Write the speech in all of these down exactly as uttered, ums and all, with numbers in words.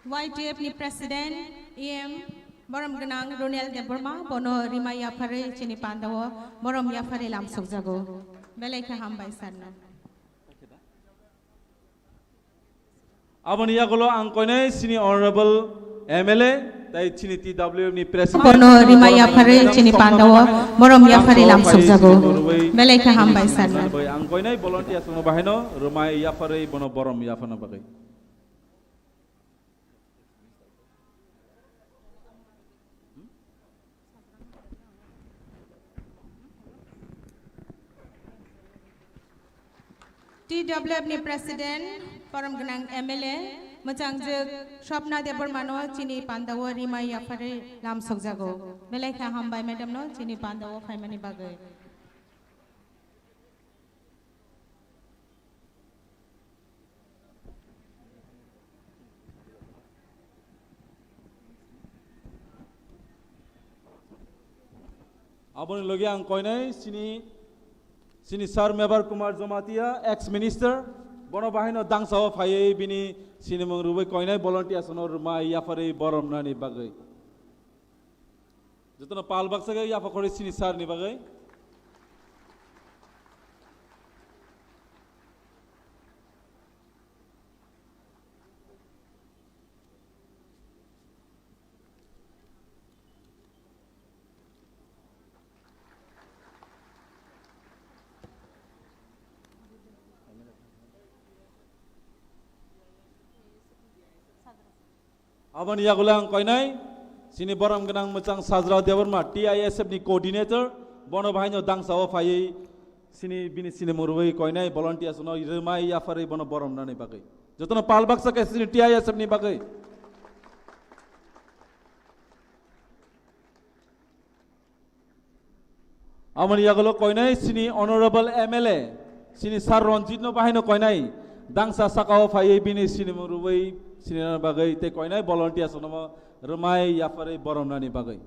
Y T F ni President, E M, borom gwnang Ronel Debbarma, bono rima yapharwi chini pandao borom yapharwi lamsokjago. Belai khe hambai sir no. Aboni yagulo ang koinai chini Honorable M L A, tai chini T W F ni President. Bono rima yapharwi chini pandao borom yapharwi lamsokjago. Belai khe hambai sir no. Ang koinai volunteer songno bahaino rima yapharwi bono borom yapharna bagwi. T W F ni President, borom gwnang M L A, mwchangjwk Swapna Debbarmano chini pandao rima yapharwi lamsokjago. Belai khe hambai madam no chini pandao phaimani bagwi. Aboni logi ang koinai chini, chini Sir Mebar Kumar Jamatia, ex minister, bono bahaino dangsao phaiwi bini sinimung rwui koinai volunteers no rwmai yapharwi borom nani bagwi. Jotono pal baksa khe yapha khorwi chini sir ni bagwi. Aboni yagulo ang koinai, chini borom gwnang mwchang Sajra Debbarma, T I S F ni coordinator, bono bahaino dangsao phaiwi, chini bini sinimung rwui koinai volunteers no rwmai yapharwi bono borom nani bagwi. Jotono pal baksa khe chini T I S F ni bagwi. Aboni yagulo koinai chini Honorable M L A, chini Sir Ranjit no bahaino koinai, dangsa sakao phaiwi bini sinimung rwui sinina bagwi tei koinai volunteers no rwmai yapharwi borom nani bagwi.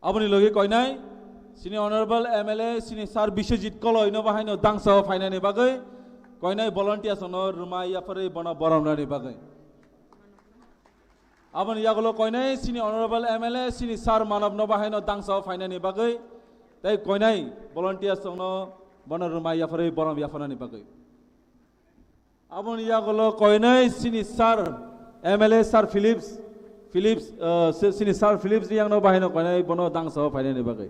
Aboni logi koinai chini Honorable M L A, chini Sir Biswajit Koloi no bahaino dangsao phainani bagwi, koinai volunteers no rwmai yapharwi bono borom nani bagwi. Aboni yagulo koinai chini Honorable M L A, chini Sir Manav no bahaino dangsao phainani bagwi, tei koinai volunteers no bono rwmai yapharwi borom yapharnani bagwi. Aboni yagulo koinai chini Sir M L A Sir Philips, Philips, uh, si-, chini Sir Philips Riyang no bahaino koinai bono dangsao phainani bagwi.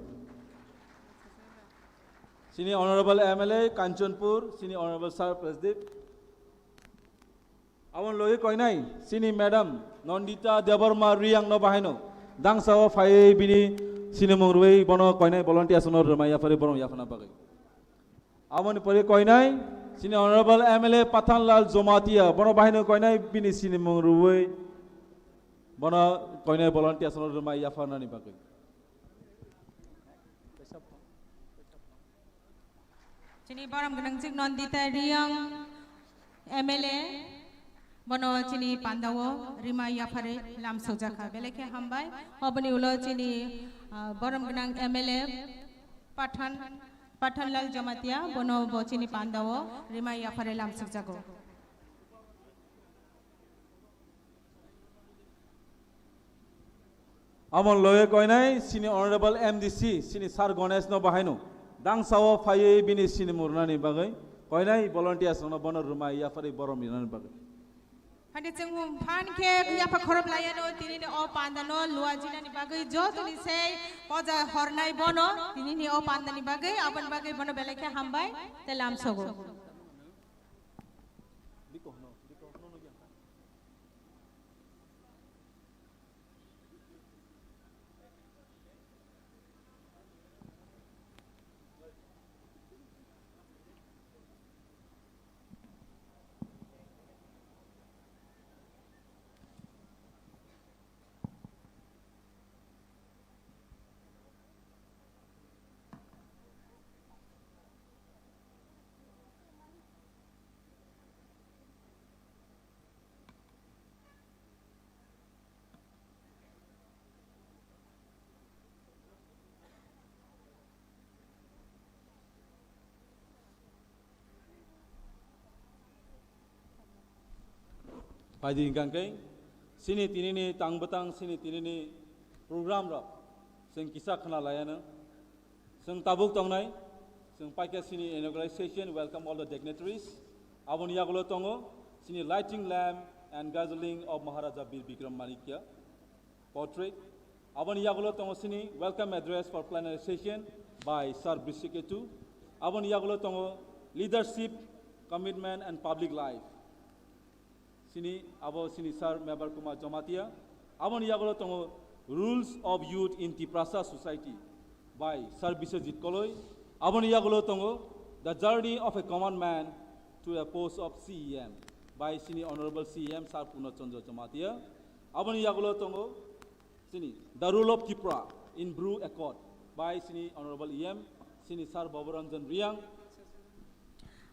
Chini Honorable M L A Kanchanpur, chini Honorable Sir Prasdeep. Aboni logi koinai chini Madam Nandita Debbarma Riyang no bahaino dangsao phaiwi bini sinimung rwui bono koinai volunteers no rwmai yapharwi borom yapharna bagwi. Aboni pore koinai chini Honorable M L A Pathanlal Jamatia, bono bahaino koinai bini sinimung rwui bono koinai volunteers no rwmai yapharnani bagwi. Chini borom gwnang chik Nandita Riyang M L A, bono chini pandao rwmai yapharwi lamsokjakha, belai khe hambai. Oboni ulo chini, ah, borom gwnang M L A Pathan, Pathanlal Jamatia, bono bo chini pandao rwmai yapharwi lamsokjago. Aboni logi koinai chini Honorable M D C, chini Sir Ganesh no bahaino dangsao phaiwi bini sinimung rwnani bagwi, koinai volunteers no bono rwmai yapharwi borom rinani bagwi. Hadi chwng phan khe yapha khorop layano tinini o panda no luajinani bagwi jotoni sei poja hornai bono tinini o panda ni bagwi, aboni bagwi bono belai khe hambai tei lamsogo. Phaidi hingkha khe, chini tinini tang bwtang, chini tinini program rok chwng kisa khna laiano. Chwng tabuk tongnai, chwng paikha chini inauguration, welcome all the dignitaries. Aboni yagulo tongo chini lighting lamp and gathering of Maharaja Bir Bikram Manikya portrait. Aboni yagulo tongo chini welcome address for plenary session by Sir Brishiketu. Aboni yagulo tongo leadership, commitment and public life. Chini abo chini Sir Mebar Kumar Jamatia. Aboni yagulo tongo Rules of Youth in Tiprasa Society by Sir Biswajit Koloi. Aboni yagulo tongo The Journey of a Common Man to a Post of C E M by chini Honorable C E M Sir Purno Chandra Jamatia. Aboni yagulo tongo chini The Role of Tipra in Bru Accord by chini Honorable E M, chini Sir Baburanjan Riang.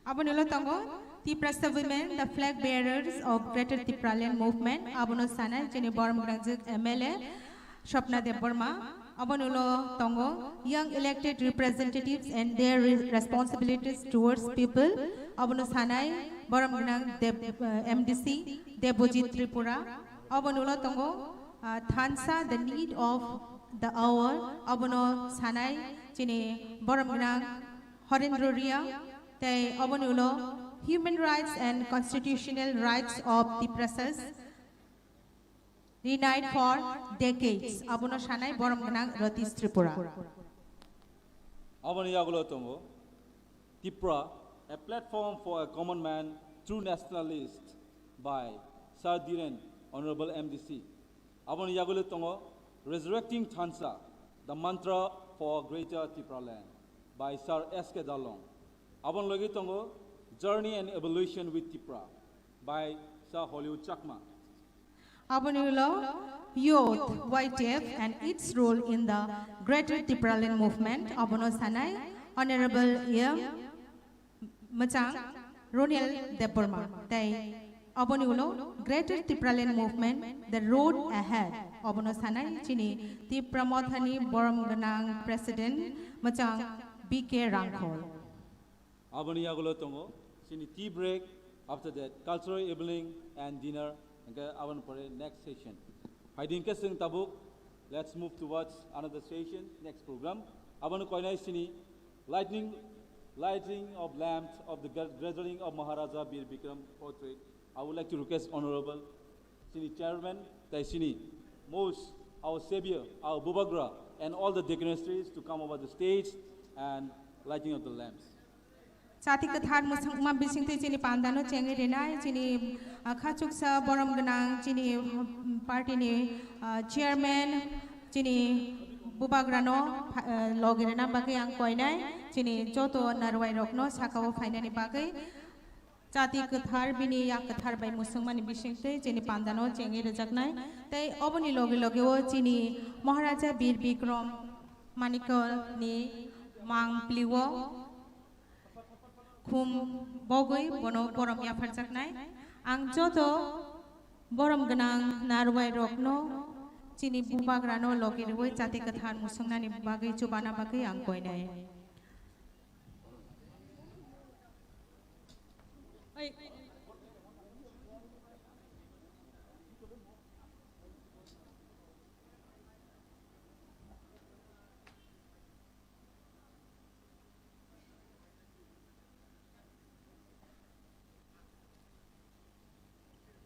Aboni ulo tongo Tiprasa Women, the flag bearers of Greater Tipraland Movement. Abono sanai chini borom gwnangjwk M L A Swapna Debbarma. Aboni ulo tongo Young Elected Representatives and Their Re-, Responsibilities Towards People. Abono sanai borom gwnang Deb-, eh, M D C Debojit Tripura. Aboni ulo tongo, ah, Thansa, the Need of the Hour. Abono sanai chini borom gwnang Horendra Riang, tei oboni ulo Human Rights and Constitutional Rights of Tiprasas Denied for Decades, abono sanai borom gwnang Ratish Tripura. Aboni yagulo tongo Tipra, a platform for a common man, true nationalist by Sir Dhiren, Honorable M D C. Aboni yagulo tongo Resurrecting Thansa, the Mantra for Greater Tipraland by Sir S K Darlong. Aboni logi tongo Journey and Evolution with Tipra by Sir Hollywood Chakma. Aboni ulo Youth, Y T F and its role in the Greater Tipraland Movement, abono sanai Honorable M Mwchang Ronil Debbarma, tei aboni ulo Greater Tipraland Movement, The Road Ahead, abono sanai chini Tipra Mothani borom gwnang President Mwchang B K Rangkhol. Aboni yagulo tongo chini tea break, after that cultural evening and dinner, hingke aboni pore next session. Phaidi hingke chwng tabuk, let's move towards another session, next program. Aboni koinai chini lightning, lighting of lamps of the gra-, gathering of Maharaja Bir Bikram portrait. I would like to request Honorable chini chairman, tei chini most our savior, our Bubagra, and all the dignitaries to come over the stage and lighting of the lamps. Chati kwthar mwswkma bisingtwi chini pandano chengwi rinai, chini, ah, khachuksa borom gwnang, chini, um, party ni, ah, chairman, chini Bubagrano, ah, logi rina bagwi ang koinai, chini joto narwai rokno sakao phainani bagwi. Chati kwthar bini yak kwthar bai mwswkmani bisingtwi chini pandano chengwi rwjaknai. Tei oboni loge loge o chini Maharaja Bir Bikram Manikya ni mang pliwo khum bogwi bono borom yapharjaknai. Ang joto borom gwnang narwai rokno chini Bubagrano logi rwui chati kwthar mwswknani bagwi chubana bagwi ang koinai.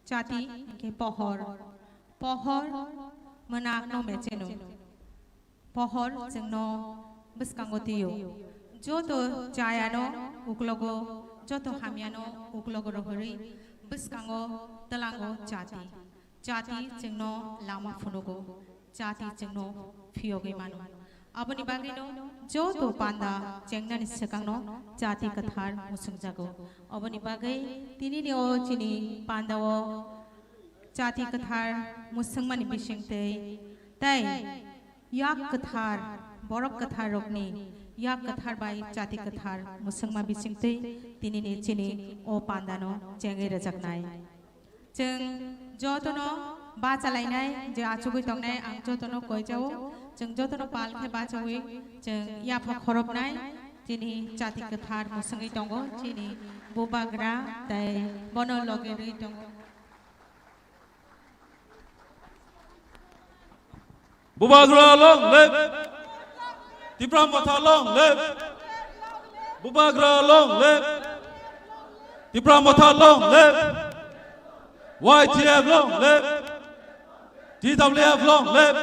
Chati hingke pohor, pohor mwnakno mecheno, pohor chwngno bwskango twiyo. Joto chayano uklogo, joto hamyano uklogo rohorwi bwskango twlango chati. Chati chwngno lama phunugo, chati chwngno phiyogwi mano. Aboni bagwino joto panda chengnani swkangno chati kwthar mwswngjago. Aboni bagwi tinini o chini pandao chati kwthar mwswngmani bisingtwi tei yak kwthar, borok kwthar rokni yak kwthar bai chati kwthar mwswngma bisingtwi tinini chini o pandano chengwi rwjaknai. Chwng jotono bachalainai je achugwi tongnai, ang jotono koijao. Chwng jotono pal khe bachawi chwng yapha khoroknai. Chini chati kwthar mwswngwi tongo, chini Bubagra tei bono logi rwi tongo. Bubagra long live! Tipra Motha long live! Bubagra long live! Tipra Motha long live! Y T F long live! T W F long live!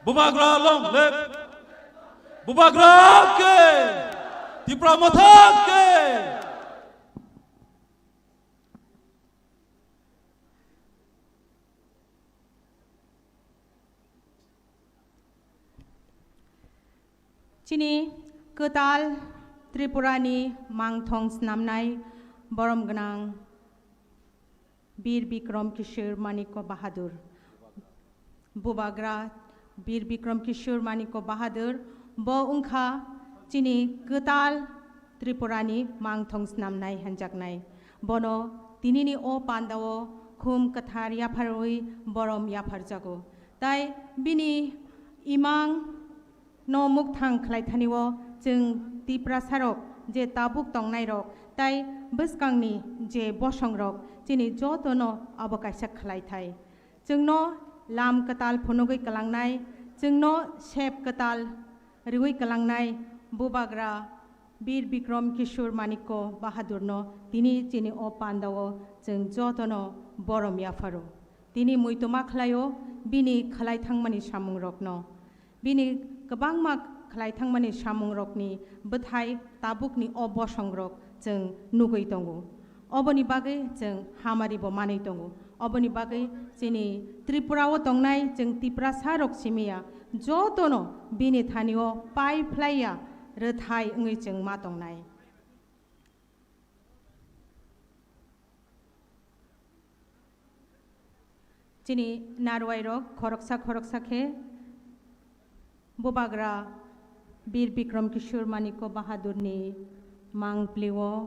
Bubagra long live! Bubagra ke! Tipra Motha ke! Chini kwtal Tripurani mangthong snamnai borom gwnang Bir Bikram Kishore Manikya Bahadur. Bubagra Bir Bikram Kishore Manikya Bahadur bo wngkha chini kwtal Tripurani mangthong snamnai hanjaknai. Bono tinini o pandao khum kwthar yapharwi borom yapharjago. Tai bini imang no mukthang khlaithanio chwng Tiprasarok je tabuk tongnairok tai bwskangni je bosongrok chini jotono abo kaisa khlaithai. Chwngno lam kwtal phunugwi kwlangnai, chwngno sep kwtal riwi kwlangnai Bubagra Bir Bikram Kishore Manikya Bahadurno tini chini o pandao chwng jotono borom yapharo. Tini muitoma khlaio bini khlai thangmani samungrokno. Bini kwbangma khlai thangmani samungrokni bwthai tabukni o bosongrok chwng nugwi tongo. Oboni bagwi chwng hamari bo manwi tongo. Oboni bagwi chini Tripura o tongnai chwng Tiprasa rok simiya jotono bini thanio pai phlaiya rwthai wngwi chwng ma tongnai. Chini narwai rok khoroksa khoroksa khe Bubagra Bir Bikram Kishore Manikya Bahadurni mangplio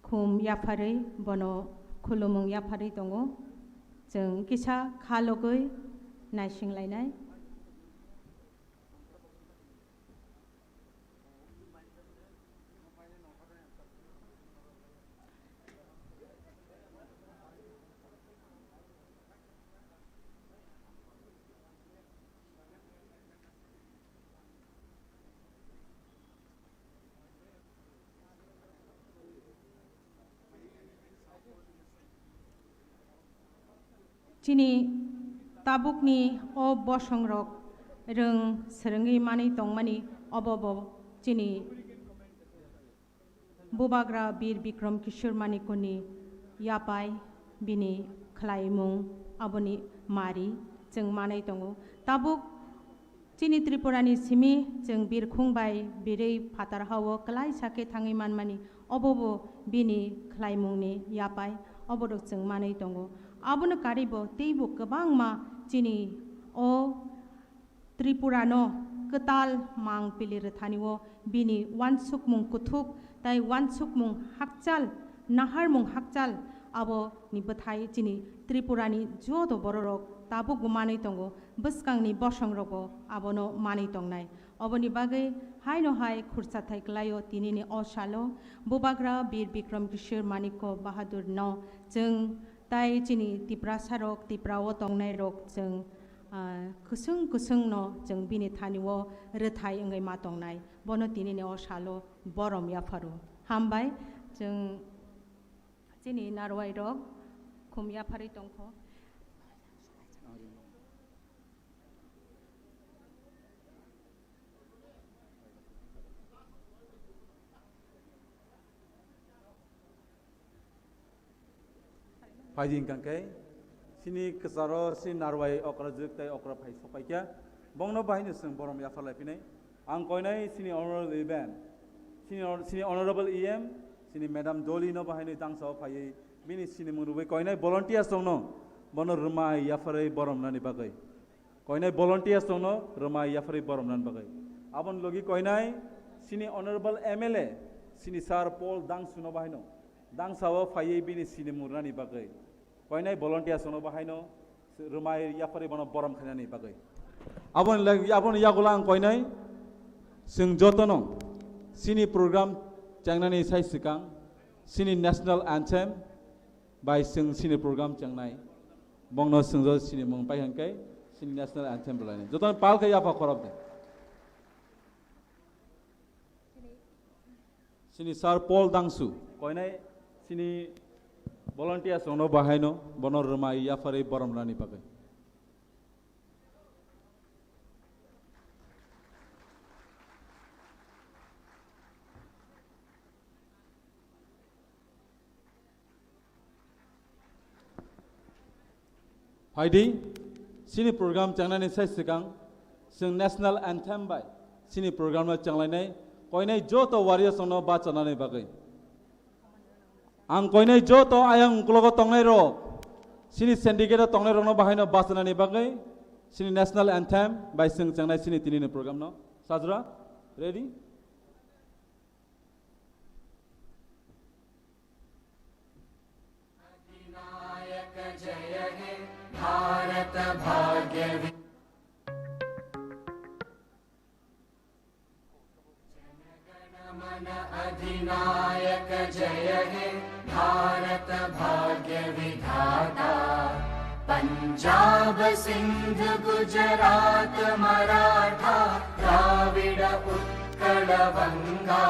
khum yapharwi bono khulumung yapharwi tongo. Chwng kisa kha logwi naising lainai. Chini tabukni o bosongrok rwng swrwngwi manwi tongmani obo bo chini Bubagra Bir Bikram Kishore Manikyani yapai bini khlaimung aboni mari chwng manwi tongo. Tabuk chini Tripurani simi chwng birkhung bai birwi phatar hao kwlaisa khe thangwi manmani obo bo bini khlaimungni yapai obo rok chwng manwi tongo. Abono karwi bo teibo kwbangma chini o Tripura no kwtal mang pili rwthani o bini uansukmung kuthuk tai uansukmung hakchal, naharmung hakchal abo ni bwthai chini Tripura ni joto bororok tabuk bo manwi tongo, bwskang ni bosong rok bo abono manwi tongnai. Oboni bagwi haino hai khurcha thai kwlai o tini ni o salo Bubagra Bir Bikram Kishore Manikya Bahadur no chwng tai chini Tiprasa rok, Tipra o tongnai rok chwng ah, kwswng kwswng no chwng bini thani o rwthai wngwi ma tongnai, bono tini ni o salo borom yapharo. Hambai, chwng chini narwai rok khum yapharwi tongkho. Phaidi hwnkha khe, chini kwcharo chini narwai okra jwk tai okra phai sokpaikha, bongno bahaino chwng borom yapharlai phinai. Ang koinai chini honorable event, chini hon-, chini honorable E M, chini madam Dolly no bahaino dangsa o phaiwi bini sinimung rwui koinai volunteers rokno bono rwmai yapharwi borom nani bagwi. Koinai volunteers rokno rwmai yapharwi borom nani bagwi. Aboni logi koinai chini honorable M L A, chini sir Paul Dangsu no bahaino dangsa o phaiwi bini sinimung rwnani bagwi. Koinai volunteers rokno bahaino rwmai yapharwi bono borom khainani bagwi. Aboni lag-, aboni yagulo ang koinai chwng jotono chini program chengnani sai swkang chini national anthem bai chwng chini program chengnai. Bongno chwng jo sinimung pai hwnkhe Chini national anthem rwlainai. Jotono pal khe yapha khorok di. Chini Sir Paul Dangsu. Koinai chini volunteers rokno bahaino bono rwmai yapharwi borom rani bagwi. Phaidi, chini program changnani sai swkang, chwng national anthem bai chini program no changlainai, koinai joto warriors rokno bachanani bagwi. Ang koinai joto ayang uklogo tongnai rok, chini syndicate o tongnai rokno bahaino bachanani bagwi, chini national anthem bai chwng changnai chini tinini program no. Sajra, ready? अधिनायक जय हे भारत भाग्य वि-, जनगण मन अधिनायक जय हे भारत भाग्य विधाता। पंजाब सिंध गुजरात मराठा द्राविड़ उत्कल बंगा।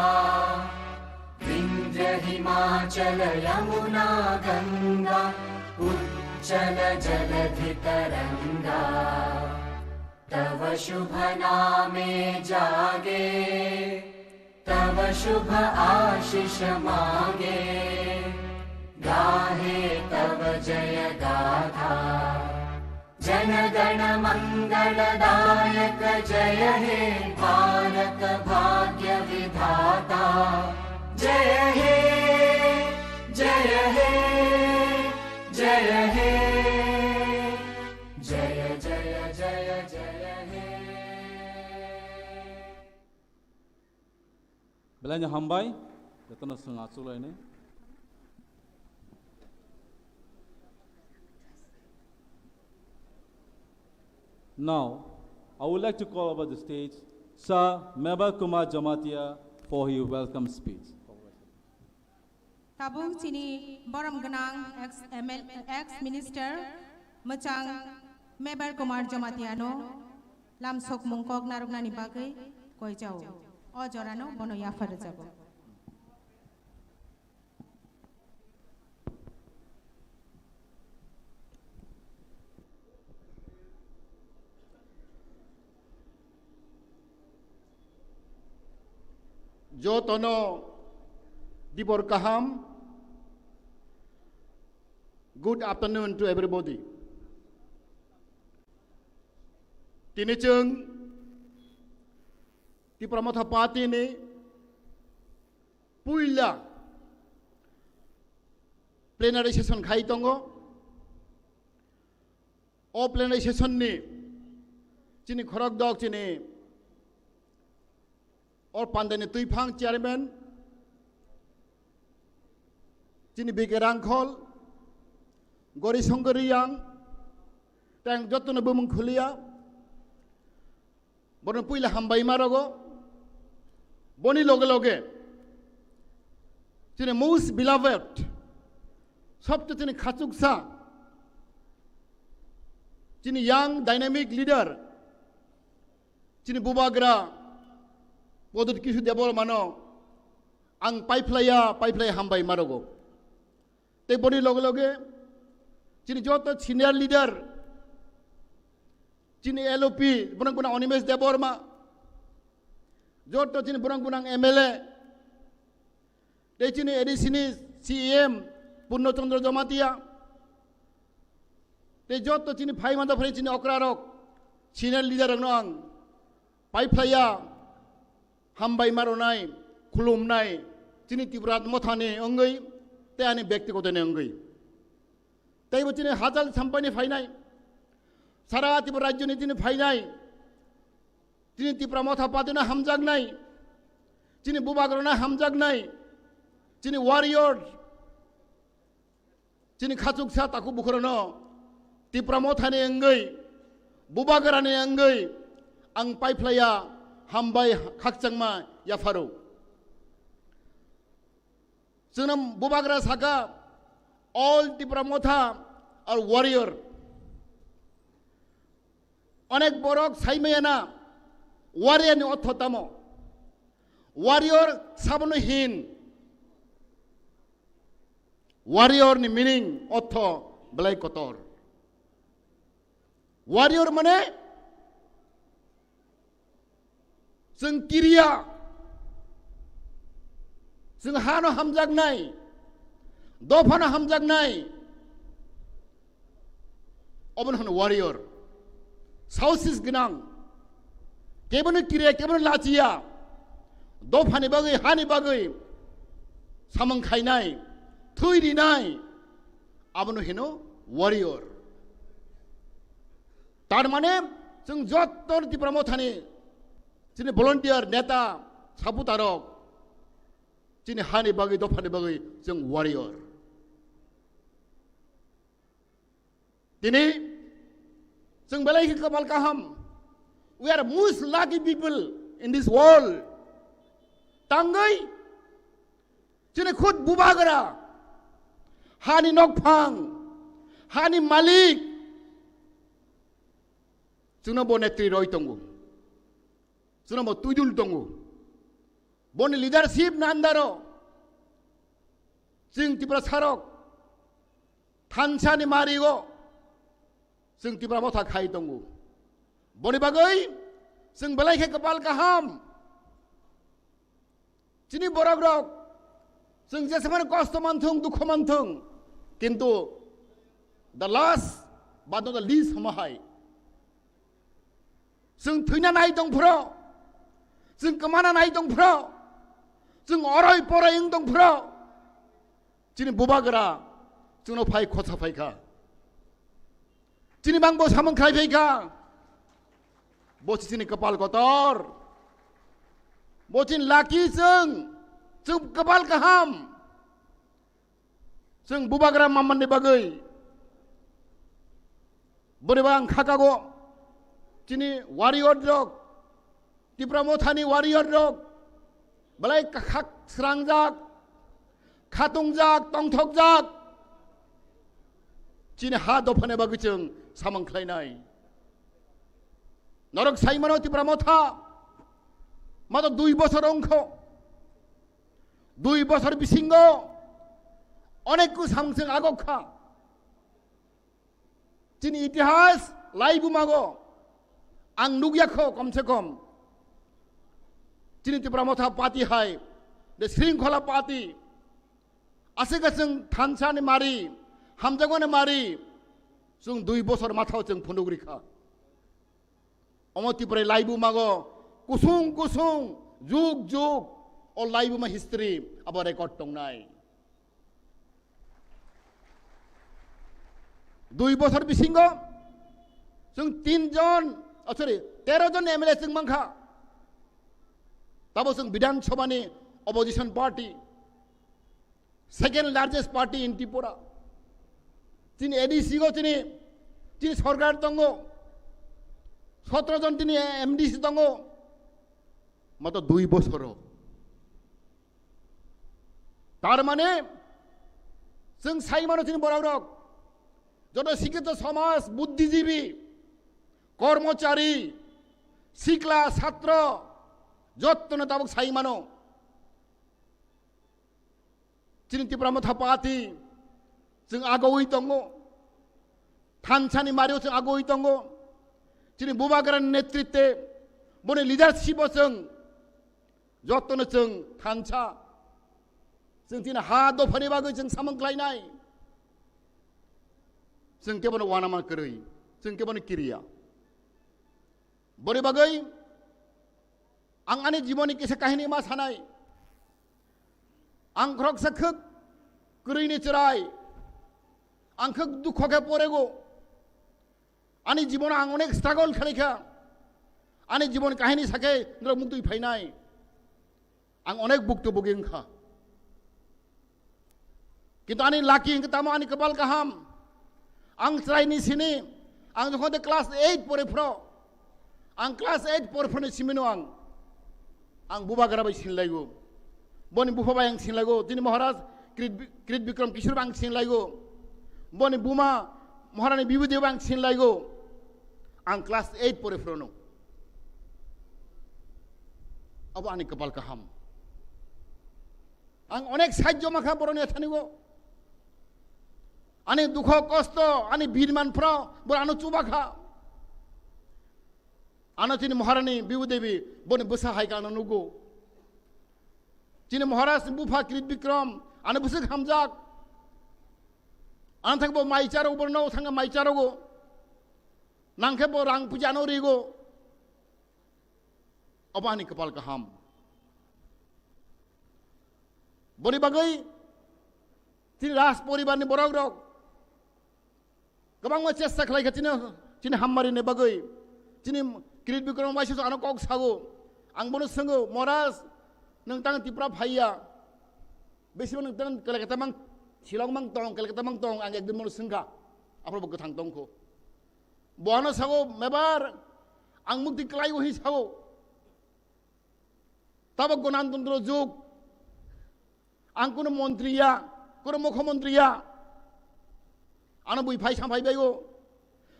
विंध्य हिमाचल यमुना गंगा उच्छल जलधि तरंगा। तव शुभ नामे जागे, तव शुभ आशीष मागे, गाहे तव जय गाथा। जन गण मंगलदायक जय हे भारत भाग्य विधाता। जय हे, जय हे, जय हे, जय जय जय जय हे। Belai no hambai, jotono chwng achuk lainai. Now, I would like to call over the stage Sir Mebar Kumar Jamatia for his welcome speech. Tabuk chini borom gwnang ex M L, ex minister mwchang Mebar Kumar Jamatia no lam sokmung kok narwknani bagwi koi chao. O jora no bono yapha rwjago. Jotono dibor kaham. Good afternoon to everybody. Tini chwng Tipra Motha Party ni puila plenary session khai tongo. O plenary session ni chini khorok dok chini or pandani twiphang chairman chini B K Rangkhol, Gori Songori yang tang jotono bumung khulia. Bono puila hambai ma rogo. Boni loge loge chini most beloved, sobche chini khachuksa, chini young dynamic leader, chini bubagra Pradyut Kishore Debbarma no ang paiphlaiya, paiphlaiya hambai ma rogo. Tei boni loge loge chini joto senior leader, chini L O P, borok gwnang Animesh Debbarma, joto chini borok gwnang M L A, tei chini A D C ni C E M Purno Chandra Jamatia, tei joto chini phai mantha phai chini okra rok, senior leader rok no ang paiphlaiya hambai ma rwnai, khulumnai, chini Tipra Motha ni wngwi tei ani byaktigoto ni wngwi. Tei bo chini hajal sampani phainai, sara Tipra rajyo ni chini phainai, chini Tipra Motha Party no hamjaknai, chini bubagra no hamjaknai, chini warrior, chini khachuksa takhuk bukhurano Tipra Motha ni wngwi, bubagra ni wngwi ang paiphlaiya hambai khakchangma yapharo. Chwngno bubagra saka, all Tipra Motha are warrior. Onek borok saimaya na, warrior ni ortho tamo? Warrior sabono hin? Warrior ni meaning ortho belai kotor. Warrior mane chwng kiriya, chwng hano hamjaknai, dophano hamjaknai, obono hwno warrior. Saosis gwnang, kebono kiriya, kebono lachiya, dophani bagwi, hani bagwi samung khainai, thwi rinai, abono hino warrior. Tar mane chwng jotto Tipra Mothani chini volunteer, neta, saputarok, chini hani bagwi, dophani bagwi chwng warrior. Tini chwng belai khe kapal kaham. We are most lucky people in this world. Tangwi chini khud bubagra, hani nokphang, hani malik, chwngno bo netri roi tongo, chwngno bo tuidul tongo. Boni leadership ni under o chwng Tiprasarok thansa ni mari o chwng Tipra Motha khai tongo. Boni bagwi chwng belai khe kapal kaham. Chini borok rok, chwng jesemani kosto manthung, dukho manthung, kintu the last but not the least hwnma hai, chwng thwina nai tong phro, chwng kwmana nai tong phro, chwng oroi poroi wng tong phro, chini bubagra chwngno phai khotsa phai kha. Chini bangbo samung khlai phai kha. Bo si chini kapal kotor. Bo chini lucky chwng, chwng kapal kaham. Chwng bubagra mamani bagwi. Boni bang khakago chini warrior rok, Tipra Mothani warrior rok belai khak srangjak, khatungjak, tongthokjak. Chini ha dophani bagwi chwng samung khlainai. Norok saimano Tipra Motha mato dui bosor wngkho. Dui bosor bisingo onek ku samung chwng agok kha. Chini itihas laibumago ang nukya kho, kom se kom. Chini Tipra Motha party hai, the Shringkhola party. Aswk chwng thansa ni mari, hamjakmani mari, chwng dui bosor mathao chwng phunuk rikha. Omo Tipra laibumago kusung kusung, jug jug, o laibuma history abo record tongnai. Dui bosor bisingo chwng tin jon, oh, sorry, tero jon M L A chwng mankha. Tabo chwng Bidhan Sabha ni opposition party, second largest party in Tripura. Chini A D C go chini, chini sorkar tongo. Sotro jon chini M D C tongo. Mato dui bosoro. Tar mane, chwng sai mano chini borok rok, joto sikhito somaj, buddhijibi, kormochari, sikla, satro, jottono tabuk sai mano. Chini Tipra Motha Party chwng agoi tongo, thansani mario chwng agoi tongo, chini bubagrani netritwe, boni leadership o chwng jottono chwng thansa, chwng chini ha dophani bagwi chwng samung khlainai. Chwng kebono uanama kwrwi, chwng kebono kiriya. Boni bagwi ang ani jiboni kisa kahini ma sanai. Ang khoroksa khwk kwrwini chwrai, ang khwk dukho khe porego. Ani jibono ang onek struggle khlaikha. Ani jibon kahini sakhe norok muktwi phainai. Ang onek buktu bugi wngkha. Kintu ani lucky hwnkhe tamo ani kwpal kaham. Ang chwraini sini, ang jokhon de class eight pore phro, ang class eight pore phroni simino ang, ang bubagra bai sinlaigo. Boni bupha bai ang sinlaigo. Tini Maharaj Krit, Krit Bikram Kishore bai ang sinlaigo. Boni buma Maharani Bibhuti bai ang sinlaigo. Ang class eight pore phrono. Abo ani kapal kaham. Ang onek sajjo makha boroni athanigo. Ani dukho kosto, ani birman phro, bor ano chubakha. Ano chini Maharani Bibu Devi, boni bwsa hai khe ano nugo. Chini Maharaj ni bupha Kirit Bikram, ano bwswk hamjak. Ano thangbo mai charogo, borno thangkhe mai charogo. Nangkhe bo rang puja ano rigo. Obo ani kapal kaham. Boni bagwi chini Raj poribar ni borok rok kwbangma chesta khlai kha chini, chini hamari ni bagwi. Chini Kirit Bikram waisa ano kok sago. Ang bono swngo, "Maharaj, nwng tang Tripura phaiya? Besi nwng tang Kolkata mang, Shillong mang tong, Kolkata mang tong?" Ang ekdin bono swngkha. Aphuru bo kwthang tongkho. Bo ano sago, "Mebar, ang mukti klai," o hi sago. Tabok Ganatantro jug. Ang kuno montri ya, kuno mukhyamantri ya. Ano bui phai samphai bai o.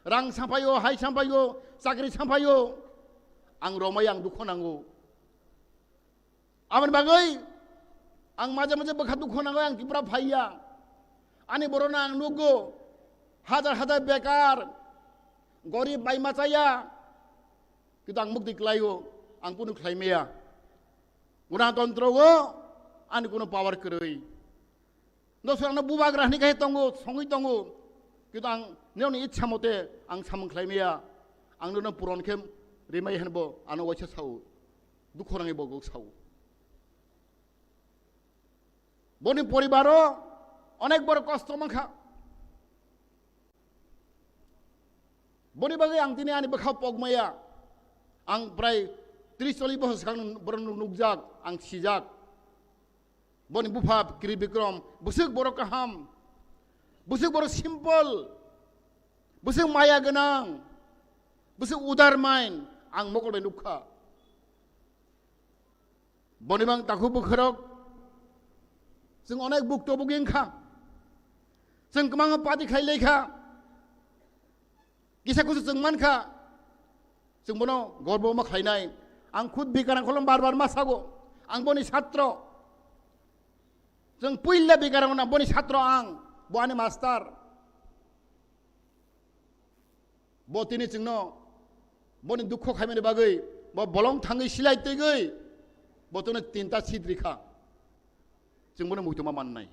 Rang samphai o, hai samphai o, chakri samphai o. Ang romai ang dukho nango. Aboni bagwi ang maje maje bwkha dukho nango, ang Tripura phaiya. Ani borokno ang nugo, hajar hajar bekar, gorib bai machaya. Kintu ang mukti klaio, ang kunu khlai maya. Ganatantro o ani kunu power kwrwi. Dosra ano bubagra hwnwi khe tongo, songwi tongo. Kintu ang nini ichha mote ang samung khlai maya. Ang nono puron khe rimai hwnbo ano waisa sao. Dukho nangwi bo sao. Boni poribaro onek bor kosto mankha. Boni bagwi ang tini ani bwkha pokmaya. Ang prai tris chollish bochor swkang borok nuk-, nukjak, ang sijak. Boni bupha Kirit Bikram, bwswk borok kaham, bwswk borok simple, bwswk maya gwnang, bwswk udar mind, ang mokol bai nukha. Boni bang takhuk bwkhorok, chwng onek bukto bugi wngkha, chwng kwbangma party khlai laikha, kisa kusu chwng mankha, chwng bono gorbo ma khlainai. Ang khud Bikarang kholom bar bar ma sago, ang boni satro, chwng puila Bikarang na boni satro ang, bo ani master. Bo tini chwngno boni dukho khaimani bagwi, bo bolong thangwi silai twigwi, bo tini tinta seat rikha. Chwng bono muitoma mannai.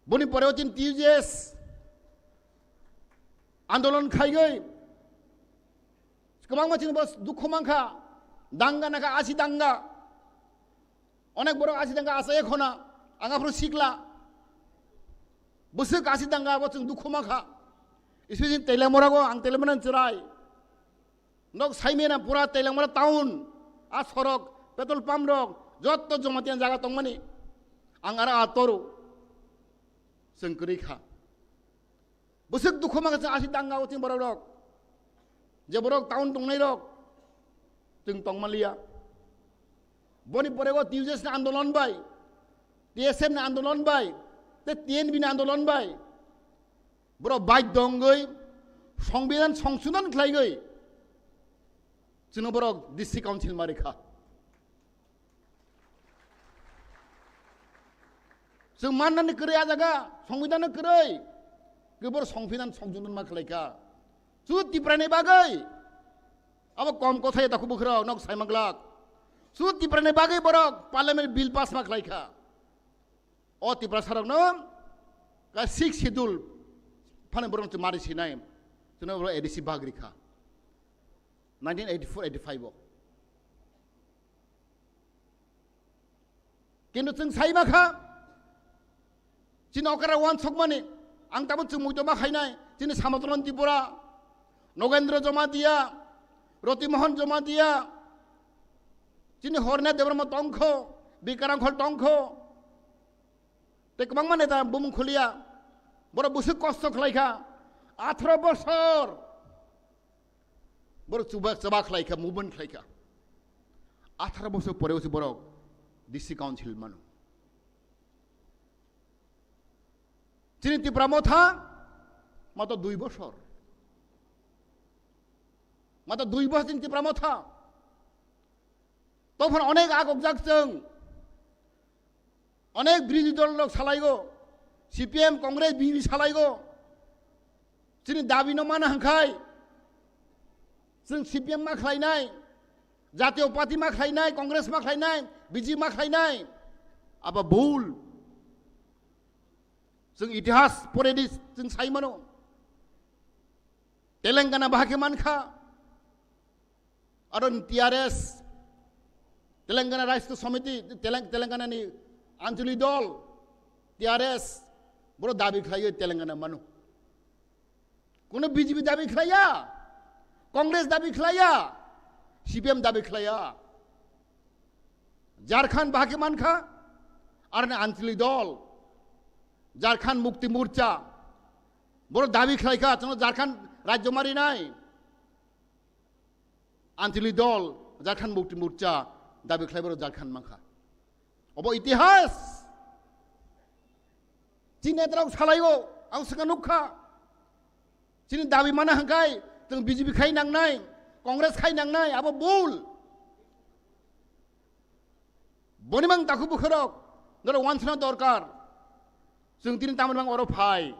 Boni pore o chini T U J S andolon khaigwi kwbangma chini bo dukho mankha, danga nakha, asi danga. Onek borok asi danga achai khona, ang aphuru sikla. Bwswk asi danga abo chwng dukhu mankha. Especially Teliamura go, ang Teliamura ni chwrai. Nok saimena pura Teliamura town. A sorok, petrol pump rok, jotto Jamatia jaga tongmani. Ang aro a toru. Chwng kwrwi kha. Bwswk dukhu mankha chwng asi danga o chini borok rok. Je borok town tongnai rok, chwng tongmaliya. Boni pore o T U J S ni andolon bai, T S F ni andolon bai, tei T N V ni andolon bai. Borok bai dongwi, Songbidan songsodon khlaigwi, chwngno borok District Council ma rikha. Chwng mannani kwrwi a jaga, Songbidan no kwrwi. Kebor Songbidan songsodon ma khlaikha. Chu Tiprani bagwi. Abo kom kothai takhuk bwkhorok nok saimanglak. Chu Tiprani bagwi borok Parliament bill pass ma khlaikha. O Tiprasa rokno ka Sixth Schedule phani borok mari sinai. Chwngno borok A D C bag rikha. Nineteen eighty-four eighty-five o. Kintu chwng sai ma kha, chini okra wansokmani, ang tabuk chwng muitu ma khainai, chini Samatron Tripura, Nogendra Jamatia, Roti Mohan Jamatia, chini Horna Debbarma tongkho, Bikarang Khol tongkho, tei kwbangma neta bumung khuliya, borok bwswk kosto khlai kha, atharo bosor. Borok chuba, chuba khlai kha, movement khlai kha. Atharo bosor pore usi borok D C Council mano. Chini Tipra Motha mato dui bosor. Mata dui bohor chini Tipra Motha. Tophano onek agokjak chwng. Onek birodhi dol rok salaigo. C P M, Congress, B J P salaigo. Chini dabi no mana hwnkhe. Chwng C P M ma khlainai. Jatiyo Party ma khlainai, Congress ma khlainai, B J P ma khlainai. Abo bul. Chwng itihas poredi chwng sai mano. Telangana bahai khe mankha. Aro T R S, Telangana Rashtra Samiti, Telang-, Telangana ni Anchalik Dol, T R S, boro dabi khlaiwi Telangana mano. Kono B J P dabi khlaiya, Congress dabi khlaiya, C P M dabi khlaiya. Jharkhand bahai khe mankha, aro ni Anchalik Dol, Jharkhand Mukti Morcha, boro dabi khlaikha, chwngno Jharkhand rajyo marinai. Anchalik Dol, Jharkhand Mukti Morcha, dabi khlai boro Jharkhand mankha. Obo itihas. Chini netarok salaigo, ang swkang nukha. Chini dabi mana hwnkhe, chwng B J P khai nangnai, Congress khai nangnai, abo bul. Boni mang takhuk bukhurok, norok wansana dorkar. Chwng tini tamoni mang oro phai.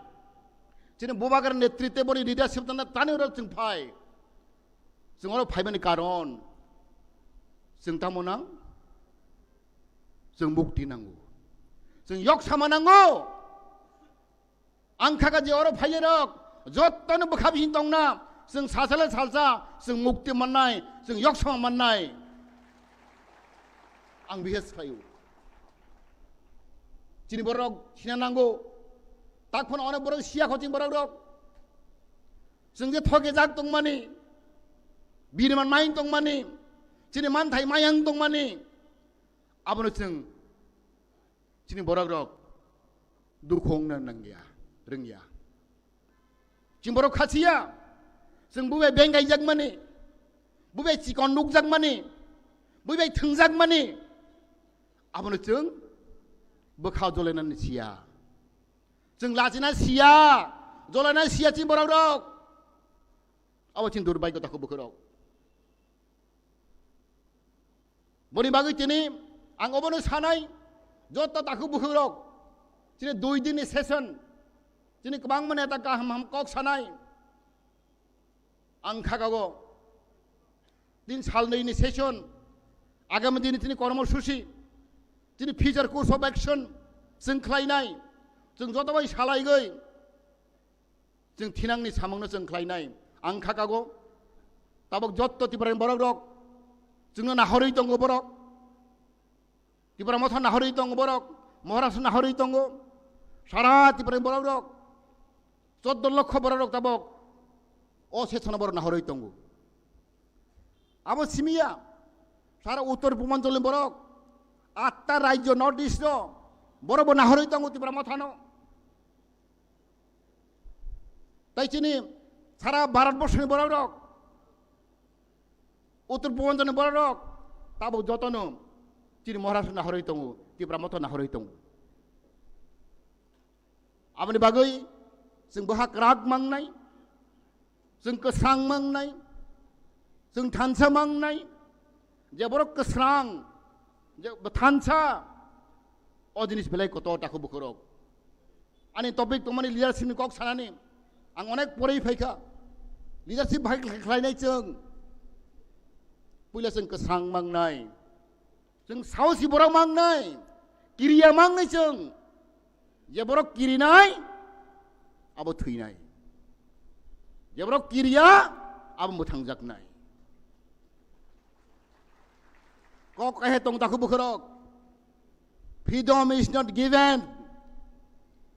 Chini Bubagra netritwe boni leadership tangna tani oro chwng phai. Chwng oro phaimani karon. Chwng tamo nang? Chwng mukti nango. Chwng yok sama nango. Ang kha kha je oro phaiyarok, jottoni bwkha bising tongna, chwng sasale salsa, chwng mukti mannai, chwng yoksama mannai. Ang bihis khlaio. Chini borok sina nango. Tak phano onek borok siya kho chini borok rok. Chwng je thokejak tongmani, bini man mayung tongmani, chini manthai mayang tongmani, abono chwng chini borok rok dukhu wngna nangya, rwngya. Chini borok khasiya, chwng bubai beng gaijakmani, bubai chikon nukjakmani, bubai thwngjakmani, abono chwng bwkha jolainani siya. Chwng lachina siya, jolaina siya chini borok rok. Abo chini durbagyo takhuk bukhurok. Boni bagwi tini ang obono sanai, joto takhuk bukhurok, chini dui dinni session, chini kwbangma neta kaham ham kok sanai. Ang khakago, tin salnwini session, agami dini tini kormosuchi, tini future course of action chwng khlainai, chwng joto bai salaigwi, chwng thinangni samungno chwng khlainai. Ang khakago, tabok jotto Tiprani borok rok, chwngno nahorwi tongo borok. Tipra Motha nahorwi tongo borok, Maharashtra nahorwi tongo. Sara Tiprani borok rok, choddo lokho borok rok tabok o session borok nahorwi tongo. Abo simiya, sara Uttor Purbanchal ni borok, atta rajyo North East ro, borok bo nahorwi tongo Tipra Mothano. Tai chini sara Bharat borso ni borok rok, Uttor Purbanchal ni borok rok, tabok jotono chini Maharashtra nahorwi tongo, Tipra Motha nahorwi tongo. Aboni bagwi chwng bwha kwrak mangnai, chwng kwsang mangnai, chwng thansa mangnai, je borok kwsang, je thansa, o jinis belai kotor takhuk bukhurok. Ani topic tongmani leadership ni kok sanani, ang onek porwi phaikha. Leadership bahai khlainai chwng, puila chwng kwsang mangnai, chwng saosi borok mangnai, kiriya mangnai chwng. Je borok kirinai, abo thwinai. Je borok kiriya, abo mwthangjaknai. Kok kahe tong takhuk bukhurok. Freedom is not given.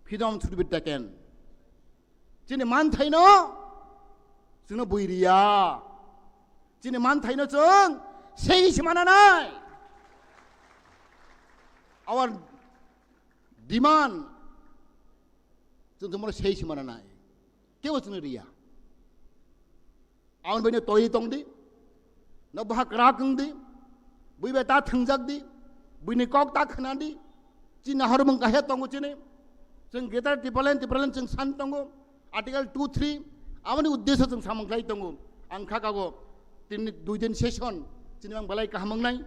Freedom should be taken. Chini manthaino chwngno bui riya. Chini manthaino chwng sei se mananai. Our demand chwng chwngno sei se mananai. Kebo chwngno riya. Aboni baino twi tong di, no bwha kwrak wng di, bui bai ta thwngjak di, buini kok ta khna di, chini nahormung kahe tongo chini, chwng Greater Tipraland, Tipraland chwng san tongo, Article two three, aboni uddesyo chwng samung khlai tongo, ang kha kago, Tini dui din session, chini ang belai kaham wngnai.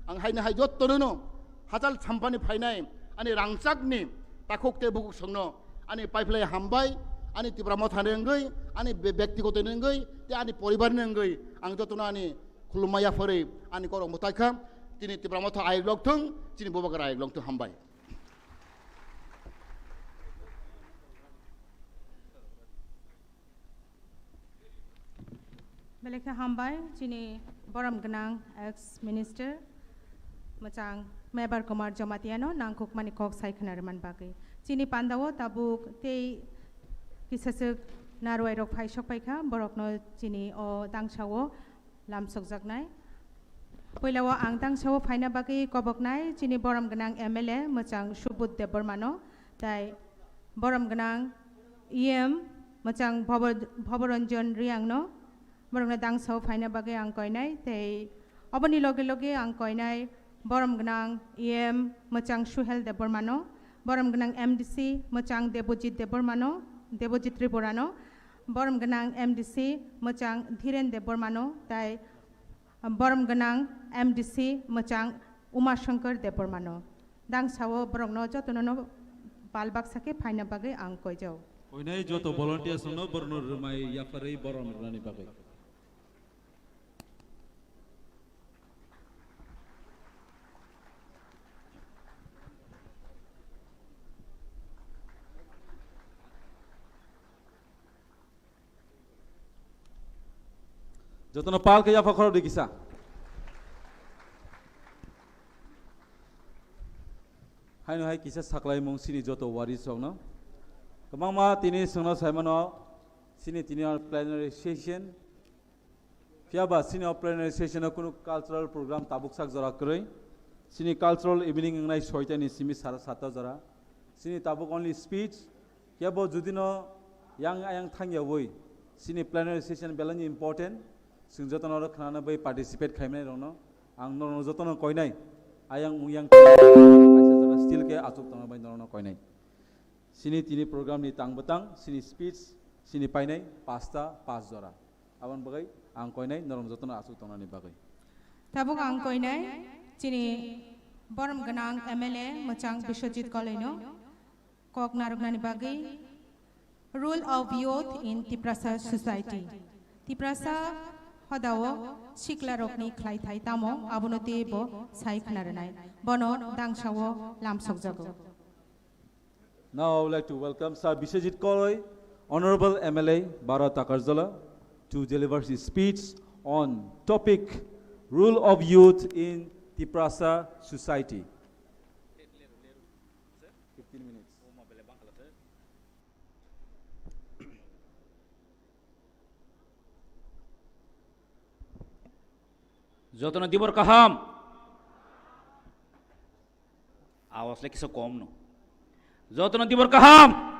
Ang haino hai jotto no hachal sampani phainai, ani rangchakni takhuk tei bukhuk songno ani paiphlai hambai, ani Tipra Motha ni wngwi, ani be-, bektigoto ni wngwi, tei ani poribar ni wngwi ang jotono ani khulumma yapharwi ani korok mwtai kha. Tini Tipra Motha ayuk lok thung, chini Bubagra ayuk lok thung, hambai. Belai khe hambai chini borom gwnang ex minister mwchang Mebar Kumar Jamatia no nangkukmani kok sai khna rwmani bagwi. Chini pandao tabuk tei kisaswk narwai rok phai sok paikha, borok no chini o tangsa o lamsokjaknai. Puila o ang tangsa o phaina bagwi koboknai chini borom gwnang M L A mwchang Subodh Debbarma no, tai borom gwnang E M mwchang Bhobo-, Bhoboranjan Reang no, borokno tangsa o phaina bagwi ang koinai, tei oboni loge loge ang koinai borom gwnang E M mwchang Suhel Debbarma no, borom gwnang M D C mwchang Debojit Debbarma no, Debojit Tripura no, borom gwnang M D C mwchang Dhiren Debbarma no, tai borom gwnang M D C mwchang Uma Shankar Debbarma no. Tangsa o borokno jotono no bal baksa khe phaina bagwi ang koijao. Koinai joto volunteers no borokno rwmai yapharwi borom rwnani bagwi. Jotono pal khe yapha khorok di kisa. Haino hai kisa saklaimung chini joto warisrokno. Kwbangma tini chwngno saimano chini tini o plenary session. Phiya ba chini o plenary session o kunu cultural program tabuk sak jora kwrwi. Chini cultural evening wngnai soita ni simi sara satta jora. Chini tabuk only speech. Kebo judi no yang ayang thangyawi chini plenary session belai ni important. Chwng jotono oro khwnana bai participate khaimani rokno ang norokno jotono koinai. Ayang ung yang kaisa jora still khe achuk tongna bai norokno koinai. Chini tini program ni tang bwtang, chini speech, chini painai pasta pas jora. Aboni bagwi ang koinai norok jotono aswk tongnani bagwi. Tabuk ang koinai chini borom gwnang M L A mwchang Biswajit Koloino kok narwknani bagwi Role of Youth in Tiprasa Society. Tiprasa hodao siklarokni khlaithai tamo abono teibo sai khna rwnai. Bono dangsao lamsokjago. Now I would like to welcome Sir Biswajit Koloi, Honorable M L A, Bara Takarjala, to deliver his speech on topic Role of Youth in Tiprasa Society. Fifteen minutes. Jotono dibor kaham. Awas le kisa kom no. Jotono dibor kaham.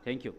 Thank you.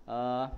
Ah,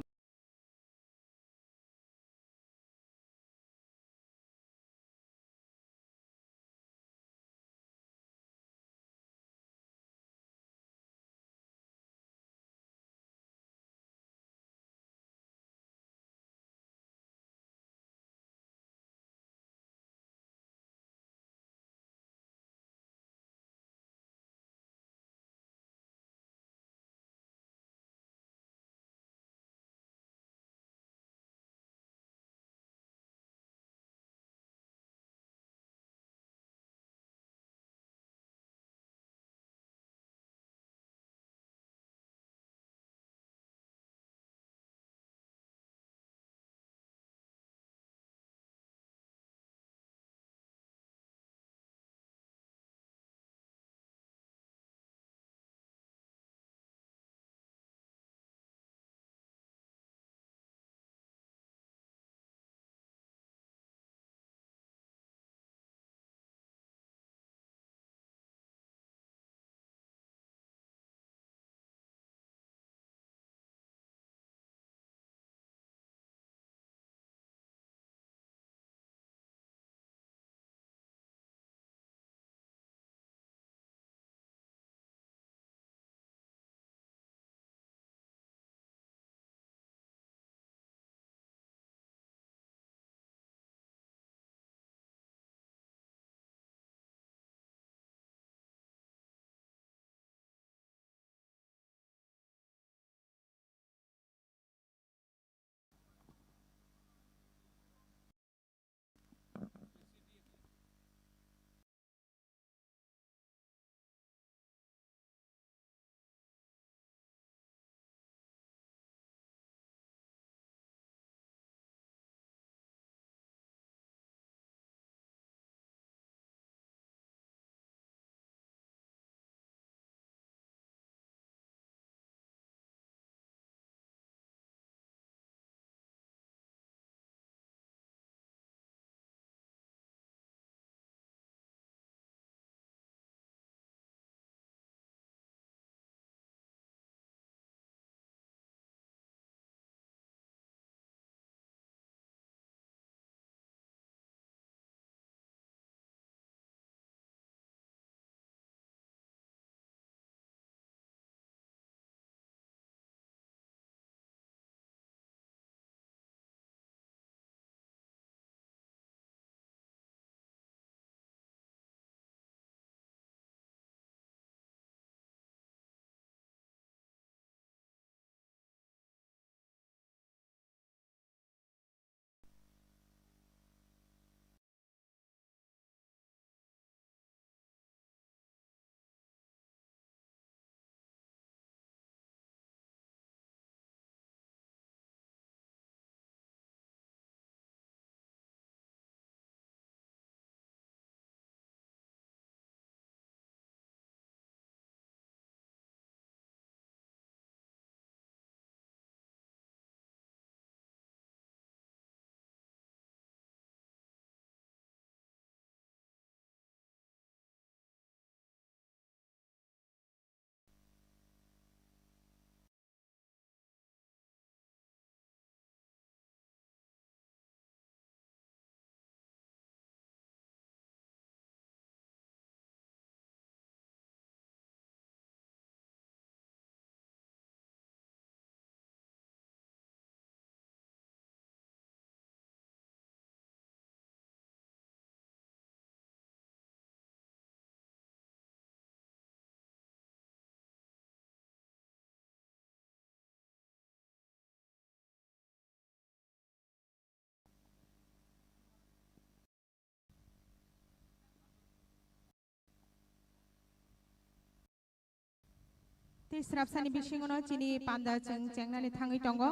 Tei srapsani bisingono chini panda chwng chengnani thangwi tongo.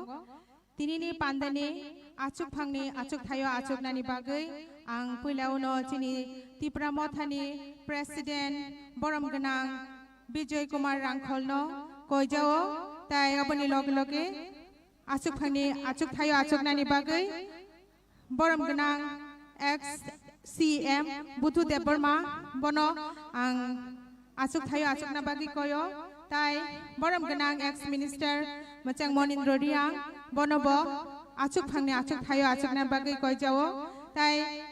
Tinini pandani achukphangni achukthaio achuknani bagwi ang puilauno chini Tipra Mothani President borom gwnang Bijoy Kumar Rangkholno koijao, tai oboni loge loge achukphangni achukthaio achuknani bagwi borom gwnang ex C M Budhu Debbarma, bono ang achukthaio achukna bagwi koyo, tai borom gwnang ex minister mwchang Monindra Reang, bono bo achukphangni achukthaio achukna bagwi koijao, tai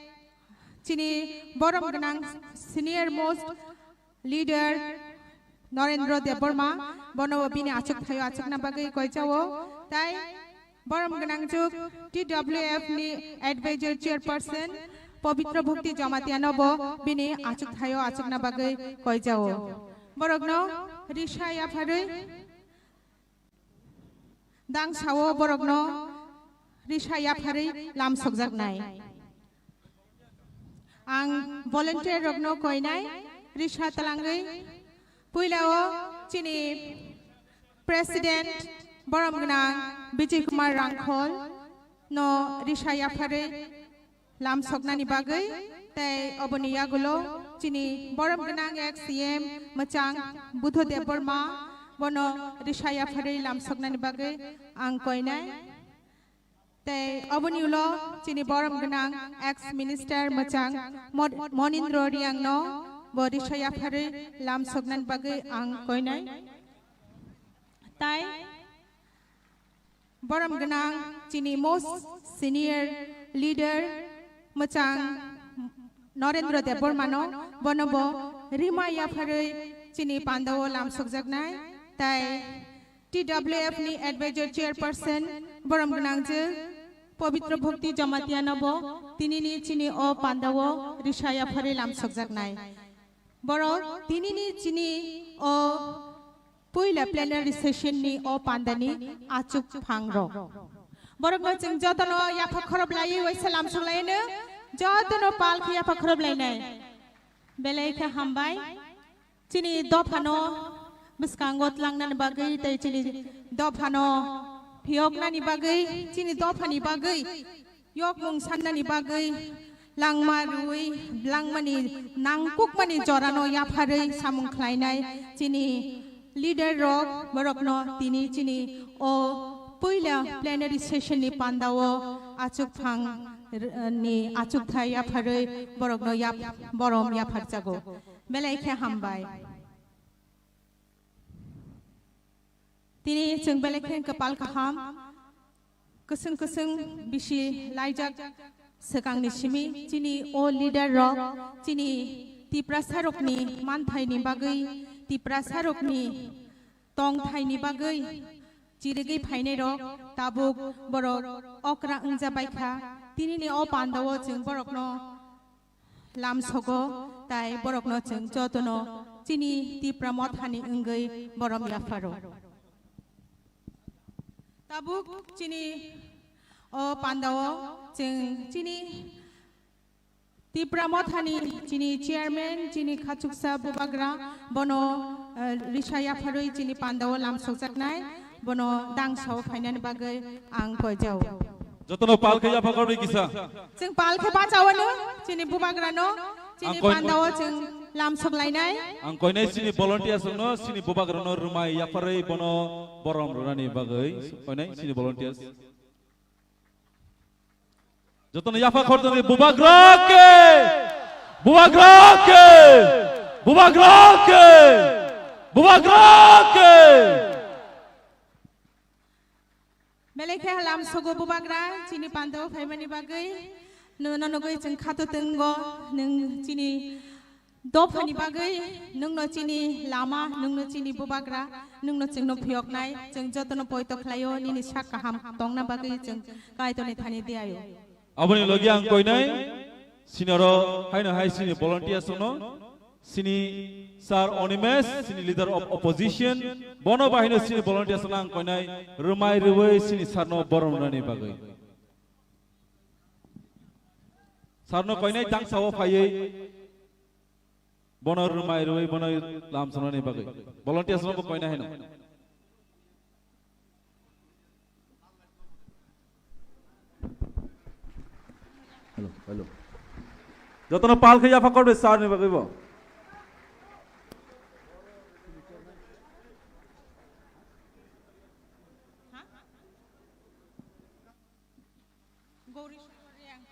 chini borom gwnang senior most leader Narendra Debbarma, bono bo bini achukthaio achukna bagwi koijao, tai borom gwnangjuk T W F ni advisor chairperson Pabitra Bhakti Jamatia no bo bini achukthaio achukna bagwi koijao. Borokno risa yapharwi dangsao borokno risa yapharwi lam sokjaknai. Ang volunteer rokno koinai risa talangwi puilao chini President borom gwnang Bijay Kumar Rangkhol no risa yapharwi lam soknani bagwi, tei oboni yagulo chini borom gwnang ex C M mwchang Budho Debbarma, bono risa yapharwi lam soknani bagwi ang koinai. Tei oboni ulo chini borom gwnang ex minister mwchang Mod-, Monindra Reang no bo risa yapharwi lam soknani bagwi ang koinai. Tai borom gwnang chini most senior leader mwchang Narendra Debbarma no, bono bo rima yapharwi chini pandao lam sokjaknai. Tai T W F ni advisor chairperson borom gwnang je Pabitra Bhakti Jamatia no bo tinini chini o pandao risa yapharwi lam sokjaknai. Borok tinini chini o puila plenary session ni o pandani achuk phang rok. Borokno chwng jotono yapha khorob laiwi waisa lam sok laino, jotono pal khe yapha khorob lainai. Belai khe hambai. Chini dophano bwskango tlangnani bagwi tei chini dophano phiyoknani bagwi, chini dophani bagwi yokmung sannani bagwi langma rwui, langmani nangkukmani jorano yapharwi samung khlainai chini leader rok, borokno tini chini o puila plenary session ni pandao achukphang r-, ni achukthai yapharwi borokno yap-, borom yapharjago. Belai khe hambai. Tini chwng belai khe kwpal kaham, kwswng kwswng bisi laijak swkangni simi chini o leader rok chini Tiprasa rokni manthaini bagwi, Tiprasa rokni tongthaini bagwi chirigwi phainai rok tabuk borok okra wngja baikha. Tinini o pandao chwng borokno lamsogo, tai borokno chwng jotono chini Tipra Mothani wngwi borom yapharo. Tabuk chini o pandao chwng chini Tipra Mothani chini chairman, chini khachuksa bubagra, bono, eh, risa yapharwi chini pandao lamsokjaknai, bono dangsao phainani bagwi ang koijao. Jotono pal khe yapha khorwi kisa. Chwng pal khe bachawano, chini bubagrano, chini ang koi-, pandao chwng lamsok lainai. Ang koinai chini volunteers no, chini bubagrano rwmai yapharwi bono borom rwnani bagwi koinai chini volunteers. Jotono yapha khortoni bubagra khe, bubagra khe, bubagra khe, bubagra khe. Belai khe lamsogo bubagra chini pandao phaimani bagwi, nono nugwi chwng khato twngo, nwng chini dophani bagwi, nwngno chini lama, nwngno chini bubagra, nwngno chwngno phiyoknai, chwng jotono poito khlaio, nini sak kaham tongna bagwi chwng Kaitorni thani diaio. Aboni logi ang koinai, sini oro haino hai sini volunteers no, sini Sir Animesh, sini leader of opposition, bono bahino sini volunteers no ang koinai, rwmai rwui sini sir no borom rwnani bagwi. Sir no koinai dangsao phaiwi, bono rwmai rwui bono lamsonani bagwi. Volunteers no bo koinai haino. Hello, hello. Jotono pal khe yapha korbe sir ni bagwi bo. Gauri Shankar Reang.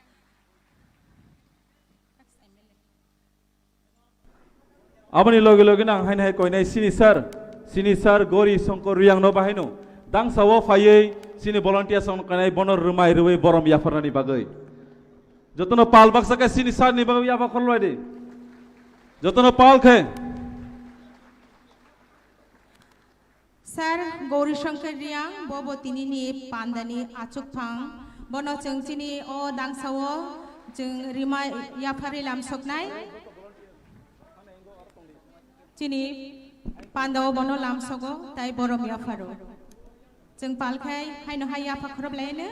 Aboni loge loge no ang haino hai koinai sini sir, sini sir Gauri Shankar Reang no bahaino dangsa o phaiwi sini volunteers rok no koinai bono rwmai rwui borom yapharnani bagwi. Jotono pal baksa khe sini sir ni bagwi yapha khorlai di. Jotono pal khe. Sir Gauri Shankar Reang, bo bo tini ni panda ni achuk phang. Bono chwng chini o dangsa o chwng rwmai yapharwi lamsoknai. Chini panda o bono lamsogo, tai borom yapharo. Chwng pal khai haino hai yapha khorob laino.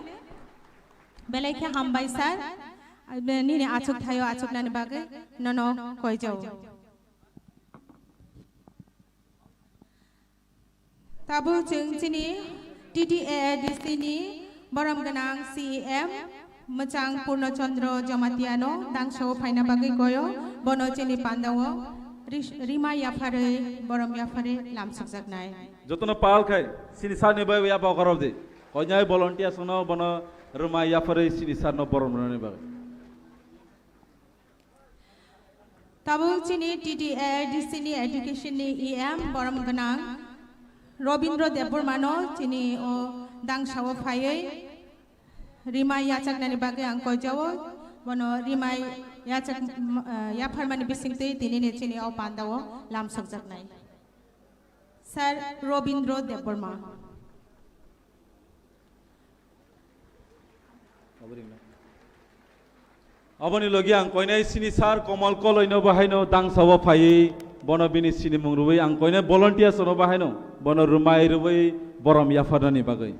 Belai khe hambai sir. Nini achuk thaio achuknani bagwi nono koijao. Tabuk chwng chini T T A A D C ni borom gwnang C E M mwchang Purno Chandra Jamatia no dangsa o phaina bagwi koyo, bono chini panda o ris-, rima yapharwi borom yapharwi lamsokjaknai. Jotono pal khai sini sir ni bai yapha khorop di. Koinai volunteers no bono rima yapharwi sini sir no borom rwnani bagwi. Tabuk chini T T A D C ni education ni E M borom gwnang Robindra Debbarma no chini o dangsa o phaiwi rima yachaknani bagwi ang koijao, bono rima yachak, eh, yapharmani bisingtwi tini ni chini o panda o lamsokjaknai. Sir Robindra Debbarma. Aboni logi ang koinai sini sir Komal Koloi no bahaino dangsa o phaiwi bono bini sini mung rwui ang koinai volunteers no bahaino bono rwmai rwui borom yapharnani bagwi.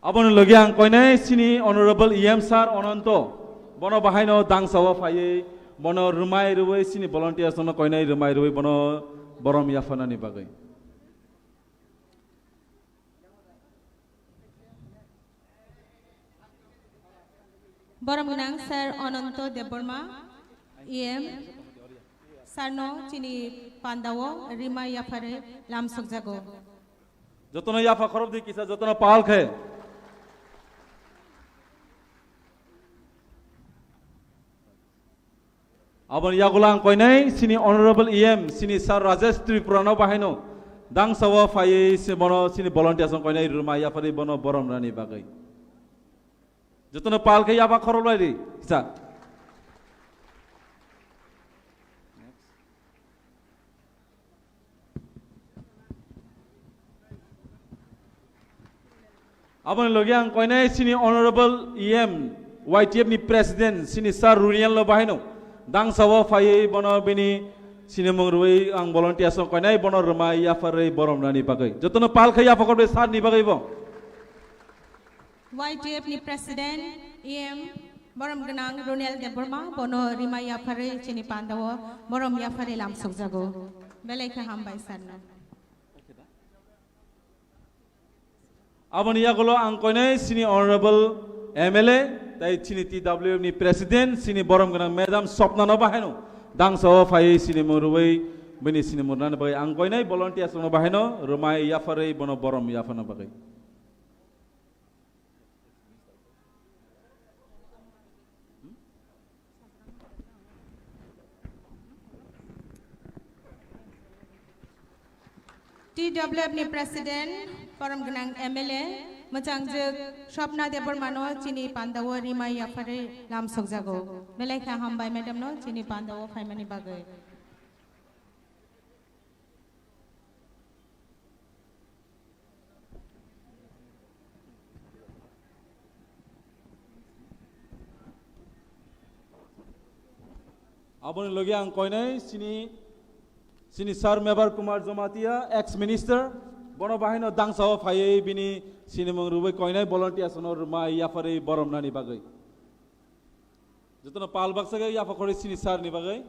Aboni logi ang koinai sini Honorable E M Sir Ononto, bono bahaino dangsa o phaiwi, bono rwmai rwui sini volunteers no koinai rwmai rwui bono borom yapharnani bagwi. Borom gwnang Sir Ononto Debbarma, E M, Sir no chini panda o rima yapharwi lamsokjago. Jotono yapha khorop di kisa, jotono pal khe. Aboni yagulo ang koinai sini Honorable E M, sini Sir Rajesh Tripura no bahaino dangsa o phaiwi se bono sini volunteers no koinai rwmai yapharwi bono borom rwnani bagwi. Jotono pal khe yapha khorop lai di kisa. Aboni logi ang koinai sini Honorable E M, Y T F ni President, sini Sir Runial no bahaino dangsa o phaiwi bono bini sini mung rwui ang volunteers no koinai bono rwmai yapharwi borom rwnani bagwi. Jotono pal khe yapha khorop di sir ni bagwi bo. Y T F ni President, E M, borom gwnang Runial Debbarma, bono rima yapharwi chini panda o borom yapharwi lamsokjago. Belai khe hambai sir no. Aboni yagulo ang koinai sini Honorable M L A, tai chini T W F ni President, sini borom gwnang Madam Swapna no bahaino dangsa o phaiwi sini mung rwui bini sini mung rwnani bagwi ang koinai volunteers no bahaino rwmai yapharwi bono borom yapharna bagwi. T W F ni President, borom gwnang M L A, mwchangjwk Swapna Debbarma no chini panda o rima yapharwi lamsokjago. Belai khe hambai madam no chini panda o phaimani bagwi. Aboni logi ang koinai sini, sini Sir Mebar Kumar Jamatia, ex minister, bono bahaino dangsa o phaiwi bini sini mung rwui koinai volunteers no rwmai yapharwi borom rwnani bagwi. Jotono pal baksa khe yapha khorwi sini sir ni bagwi.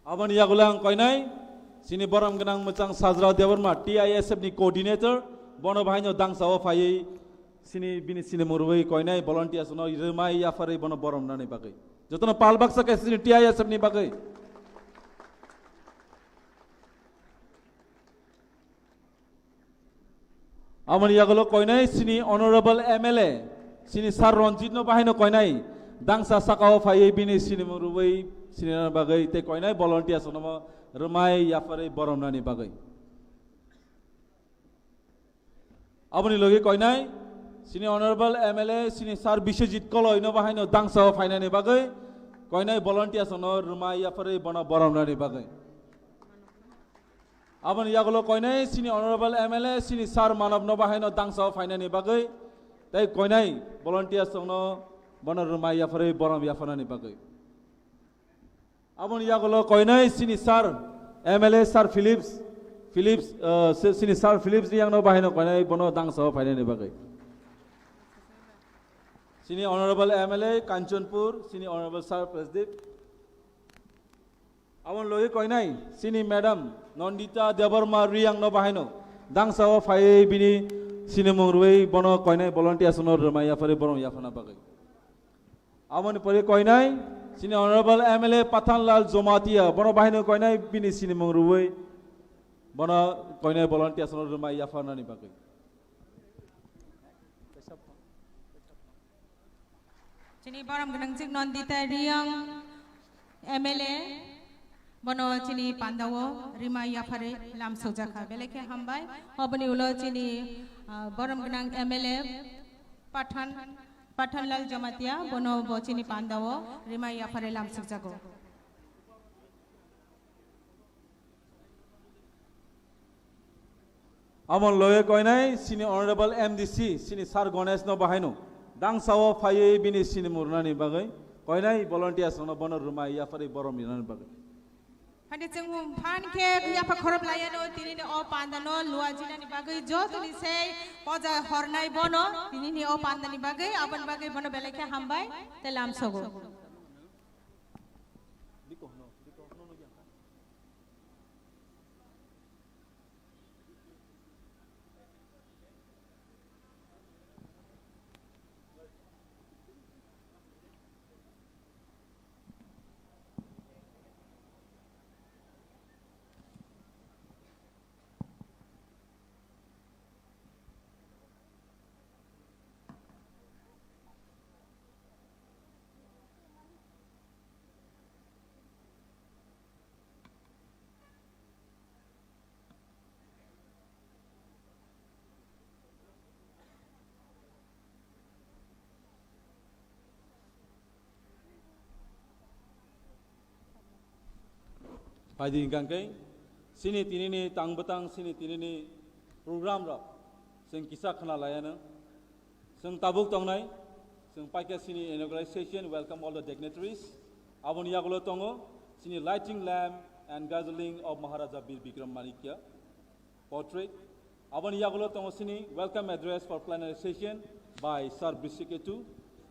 Aboni yagulo ang koinai, chini borom gwnang mwchang Sajra Debbarma, T I S F ni coordinator, bono bahaino dangsa o phaiwi, chini bini sinimung rwui koinai volunteers no rwmai yapharwi bono borom nani bagwi. Jotono pal baksa khe chini T I S F ni bagwi. Aboni yagulo koinai chini honorable M L A, chini Sir Ranjit no bahaino koinai, dangsa saka o phaiwi bini sinimung rwui sinina bagwi tei koinai volunteers no rwmai yapharwi borom nani bagwi. Aboni logi koinai, chini honorable M L A, chini Sir Biswajit Koloi no bahaino dangsa o phainani bagwi, koinai volunteers no rwmai yapharwi bono borom nani bagwi. Aboni yagulo koinai, chini honorable M L A, chini Sir Manav no bahaino dangsa o phainani bagwi, tei koinai volunteers no bono rwmai yapharwi borom yapharnani bagwi. Aboni yagulo koinai chini Sir M L A Sir Philips, Philips, uh, si-, chini Sir Philips Reang no bahaino koinai bono dangsa o phainani bagwi. Chini honorable M L A Kanchanpur, chini honorable Sir Prasdeep. Aboni logi koinai chini madam Nandita Debbarma Reang no bahaino dangsa o phaiwi bini sinimung rwui bono koinai volunteers no rwmai yapharwi borom yapharna bagwi. Aboni pore koinai, chini honorable M L A Pathanlal Jamatia, bono bahaino koinai bini sinimung rwui, bono koinai volunteers no rwmai yapharnani bagwi. Chini borom gwnang jik Nandita Reang M L A, bono chini pandao rwmai yapharwi lam sokjakha. Belai khe hambai, oboni ulo chini, ah, borom gwnang M L A Pathan, Pathanlal Jamatia, bono bo chini pandao rwmai yapharwi lam sokjago. Aboni logi koinai chini honorable M D C, chini Sir Ganesh no bahaino dangsa o phaiwi bini sinimung rwnani bagwi koinai volunteers no bono rwmai yapharwi borom rinani bagwi. Phani chwng phan khe yapha khorop laiya no, tini ni o panda no luajinani bagwi joto ni sei poja hornai bono, tini ni o panda ni bagwi, aboni bagwi bono belai khe hambai tei lam sogo. Phaidi hingkha khe, chini tinini tang bwtang, chini tinini program rok chwng kisa khna laiano. Chwng tabuk tongnai, chwng paikha chini inauguration, welcome all the dignitaries. Aboni yagulo tongo chini lighting lamp and gathering of Maharaja Bir Bikram Manikya portrait. Aboni yagulo tongo chini welcome address for plenary session by Sir Bishiketu.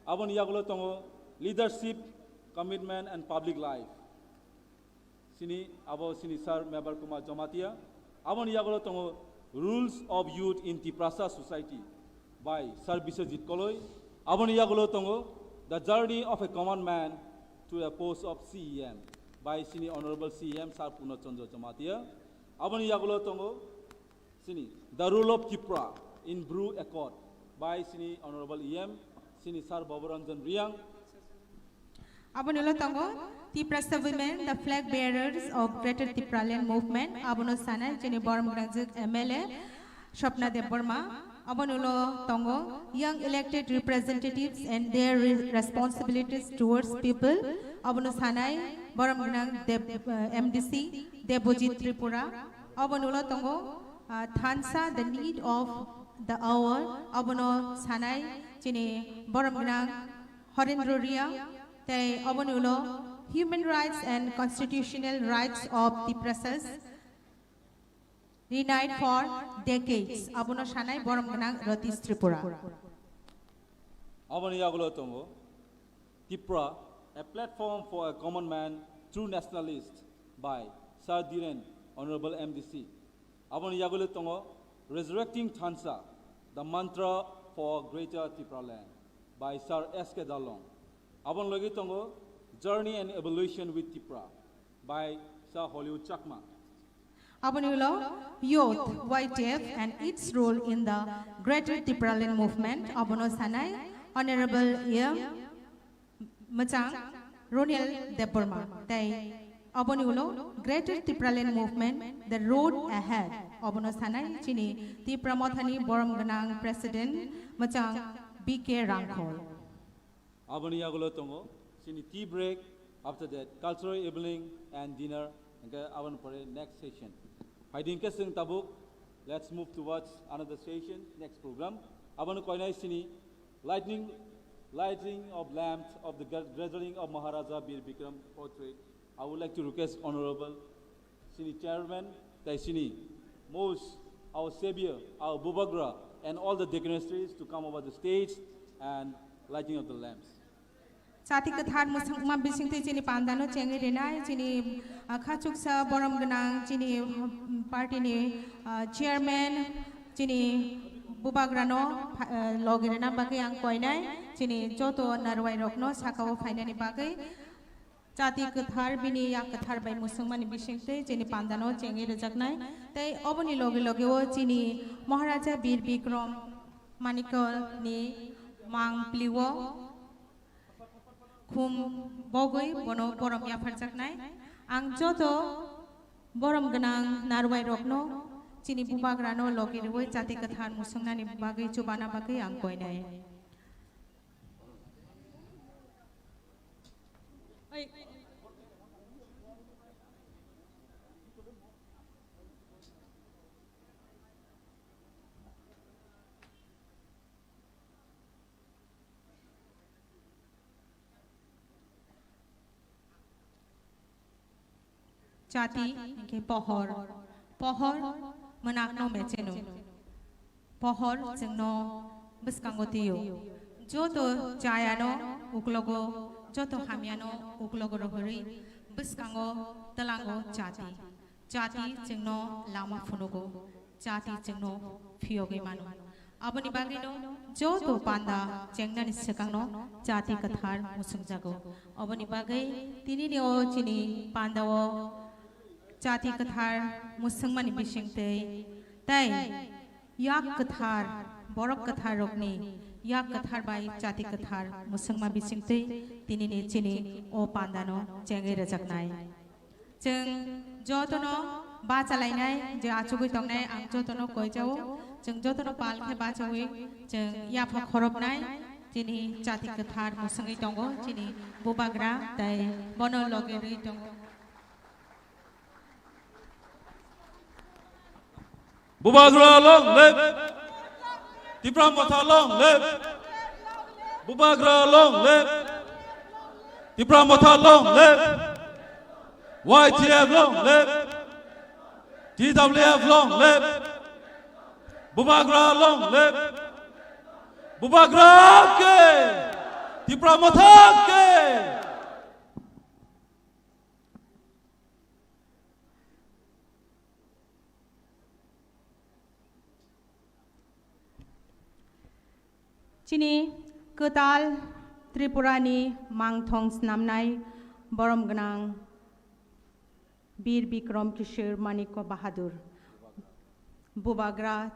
Aboni yagulo tongo leadership, commitment and public life. Chini abo chini Sir Mebar Kumar Jamatia. Aboni yagulo tongo Rules of Youth in Tiprasa Society by Sir Biswajit Koloi. Aboni yagulo tongo The Journey of a Common Man to a Post of C E M by chini Honorable C E M Sir Purno Chandra Jamatia. Aboni yagulo tongo chini The Role of Tipra in Bru Accord by chini Honorable E M, chini Sir Babu Ranjan Reang. Aboni ulo tongo Tiprasa Women, the flag bearers of Greater Tipraland Movement. Abono sanai chini borom gwnangjwk M L A Swapna Debbarma. Aboni ulo tongo young elected representatives and their re-, responsibilities towards people. Abono sanai borom gwnang Deb-, eh, M D C Debojit Tripura. Aboni ulo tongo, ah, thansa, the need of the hour. Abono sanai chini borom gwnang Horendra Reang, tei aboni ulo Human Rights and Constitutional Rights of Tiprasas, Denied for Decades, abono sanai borom gwnang Ratish Tripura. Aboni yagulo tongo Tipra, a platform for a common man, true nationalist, by Sir Dhiren, Honorable M D C. Aboni yaguli tongo Resurrecting Thansa, The Mantra for Greater Tipraland by Sir S K Dalong. Aboni logi tongo Journey and Evolution with Tipra by Sir Hollywood Chakma. Aboni ulo Youth, Y T F and its role in the Greater Tipraland movement, abono sanai Honorable M Mwchang Ronil Debbarma tei aboni ulo Greater Tipraland Movement, The Road Ahead, abono sanai chini Tipra Mothani borom gwnang President Mwchang B K Rangkhol. Aboni yagulo tongo chini tea break, after that cultural evening and dinner, hingke aboni pore next session. Phaidi hingke chwng tabuk, let's move towards another session, next program. Aboni koinai chini Lighting, lighting of lamps of the gra-, gathering of Maharaja Bir Bikram Portrait. I would like to request Honorable Sini Chairman, tai Sini, most our savior, our Bubagra, and all the dignitaries to come over the stage and lighting of the lamps. Chati kwthar mwswkma bisingtwi chini pandano chengwi rinai, chini, ah, khachuksa borom gwnang, chini, um, party ni, ah, chairman, chini bubagrano pha-, ah, logi rina bagwi ang koinai, chini joto narwai rokno sakao phainani bagwi chati kwthar bini yak kwthar bai mwswkmani bisingtwi chini pandano chengwi rwjaknai. Tei oboni logi logi o chini Maharaja Bir Bikram Manikya ni mang plio khum bogwi bono borom yapharjaknai. Ang joto borom gwnang narwai rokno chini bubagrano logi rwui chati kwthar mwswngnani bagwi chubana bagwi ang koinai. Chati hingke pohor, pohor mwnakno mecheno, pohor chwngno bwskango twiyo. Joto chayano uklogo, joto hamyano uklogo rohorwi bwskango twlango chati. Chati chwngno lama phunugo, chati chwngno phiyogwi mano. Aboni bagwino joto panda chengnani swkangno chati kwthar mwswngjago. Aboni bagwi tinini o chini pandao chati kwthar mwswngmani bisingtwi tei yak kwthar, borok kwthar rokni yak kwthar bai chati kwthar mwswngma bisingtwi tinini chini o pandano chengwi rwjaknai. Chwng jotono bachalainai je achugwi tongnai, ang jotono koijao. Chwng jotono pal khe bachawi chwng yapha khorobnai, chini chati kwthar mwswngwi tongo, chini bubagra tei bono logi rwi tongo. Bubagra long live! Tipra Motha long live! Bubagra long live! Tipra Motha long live! Y T F long live! T W F long live! Bubagra long live! Bubagra ke! Tipra Motha ke! Chini kwtal Tripurani mangthong snamnai borom gwnang Bir Bikram Kishore Manikya Bahadur. Bubagra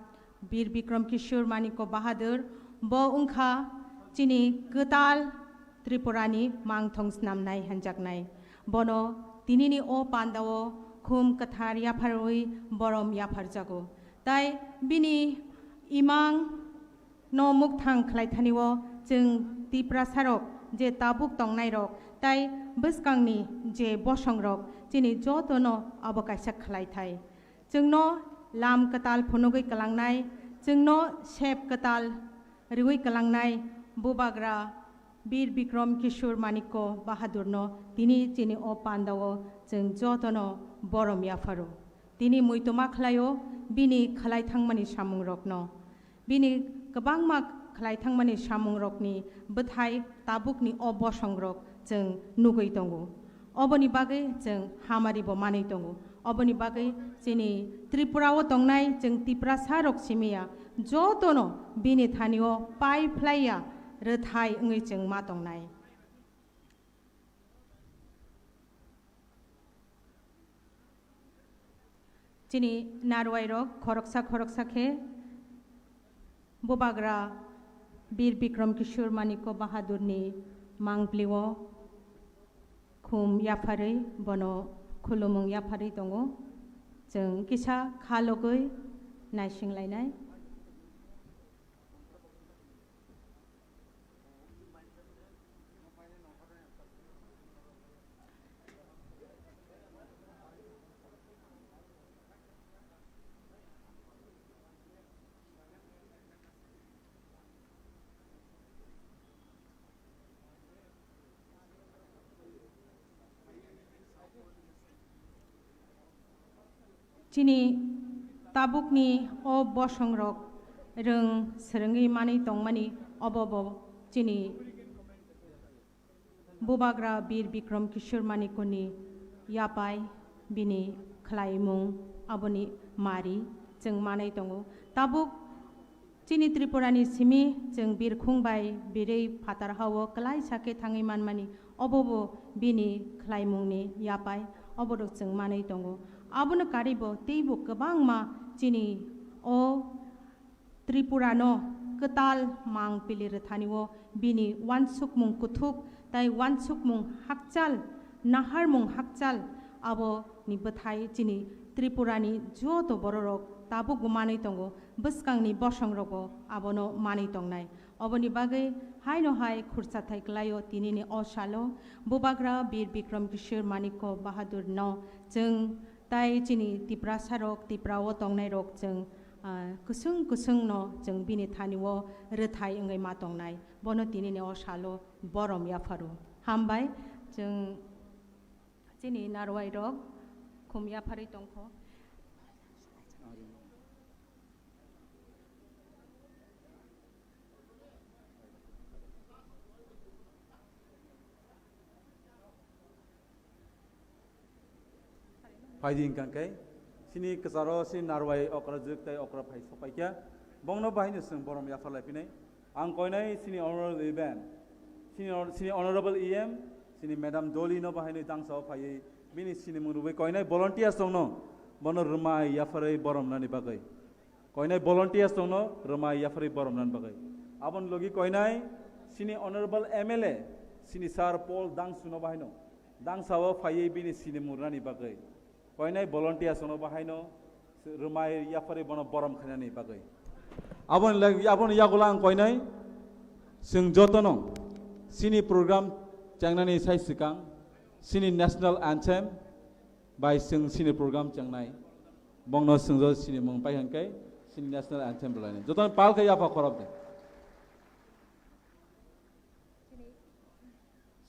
Bir Bikram Kishore Manikya Bahadur, bo wngkha chini kwtal Tripurani mangthong snamnai hanjaknai. Bono tinini o pandao khum kwthar yapharwi borom yapharjago. Tai bini imang no mukthang khlaithanio chwng Tiprasarok je tabuk tongnairok tai bwskangni je bosongrok chini jotono abo kaisa khlaithai. Chwngno lam kwtal phunugwi kwlangnai, chwngno sep kwtal riwi kwlangnai Bubagra Bir Bikram Kishore Manikya Bahadurno tini chini o pandao chwng jotono borom yapharo. Tini muitoma khlaio bini khlai thangmani samungrokno. Bini kwbangma khlai thangmani samungrokni bwthai tabukni o bosongrok chwng nugwi tongo. Oboni bagwi chwng hamari bo manwi tongo. Oboni bagwi chini Tripura o tongnai chwng Tiprasa rok simi ya, jotono bini thani o pai phlai ya rwthai wngwi chwng ma tongnai. Chini narwai rok khoroksa khoroksa khe Bubagra Bir Bikram Kishore Manikya Bahadur ni mangpli o khum yapharwi bono khulumung yapharwi tongo. Chwng kisa kha logwi naising lainai. Chini tabukni o bosongrok rwng swrwngwi manwi tongmani obo bo chini Bubagra Bir Bikram Kishore Manikyani yapai, bini khlaimung, aboni mari chwng manwi tongo. Tabuk chini Tripurani simi chwng birkhung bai birwi phatar hao klaisa khe thangwi manmani, obo bo bini khlaimungni yapai, obo rok chwng manwi tongo. Abono karwi bo teibo kwbangma chini o Tripura no kwtal mang pili rwthani o bini uansukmung kuthuk tai uansukmung hakchal, naharmung hakchal, abo ni bwthai chini Tripura ni joto bororok tabuk bo manwi tongo, bwskang ni bosong rogo abono manwi tongnai. Oboni bagwi haino hai khurchathai kwlaio tinini o salo Bubagra Bir Bikram Kishore Manikya Bahadur no chwng tai chini Tiprasa rok, Tipra o tongnai rok chwng, ah, kwswng kwswng no chwng bini thani o rwthai wngwi ma tongnai. Bono tinini o salo borom yapharo. Hambai, chwng chini narwai rok khum yapharwi tongkho. Phaidi hwnkha khe, chini kwcharo chini narwai okra jwk tai okra phai sopaikha, bongno bahaino chwng borom yapharlai phinai. Ang koinai chini honorable event, chini hon-, chini honorable E M, chini madam Doli no bahaino tangsa o phaiwi bini sinimung rwui koinai volunteers tongno, bono rwmai yapharwi borom nani bagwi. Koinai volunteers tongno rwmai yapharwi borom nani bagwi. Aboni logi koinai chini honorable M L A, chini sir Paul Dangsu no bahaino, dangsa o phaiwi bini sinimung rwnani bagwi. Koinai volunteers tongno bahaino rwmai yapharwi bono borom khainani bagwi. Aboni lag-, aboni yagulo ang koinai chwng jotono chini program chengnani sai swkang chini national anthem bai chwng chini program chengnai. Bongno chwngjo sinimung pai hwnkhe chini national anthem rwlainai. Jotono pal khe yapha khorop de.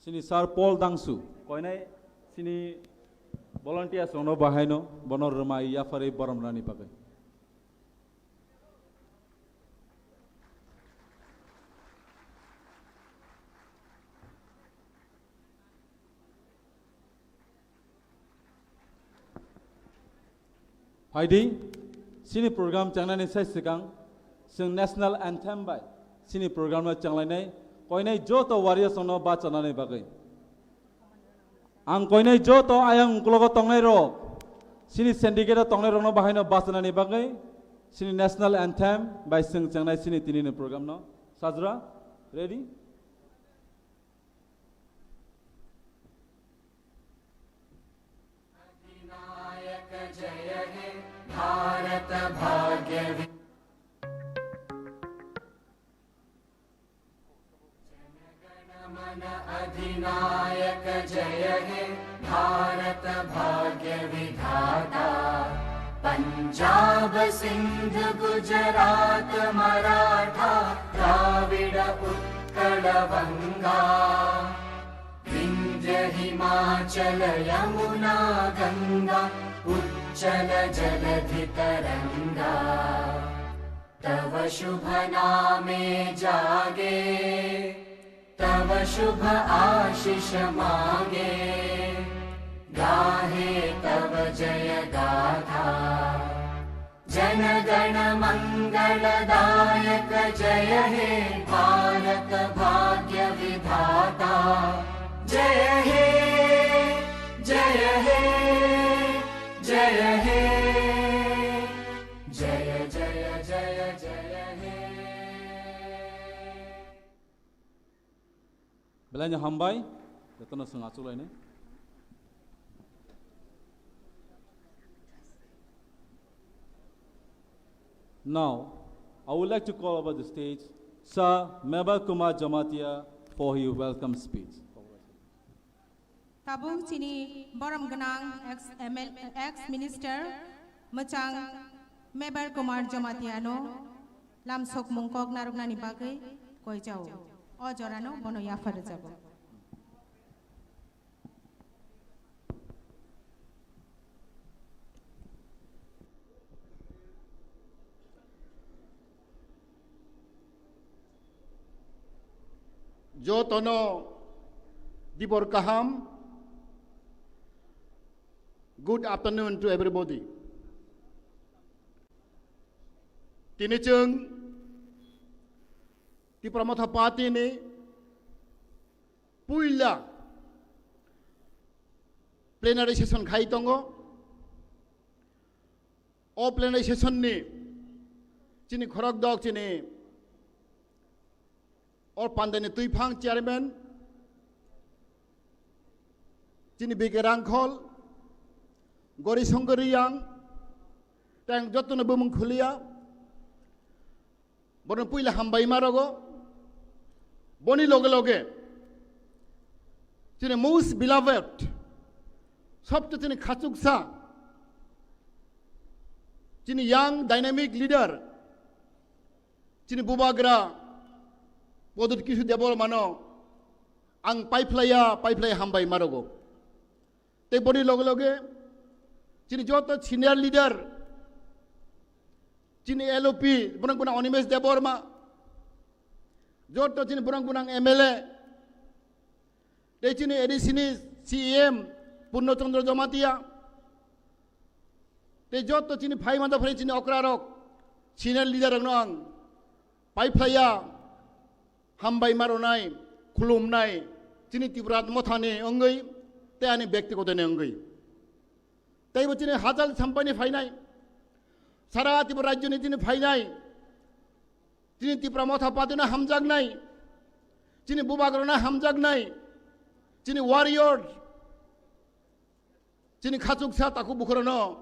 Chini sir Paul Dangsu, koinai chini volunteers rokno bahaino bono rwmai yapharwi borom rwnani bagwi. Phaidi, chini program chengnani sai swkang, chwng national anthem bai chini program no chenglainai, koinai joto warriors rokno bachanani bagwi. Ang koinai joto ayang uklogo tongnai rok, chini syndicate o tongnai rokno bahaino bachanani bagwi, chini national anthem bai chwng chengnai chini tinini program no. Sajra, ready? अधिनायक जय हे भारत भाग्य वि-, जनगण मन अधिनायक जय हे भारत भाग्य विधाता। पंजाब सिंध गुजरात मराठा द्राविड उत्कल वंगा। विंध्य हिमाचल यमुना गंगा उच्चल जलधि तरंगा। तव शुभ नामे जागे, तव शुभ आशीष मागे। गाहे तव जय गाथा, जन गण मंगलदायक जय हे भारत भाग्य विधाता। जय हे, जय हे, जय हे, जय जय जय जय हे। Belai no hambai, jotono chwng achuk lainai. Now, I would like to call over the stage Sir Mebar Kumar Jamatia for his welcome speech. Tabuk chini borom gwnang ex M L, ex minister mwchang Mebar Kumar Jamatia no lamsokmung kok narwknani bagwi koi jao. O jorano bono yaphar rwjago. Jotono dibor kaham. Good afternoon to everybody. Tini chwng Tipra Motha Party ni puila plenary session khai tongo. O plenary session ni chini khorok dok chini or pandani tuiphang chairman chini B K Rangkhol, Gori Songkor Riyang, tang jotono bumung khuliya. Bono puila hambai ma rogo. Boni loge loge chini most beloved, sobto chini khachuksa, chini young dynamic leader, chini bubagra Pradyut Kishore Debbarma no ang paiphlaiya, paiphlaiya hambai ma rogo. Tei boni loge loge chini joto senior leader, chini L O P, borok gwnang Animesh Debbarma, joto chini borok gwnang M L A, tei chini A D C ni C E M Purno Chandra Jamatia, tei joto chini phaima dophani chini okrarok, senior leader rokno ang paiphlaiya, hambai ma rwnai, khulumnai, chini Tipra Mothani wngwi tei ani bektigotoni wngwi. Teibo chini hachal sampani phainai, sara Tipra rajyoni chini phainai, chini Tipra Motha Partyno hamjaknai, chini bubagrano hamjaknai, chini warrior, chini khachuksa takhuk bukhurano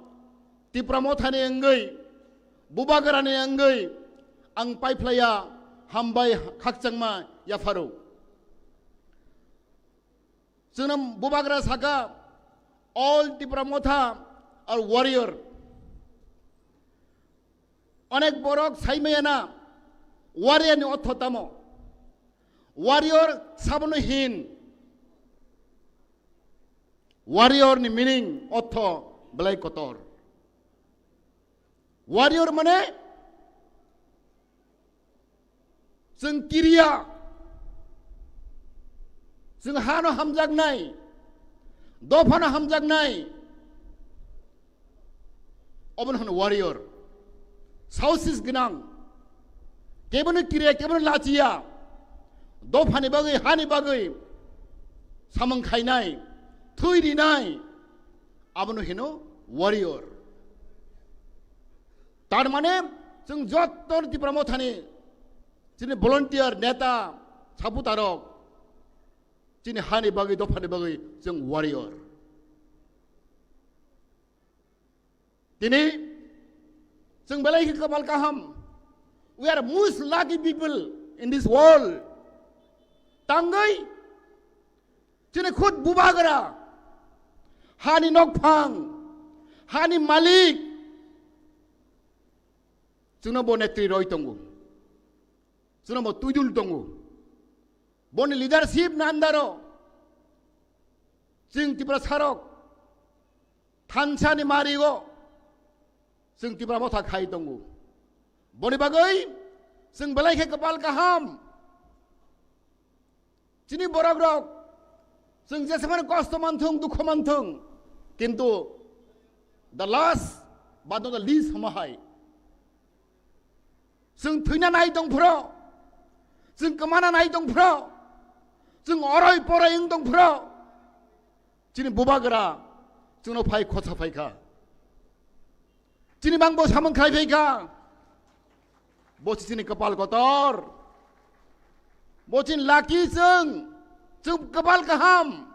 Tipra Mothani wngwi, bubagrani wngwi ang paiphlaiya, hambai khakchangma yapharo. Chwngno bubagra saka, all Tipra Motha are warrior. Onek borok saimaya na, warrior ni ortho tamo? Warrior sabono hin. Warrior ni meaning ortho belai kotor. Warrior mane chwng kiriya, chwng hano hamjaknai, dophano hamjaknai, obono hwno warrior. Saosis gwnang, kebono kiriya, kebono lachiya, dophani bagwi, hani bagwi samung khainai, thwi rinai, abono hino warrior. Tar mane chwng jotto Tipra Mothani chini volunteer, neta, saputarok, chini hani bagwi, dophani bagwi chwng warrior. Tini chwng belai khe kwpal kaham. We are most lucky people in this world. Tangwi chini khud bubagra, hani nokphang, hani malik, chwngno bo netri roi tongo, chwngno bo tuidul tongo. Boni leadership ni under o chwng Tiprasarok thansa ni mari o chwng Tipra Motha khai tongo. Boni bagwi chwng belai khe kwpal kaham. Chini borok rok, chwng jesemani kosto manthung, dukho manthung, Kintu the last but not the least hama hai, chwng thwina nai tong phro, chwng kwmana nai tong phro, chwng oroi poroi wng tong phro, chini bubagra chwngno phai khosa phai kha. Chini bangbo samung khlai phai kha. Bo si chini kwpal kotor. Bo chini lucky chwng, chwng kwpal kaham.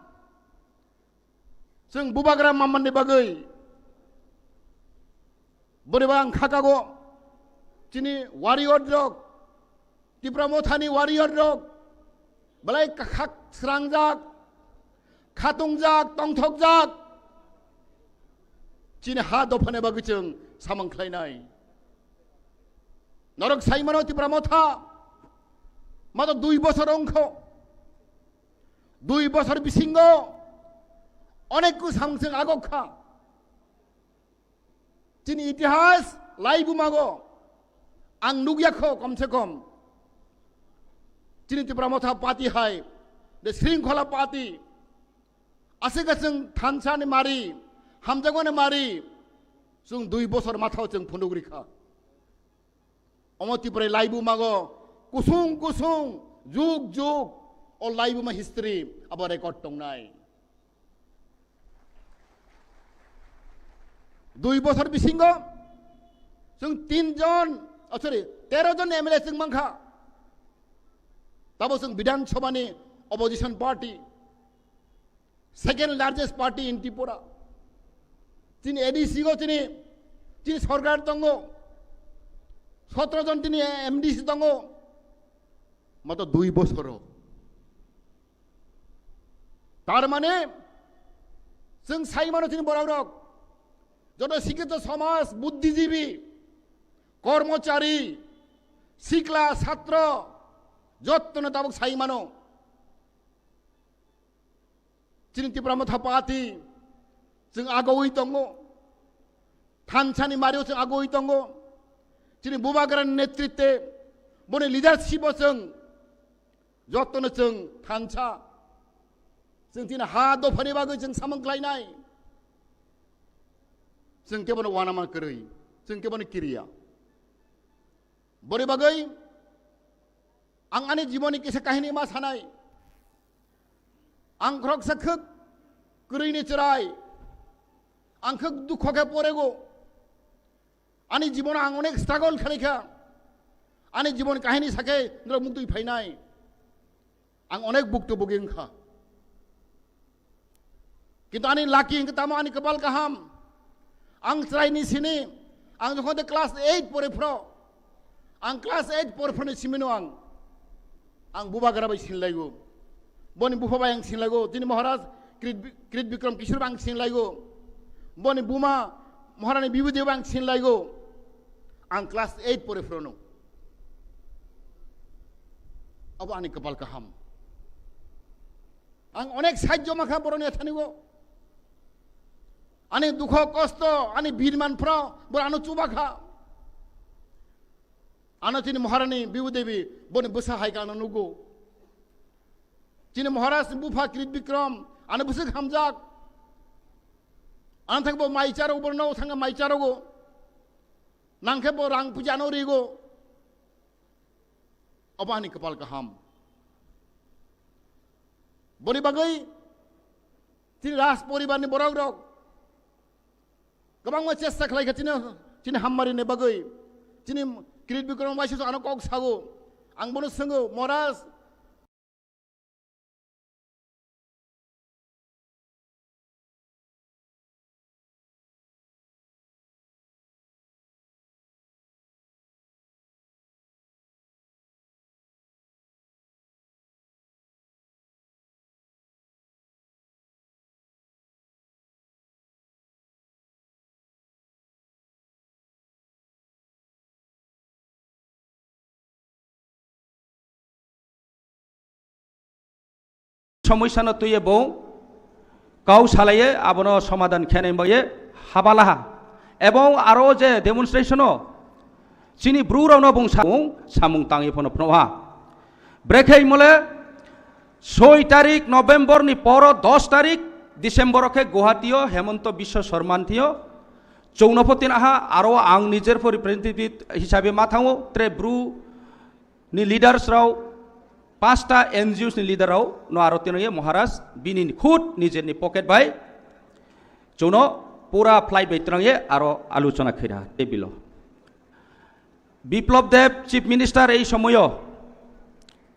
Chwng bubagra mamani bagwi. Boni bang khakago chini warrior rok, Tipra Mothani warrior rok belai khak srangjak, khatungjak, tongthokjak. Chini ha dophani bagwi chwng samung khlainai. Norok saimano Tipra Motha mato dui bosor ongkho. Dui bosor bisingo onek ku samung chwng agok kha. Chini itihas laibumago ang nukya kho, kom se kom. Chini Tipra Motha party hai, the Shringkhola party, aswk chwng thansa ni mari, hamjakmani mari, chwng dui bosor mathao chwng phunuk rikha. Omo Tripura laibumago kusung kusung, jug jug, o laibuma history abo record tongnai. Dui bosor bisingo chwng tin jon, oh, sorry, tero jon M L A chwng mankha. Tabo chwng Bidhan Sabha ni opposition party, second largest party in Tripura. Chini A D C go chini, chini sorkar tongo, sotro jon chini M D C tongo, mato dui bosoro. Tar mane, chwng sai mano chini borok rok, joto sikkito somaj, buddhijibi, kormochari, sikla, satro, jottono tabuk sai mano. Chini Tipra Motha Party chwng agoi tongo, thansani mario chwng agoi tongo, chini bubagrani netritwe, boni leadership o chwng Jotono chwng thansa, chwng tini ha dophani bagwi chwng samung khlainai. Chwng kebono uanama kwrwi, chwng kebono kiriya. Boni bagwi ang ani jiboni kisa kahini ma sanai. Ang khoroksa khwk kwrwini chwrai, ang khwk dukho khe porego. Ani jibono ang onek struggle khlaikha. Ani jibon kahini sakhe norok muktwi phainai. Ang onek buktu bugi wngkha. Kintu ani lucky hwnkhe tamo ani kwpal kaham. Ang chwraini sini, ang jokhon de class eight pore phro, ang class eight pore phroni simino ang, ang bubagra bai sinlaigo. Boni bupha bai ang sinlaigo. Tini Maharaj Krit, Krit Bikram Kishore bai ang sinlaigo. Boni buma Maharani Bibhuti bai ang sinlaigo. Ang class eight pore phrono. Abo ani kwpal kaham. Ang onek sahajjo mankha boroni athanigo. Ani dukho kosto, ani birman phro, bor ano chubakha. Ano chini Maharani Bibu Devi, boni bwsa hai khe ano nugo. Chini Maharaj ni bupha Krit Bikram, ano bwswk hamjak. Ano thangbo mai charo, bor no thangkhe mai charogo. Nangkhe bo rang puja no rigo. Obo ani kwpal kaham. Boni bagwi chini Raj poribar ni borok rok kwbangma chesta khlai kha chini, chini hamari ni bagwi. Chini Krit Bikram waisa ano kok sago. Ang bono swngo, Maharaj, Somoisano twiye bo kau salaye abono somadan khenai baye habalaha. Ebong aro je demonstration o chini bru rokno bung samung, samung tangwi phano phnuha. Brekhe mole soi tarik November ni poro dos tarik December o khe Guwahati o Hemanta Biswa Sarma ni thio chwngno pho tin aha aro ang nijer pho representative hisabe ma thango tre bru ni leaders rao pasta N G Os ni leader rao no aro tino ye Maharaj bini khud nijer ni pocket bai chwngno pura flight bai twrang ye aro aluchona khaira table o. Biplab Deb Chief Minister ei somoyo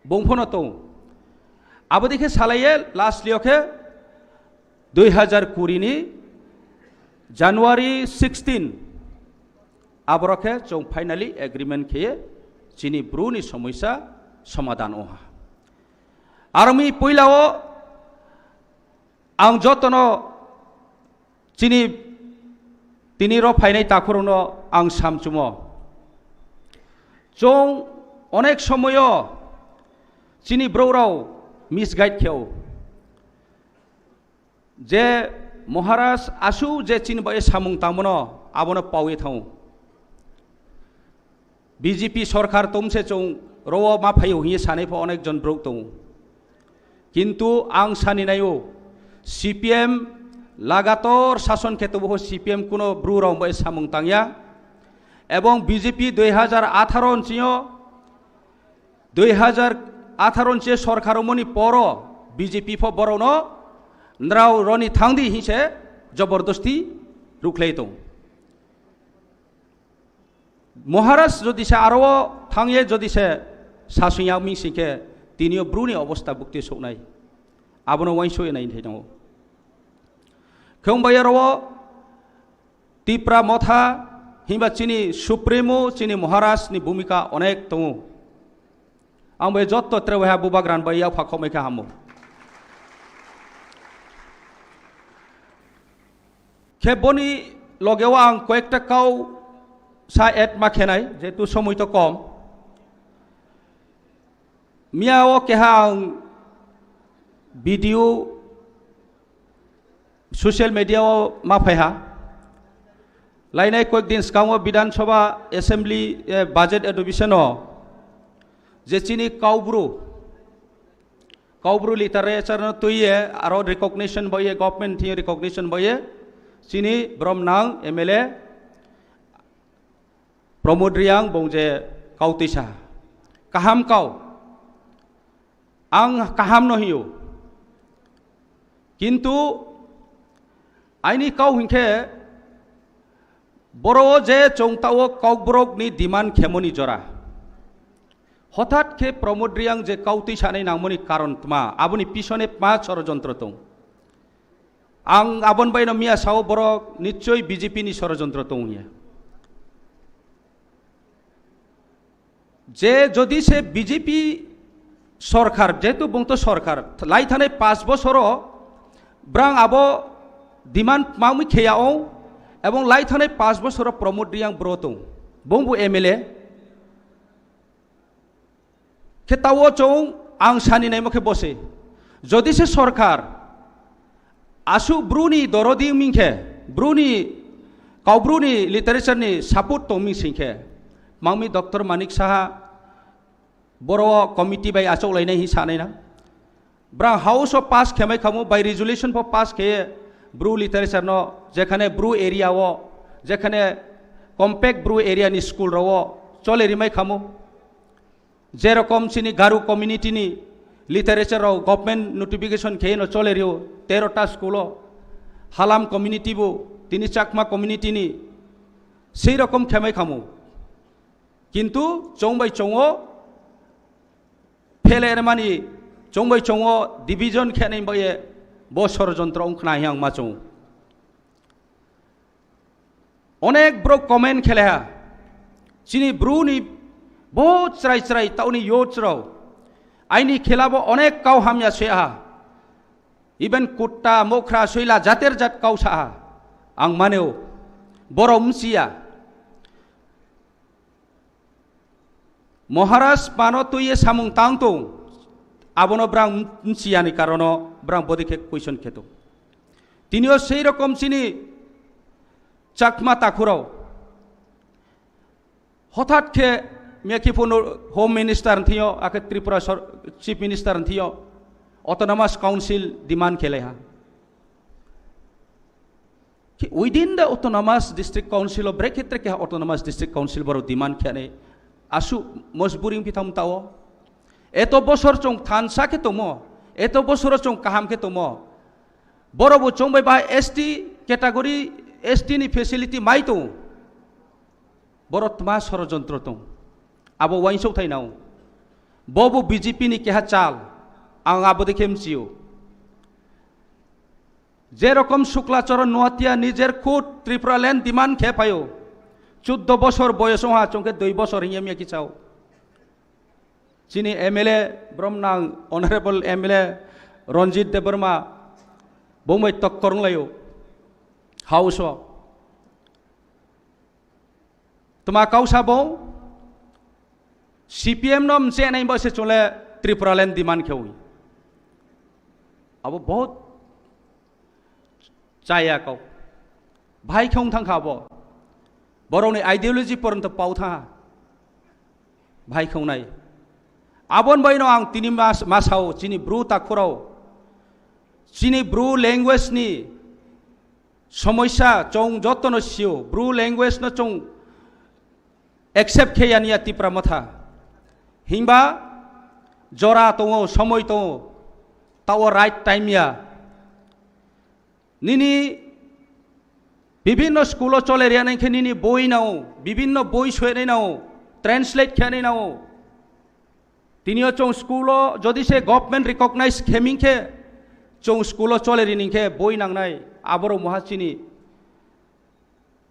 bongphono tong. Abo dikhe salaye last liyo khe dui hazar kuri ni January sixteen aboro khe chwng finally agreement kheye chini bru ni somoisa somadan oha. Armi puila o ang jotono chini tini ro phainai takhukrokno ang samchumo. Chwng onek somoyo chini broukrok misguide kheo. Je Maharaj asu je chini bai samung tangmano abono pawi thango. B J P sorkar tomse chwng rowo ma phaio hiye sanai pho onek jon brouh tongo. Kintu ang sani naio, C P M lagator sason khe tobo C P M kuno bru rok bai samung tangya. Ebong B J P dui hazar atharo nchio, dui hazar atharo nche sorkar moni poro B J P pho borokno nrao roni thangdi hinse jobordosti rukhlai tong. Maharaj jodi se aro o thangye jodi se sasungya ming singkhe tinio bruni obosta bukti soknai. Abono wainsoye nai thai tongo. Khwng bai aro o Tipra Motha himba chini Supremo, chini Maharaj ni bhumika onek tongo. Ang bai jotto tre waiha bubagra bai yapha khomai kha hamo. Khe boni logeo ang koyekta kau sa add ma khenai, jehetu somoi to kom. Miya o keha ang video social media o ma phaiha. Lainai koyek din swkango Bidhan Sabha Assembly, eh, Budget Adhibesion o je chini Kaubru, Kaubru literature no twiye aro recognition boye, government thing recognition boye, chini brom nang M L A Pramod Reang bong je kau twisa kaham kau, ang kaham no hiyo, kintu aini kau hinkhe boro je chwng tao Kokborok ni demand khemoni jora, hothat khe Pramod Reang je kau twisanai nangmoni karon tma, aboni pisone tma sorojontro tong. Ang abon baino miya sao borok nichoi B J P ni sorojontro tong ya. Je jodi se B J P sorkar, jehetu bongto sorkar, lai thanai paanch bosoro brang abo demand mamui kheya o, ebong lai thanai paanch bosoro Pramod Reang bro tong, bongbu M L A. Khe tao chwng ang sani naimo khe bose. Jodi se sorkar asuk bruni dorodi ming khe, bruni, Kaubru ni literature ni support tong ming sing khe, mangmi Doctor Manik Saha boro committee bai achok lainai hi sanai na. Brang house o pass khemai khamu bai resolution pho pass khe bru literature no, jekhane bru area o, jekhane compact bru area ni school ro o chole rimai khamu. Jerokom chini Garu community ni literature rok government notification khe no chole rio tero ta school o, Halam community bo tini Chakma community ni sei rokom khemai khamu. Kintu chong bai chongo phele mani chong bai chongo division khenai bai bo sorojontro wng khna yang ma chong. Onek bro comment khele ha. Chini bru ni bo chrai chrai tauni yo chro. Aini khela bo onek kau hamya se ha. Even kutta mokhra soila jater jat kau sa ha. Ang maneo. Boro msiya. Maharaj pano tuiye samung tang tong, abono brang mchiyani karono brang bodi khe question kheto. Tinio sei rokom chini Chakma takhurao. Hothat khe mekhi phunu Home Minister thio, akhe Tripura sor-, Chief Minister thio, Autonomous Council demand khelai ha. Within the autonomous district council o brekhe trekhe autonomous district council borok demand khe ani asu mojburi wngphi tamo tao. Eto bosor chwng thansa khe tongmo, eto bosoro chwng kaham khe tongmo. Borok bo chwng bai bahai S T category, S T ni facility mai tongo. Borok tma sorojontro tong. Abo uansuk thai nao. Bo bo B J P ni keha chal. Ang abo dekhe mchio. Je rokom Shukla Charan Noatia nijer khud Tripura land demand khe phaio. Chuddo bosor boyos wngha chwng khe dui bosor hingya miya kichao. Chini M L A brom nang Honorable M L A Ranjit Debbarma bongbai tokkor wnglaio. House o. Tma kausa bo C P M no mchenai bo se chole Tripura land demand khewi. Abo bahut chaya kau. Bhai khong thang kha bo. Borok ni ideology poronto pau tha. Bhai khong nai. Abon bai no ang tini mas-, masao chini bru takhurao. Chini bru language ni somosya chwng jotono sio, Bru language no chwng accept khe ya niya Tipra Motha. Himba jora tongo, somoi tongo, tao right time ya. Nini bibinno school o chole riya nai khe nini boi nao, bibinno boi soinai nao, translate khe nai nao. Tinio chwng school o jodi se government recognize kheming khe chwng school o chole rining khe boi nangnai aborok moha chini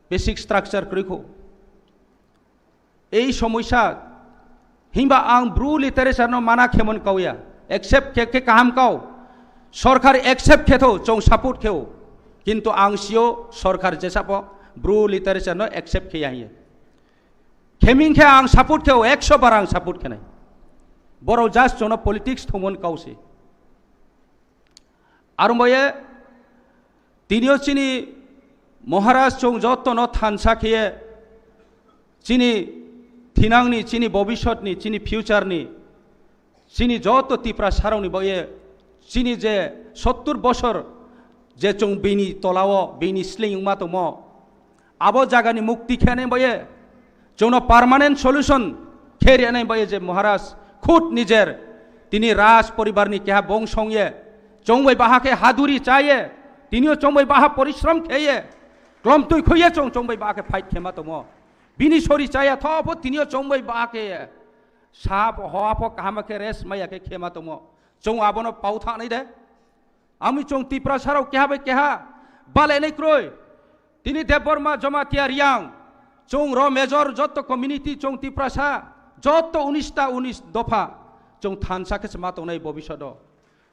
basic structure kwrwi kho. Ei somosya himba ang Bru literature no mana khemon kauya, accept khe khe kaham kau, sorkar accept khe tho chwng support kheo, kintu ang sio sorkar jesapo Bru literature no accept khe ya hiye. Kheming khe ang support khe, o ekso bar ang support khenai. Borok just jono politics thumon kausi. Arumbaye tinio chini Maharaj chwng jotono thansa khe chini thinangni, chini bobisotni, chini future ni, chini joto Tipra sarokni baye chini je sottur bosor je chwng bini tolao, bini sling wngma tongmo, abo jagani mukti khenai baye, chwngno permanent solution khe rwnai baye je Maharaj khud nijer tini Raj poribarni keha bongso wngye, chwng bai baha khe haduri chaye, tinio chwng bai baha porishrom kheye, klomtwi khuye chwng, chwng bai baha khe fight khema tongo. Bini sori chaya tho bo tinio chwng bai baha khe sa pho, hoa pho kaham khe rest maya khe khema tongo. Chwng abono pau thanai de. Ami chwng Tiprasa rok keha bai keha bale nai kroi. Tini Debbarma, Jamatia, Riang, chwng ro major joto community chwng Tiprasa, joto unis ta unis dopha chwng thansa khe se ma tongnai bobishodo.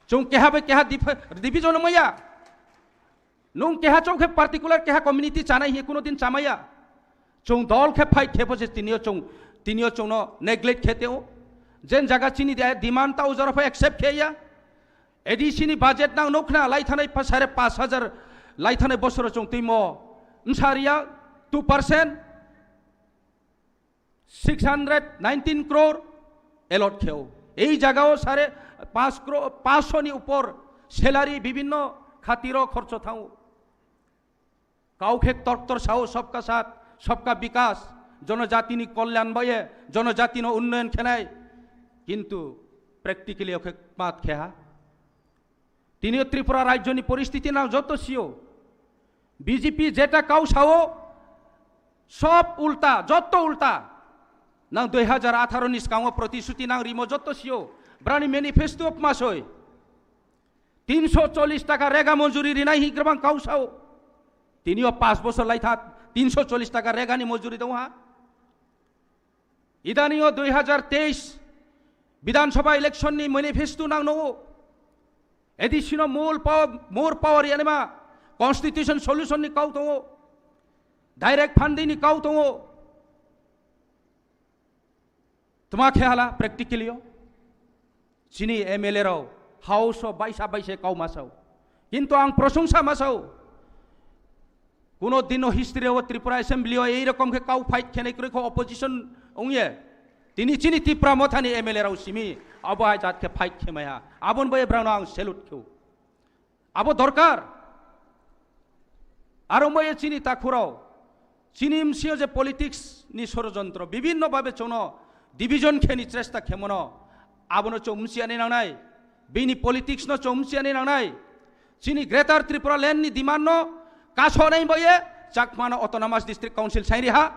Chwng keha bai keha dipha-, division maya. Nung keha chwng khe particular keha community chanai hi kuno din chamaya. Chwng dol khe fight khe bo se tinio chwng, tinio chwngno neglect khe teo. Jen jaga chini de demand ta ujara pha accept khe ya. A D C ni budget nang nukna lai thanai pa sare pas hajar lai thanai bosoro chwng timo. Msariya two percent. Six hundred nineteen crore allot kheo. Ei jagao sare pas crore, paanch sho ni upor salary bibinno khatiro khorcho thango. Kau khe tortor sao sabka saath, sabka bikas, jonojatini kolyan baye, jonojatino unnoyon khenai. Kintu practically okhe mat kheha. Tinio Tripura rajyoni poristiti nang joto sio. B J P jeta kau sao, sob ulta, joto ulta. Nang dui hajar atharo ni skango protishuti nang rimo joto sio. Brani manifesto pmasoi. Tinsho chollish taka rega monjuri rinai hi grabang kau sao. Tinio pas bosor lai tha, tinsho chollish taka rega ni monjuri dong ha. Idani o dui hajar teis Bidhan Sabha election ni manifesto nang no. A D C no more power, more power yanima constitution solution ni kau tongo. Direct funding ni kau tongo. Tma khe hala practically o. Chini M L A rao house o baisa baisa kau masao. Kintu ang prosongsa masao. Kuno dino history o Tripura Assembly o ei rokom khe kau fight khenai kwrwi kho opposition ongye. Tini chini Tipra Mothani M L A rao simi abo hai jat khe fight khemai ha. Abon bai brano ang salute kheo. Abo dorkar. Aro moye chini takhurao, chini msio je politics ni sorojontro, bibinno babe chwngno division kheni chesta khemono, abono chwng mchiani nangnai, bini politics no chwng mchiani nangnai. Chini Greater Tripura Land ni demand no kasonai boye Chakma no Autonomous District Council sairi ha.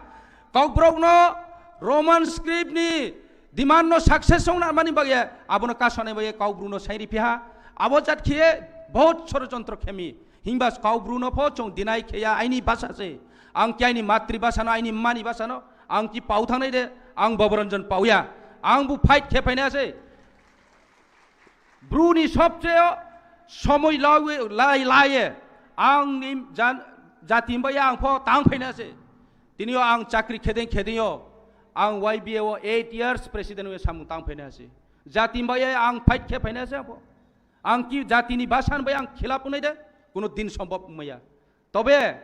Kokborok no Roman script ni demand no success ong na mani boye abono kasonai boye Kokborok no sairi piha. Abo jat khiye bahut sorojontro khemi. Himba Kokborok no pho chwng deny kheya aini basa se. Ang ki aini matri basa no, aini mani basa no, ang ki pau thangnai de, ang Boboranjan pauya. Ang bu fight khe phaina se. Bruni sobcheo somoi lawi-, lai-, laye ang ni jan-, jati baya ang pho tang phaina se. Tinio ang chakri khedeng khedengyo ang Y B A o eight years president we samung tang phaina se. Jati baya ang fight khe phaina se pho. Ang ki jati ni basan bai ang khilap unai de, kuno din sombhob maya. Tobe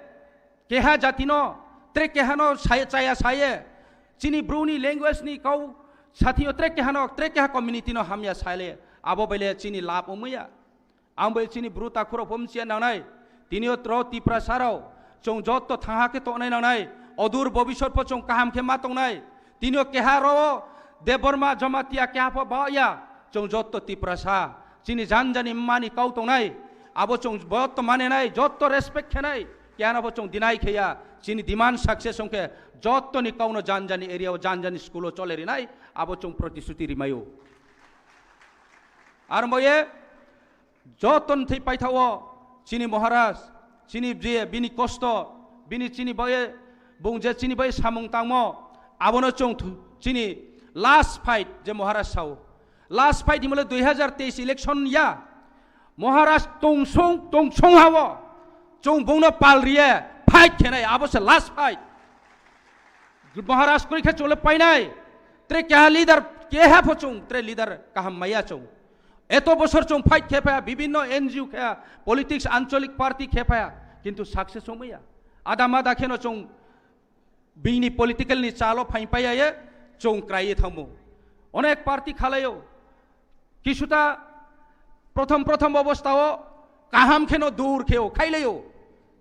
keha jatino, tre kehano sai-, chaya saye, chini Bruni language ni kau satio tre kehano, tre keha community no hamya saile, abo bele chini lab omuya. Ang bai chini Bru takhuro phomchia nangnai, tinio tro Tiprasarao, chong jotto thaha khe tongnai nangnai, odur bobisot pho chong kaham khe ma tongnai, tinio keha ro Debbarma Jamatia keha pho ba ya, chong jotto Tiprasa, chini janjani mani kau tongnai, abo chong jotto manenai, jotto respect khenai, kiyana bo chong deny kheya, chini demand success ongkhe, jotto ni kauno janjani area o, janjani school o chole rinai, abo chong protisuti rimayo. Ar moye, jotto ni thwi paithao, chini Maharaj, chini je bini kosto, bini chini boye, bung je chini boye samung tangmo, abono chong thu-, chini last fight je Maharaj sao. Last fight himle dui hazar teis election ya. Maharaj tongsong, tongsong hao. Chong bungno pal riye fight khenai, abo se last fight. Maharaj kuri khe chole painai. Tre keha leader, keha pho chong, tre leader kaham maya chong. Eto bosor chong fight khe phaya, bibinno N G O khe, politics, ancholik party khe phaya, kintu success ongmaya. Ada mada kheno chong bini political ni chalo phain paya ye chong krai ye thango. Onek party khalayo. Kisuta prothom prothom obostha o kaham kheno dur kheo khailayo.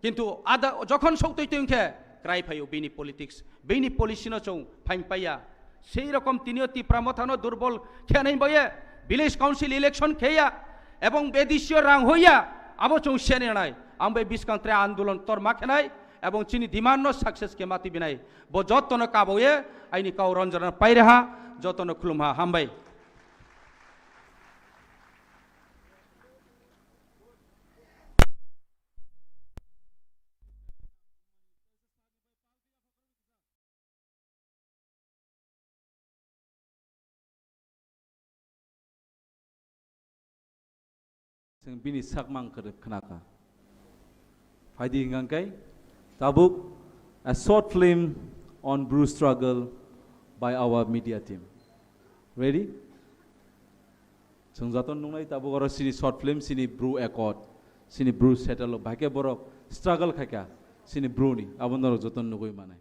Kintu ada jokhon sok twi twi khe krai phayo bini politics, bini policy no chong phain paya. Sei rokom tinio Tipra Motha no durbol khenai boye village council election kheya ebong bedisio rang hoya abo chong senenai. Ang bai biskang tre andolon tor ma khenai ebong chini demand no success khe ma tibinai. Bo jotto no kabaoye aini kau ronjana pairaha, jotto no khulumha, hambai. Chwng bini sakmang kwrwi khna kha. Phaidi hwnkha khe tabuk a short film on Bru struggle by our media team. Ready? Chwng joto nuknai tabuk oro chini short film, chini Bru accord, chini Bru settle o bahai khe borok struggle khaikha chini Bru ni, abo norok joto nugwi manai.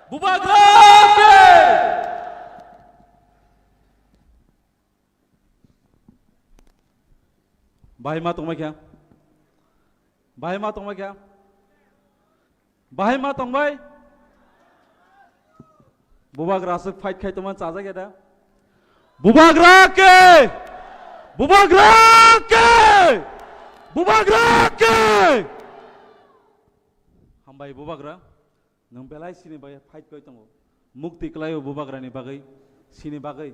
Bubagra ke! Bahai ma tongbai kha? Bahai ma tongbai kha? Bahai ma tongbai? Bubagra aswk fight khai tongmani chajak ya da? Bubagra ke! Bubagra ke! Bubagra ke! Hambai Bubagra. Nwng belai sini bagwi fight khai tongo. Mukti kwlaio Bubagrani bagwi, sini bagwi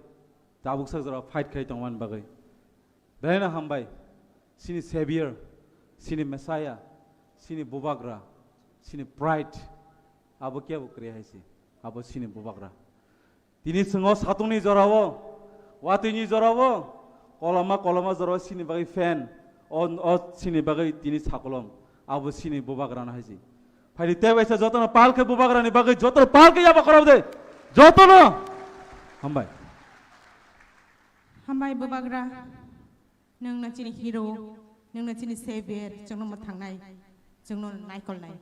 tabuk sak jora fight khai tongmani bagwi. Belaino hambai, sini Savior, sini Messiah, sini Bubagra, sini Pride, abo kebo kwrwi hai se, abo sini Bubagra. Tini chwng o satungni jorao, watwini jorao, koloma koloma jorao sini bagwi fan, o, o sini bagwi tini sakolom, abo sini Bubagrano hai se. Phaidi tei waisa jotono pal khe Bubagrani bagwi, jotono pal khe yaba khorok de. Jotono. Hambai. Hambai Bubagra, nwng na chini hero, nwng na chini savior, chwngno mwthangnai, chwngno naikolnai.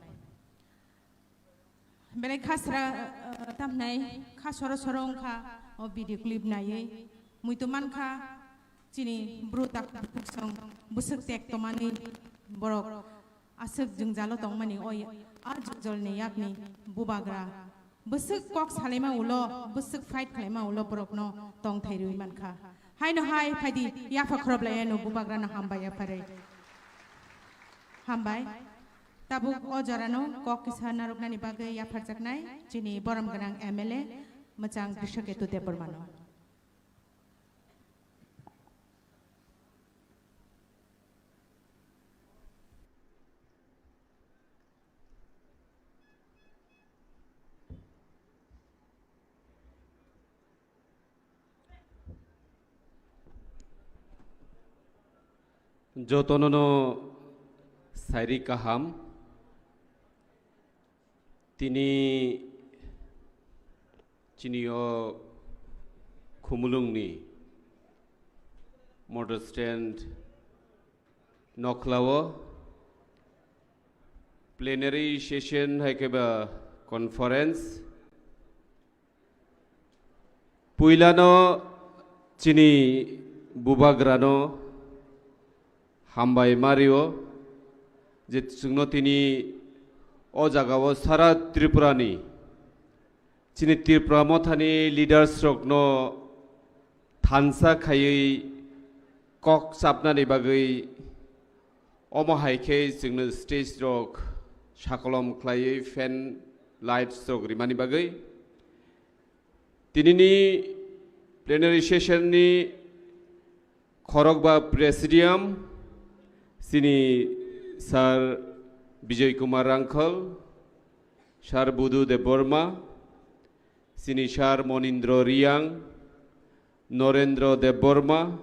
Belai kha sra, eh, tamhnai, kha soro soro wngkha o video clip naiwi. Muitu mankha chini bru tak bukhuk song bwswk tek tomani borok aswk jwngjalo tongmani o a jwngjal ni yakni Bubagra bwswk kok salaima ulo, bwswk fight khalaima ulo borokno tongthai rwi mankha. Haino hai phaidi yapha khoroplaiano Bubagrano hambai yapharwi. Hambai. Tabuk o jorano kok kisa narwknani bagwi yapharjaknai chini borom gwnang M L A mwchang Krishaketu Debbarmano. Jotono no sairi kaham. Tini chini o Khumulwng ni motor stand nokhla o plenary session hai khe ba conference. Puilano chini Bubagrano hambai mario je chwngno tini o jagao sara Tripurani chini Tripura mothani leaders rokno thansa khaiwi kok chapnani bagwi omo hai khe chwngno stage rok sakolom khlaiwi fan lights rok rimani bagwi. Tinini plenary session ni khorokba presidium, chini Sir Bijoy Kumar Rangkhal, Sir Budu Debbarma, chini Sir Monindra Reang, Norendra Debbarma,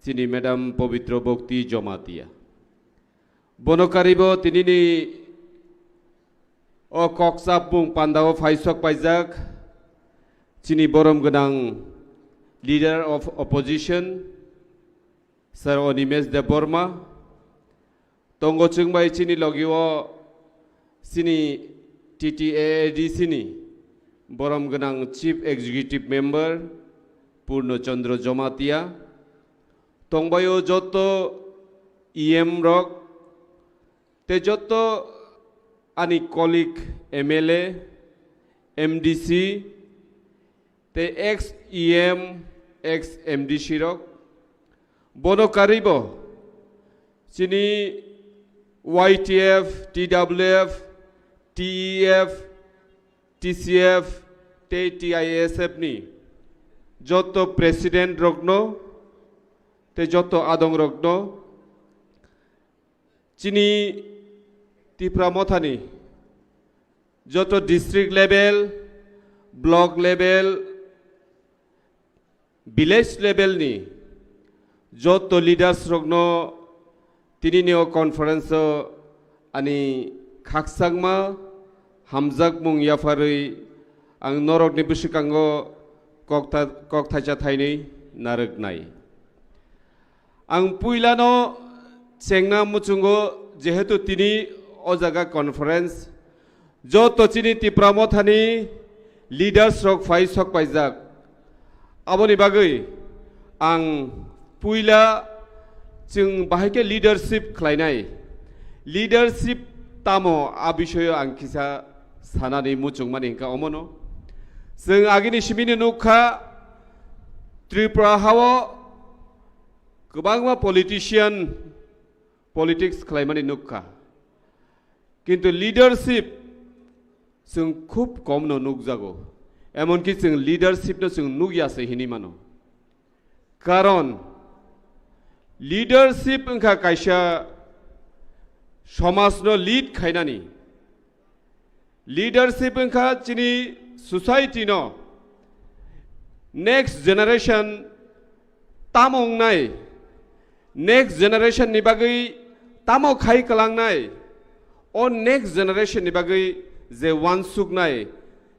chini Madam Pabitra Bhakti Jamatia. Bono karibo tinini o kok chapmung pandao phaisok paijak chini borom gwnang Leader of Opposition, Sir Animesh Debbarma. Tongo chwng bai chini logi o chini T T A A D C ni borom gwnang Chief Executive Member Purno Chandra Jamatia. Tongbaio joto E M rok, tei joto ani colleague M L A, M D C, tei ex E M, ex M D C rok. Bono karwibo chini Y T F, T W F, T E F, T C F tei T I S F ni joto president rokno tei joto adong rokno chini Tipra mothani joto district level, block level, village level ni joto leaders rokno tinini o conference o ani khakchangma hamjakmung yapharwi ang norokni bwswkango kok tha-, kok thaisa thainwi narwknai. Ang puilano chengna muchungo, jehetu tini o jaga conference Joto chini Tipra Mothani leaders rok phai sok paijak. Aboni bagwi ang puila chwng bahai khe leadership khlainai. Leadership tamo a bisoyo ang kisa sanani muchungmani hwnkha omono. Chwng agini simino nukha Tripura hao kwbangma politician politics khlaimani nukha. Kintu leadership chwng khub komno nukjago. Emonki chwng leadership no chwng nukya se hinwi mano. Karon leadership wngkha kaisa somajno lead khainani. Leadership wngkha chini society no next generation tamo wngnai, next generation ni bagwi tamo khai kwlangnai, o next generation ni bagwi je wansuknai,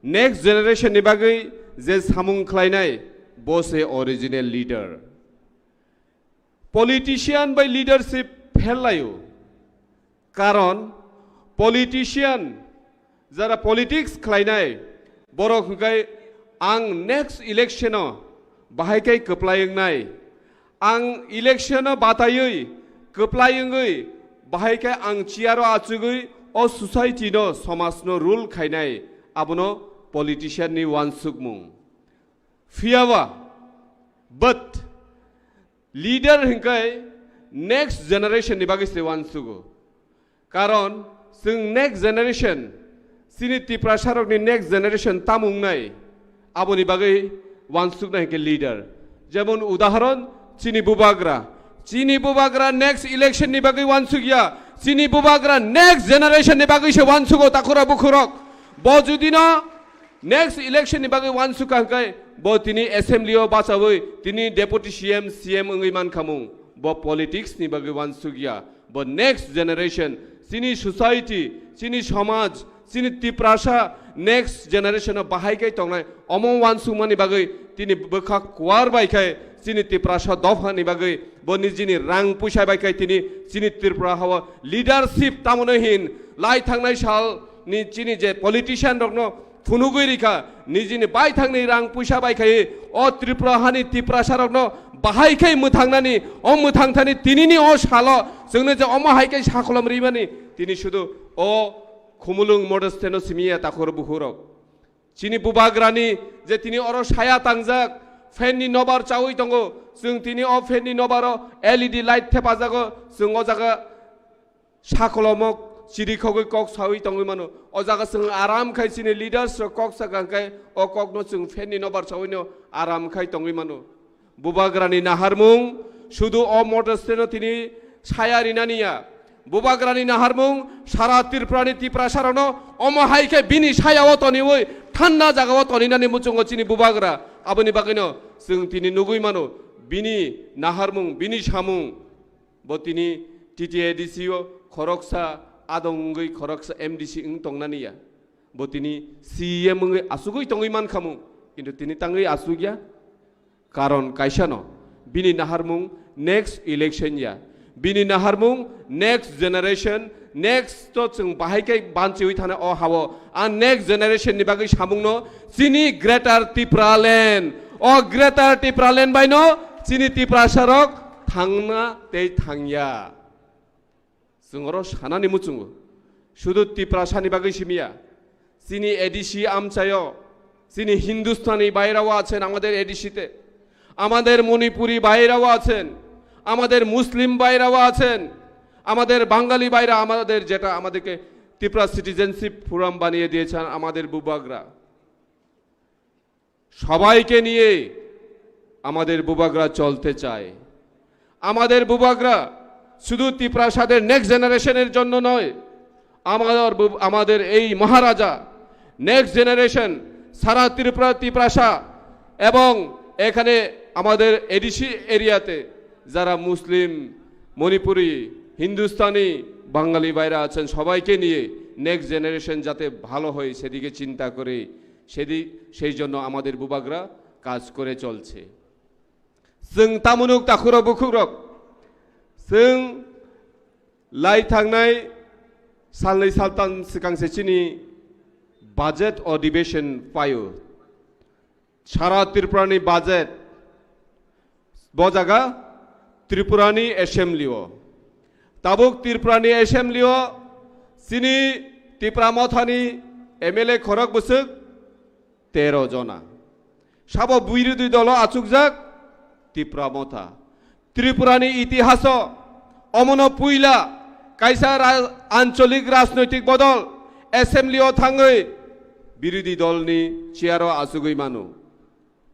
next generation ni bagwi je samung khlainai, bo se original leader. Politician bai leadership pherlaio. Karon politician jara politics khlainai borok hwnkhe ang next election o bahai khe kwplai wngnai. Ang election o bataiwi kwplai wngwi bahai khe ang chair o achugwi o society no somaj no rule khainai abono politician ni wansukmung. Phiyaba but leader hwnkhe next generation ni bagwi se wansugo. Karon chwng next generation, chini Tiprasa rokni next generation tamo wngnai, aboni bagwi wansuknai hwnkhe leader. Jemon udahoron chini bubagra, chini bubagra next election ni bagwi wansukya, chini bubagra next generation ni bagwi se wansugo takhura bukhurok. Bo judino next election ni bagwi wansukha hwnkhe bo tini assembly o bachawi tini deputy C M, C M wngwi mankhamung. Bo politics ni bagwi wansukya. Bo next generation, chini society, chini somaj, chini Tiprasa next generation o bahai khe tongnai omo wansukmani bagwi tini bwkha kuar bai khe chini Tiprasa dopha ni bagwi bo nijini rang puisa bai khe tini chini Tripura hao leadership tamoni hin lai thangnai sal ni chini je politician rokno phunugwi rikha, nijini baithangni rang puisa bai khai o Tripura hani Tiprasa rokno bahai khai mwthangnani, o mwthangthani tinini o salo chwngno je omo hai khai sakholom rimani, tini sudu o Khumulwng Model Stand-o simiya takhur bukhurok. Chini bubagrani je tini oro saya tangjak, fan ni nobar chawi tongo, chwng tini o fan ni nobaro L E D light thepajago, chwng o jaga sakolomok chirikhogwi kok sawi tongwi mano. O jaga chwng aram khai chini leaders rok kok sakha khai o kokno chwng fan ni nobar sawino aram khai tongwi mano. Bubagrani naharmung sudu o Model Stand-o tini saya rinani ya. Bubagrani naharmung sara Tripurani Tiprasa rokno omo hai khe bini saya o toniwi thanda jaga o toninani muchungo chini bubagra. Aboni bagwino chwng tini nugwi mano bini naharmung, bini samung. Bo tini T T A D C o khoroksa adong wngwi khoroksa M D C wng tongnani ya. Bo tini C E M wngwi asugwi tongwi mankhamung, kintu tini tangwi asugya. Karon kaisano, bini naharmung next election ya. Bini naharmung next generation, next to chwng bahai khe banchiwi thana o hao. A next generation ni bagwi samungno chini Greater Tipraland. O Greater Tipraland baino chini Tiprasa rok thangna tei thangya. Chwng oro sanani muchungo. Sudu Tiprasani bagwi simiya. Chini A D C amchaio, chini Hindustani বাইরেও আছেন আমাদের A D C-তে, আমাদের মণিপুরি বাইরেও আছেন, আমাদের মুসলিম বাইরেও আছেন, আমাদের বাঙালি বাইরে আমাদের যেটা আমাদেরকে ত্রিপুরা সিটিজেনশিপ ফোরাম বানিয়ে দিয়েছেন আমাদের বুবাগরা। সবাইকে নিয়ে আমাদের বুবাগরা চলতে চায়। আমাদের বুবাগরা শুধু তিপ্রাসাদের নেক্সট জেনারেশনের জন্য নয়, আমাদের বু-, আমাদের এই মহারাজা নেক্সট জেনারেশন সারা ত্রিপুরা, তিপ্রাসা এবং এখানে আমাদের এডিসি এরিয়াতে যারা মুসলিম, মণিপুরি, হিন্দুস্তানি, বাঙালি ভাইরা আছেন, সবাইকে নিয়ে নেক্সট জেনারেশন যাতে ভালো হয় সেদিকে চিন্তা করে সেদি-, সেই জন্য আমাদের বুবাগরা কাজ করে চলছে। Chwng tamunuk takhurok bukhukrok, chwng lai thangnai salnwi saltan swkang se chini Budget adhibeshon phaio. Sara Tripurani budget bo jaga Tripurani assembly o. Tabuk Tripurani assembly o chini Tipra Mothani M L A khorok bwswk tero jona. Sabo birodhi dolo achukjak Tipra Motha. Tripurani itihaso omono puila kaisa ra-, ancholik rajnoitik bodol assembly o thangwi birodhi dolni chair o achugwi mano.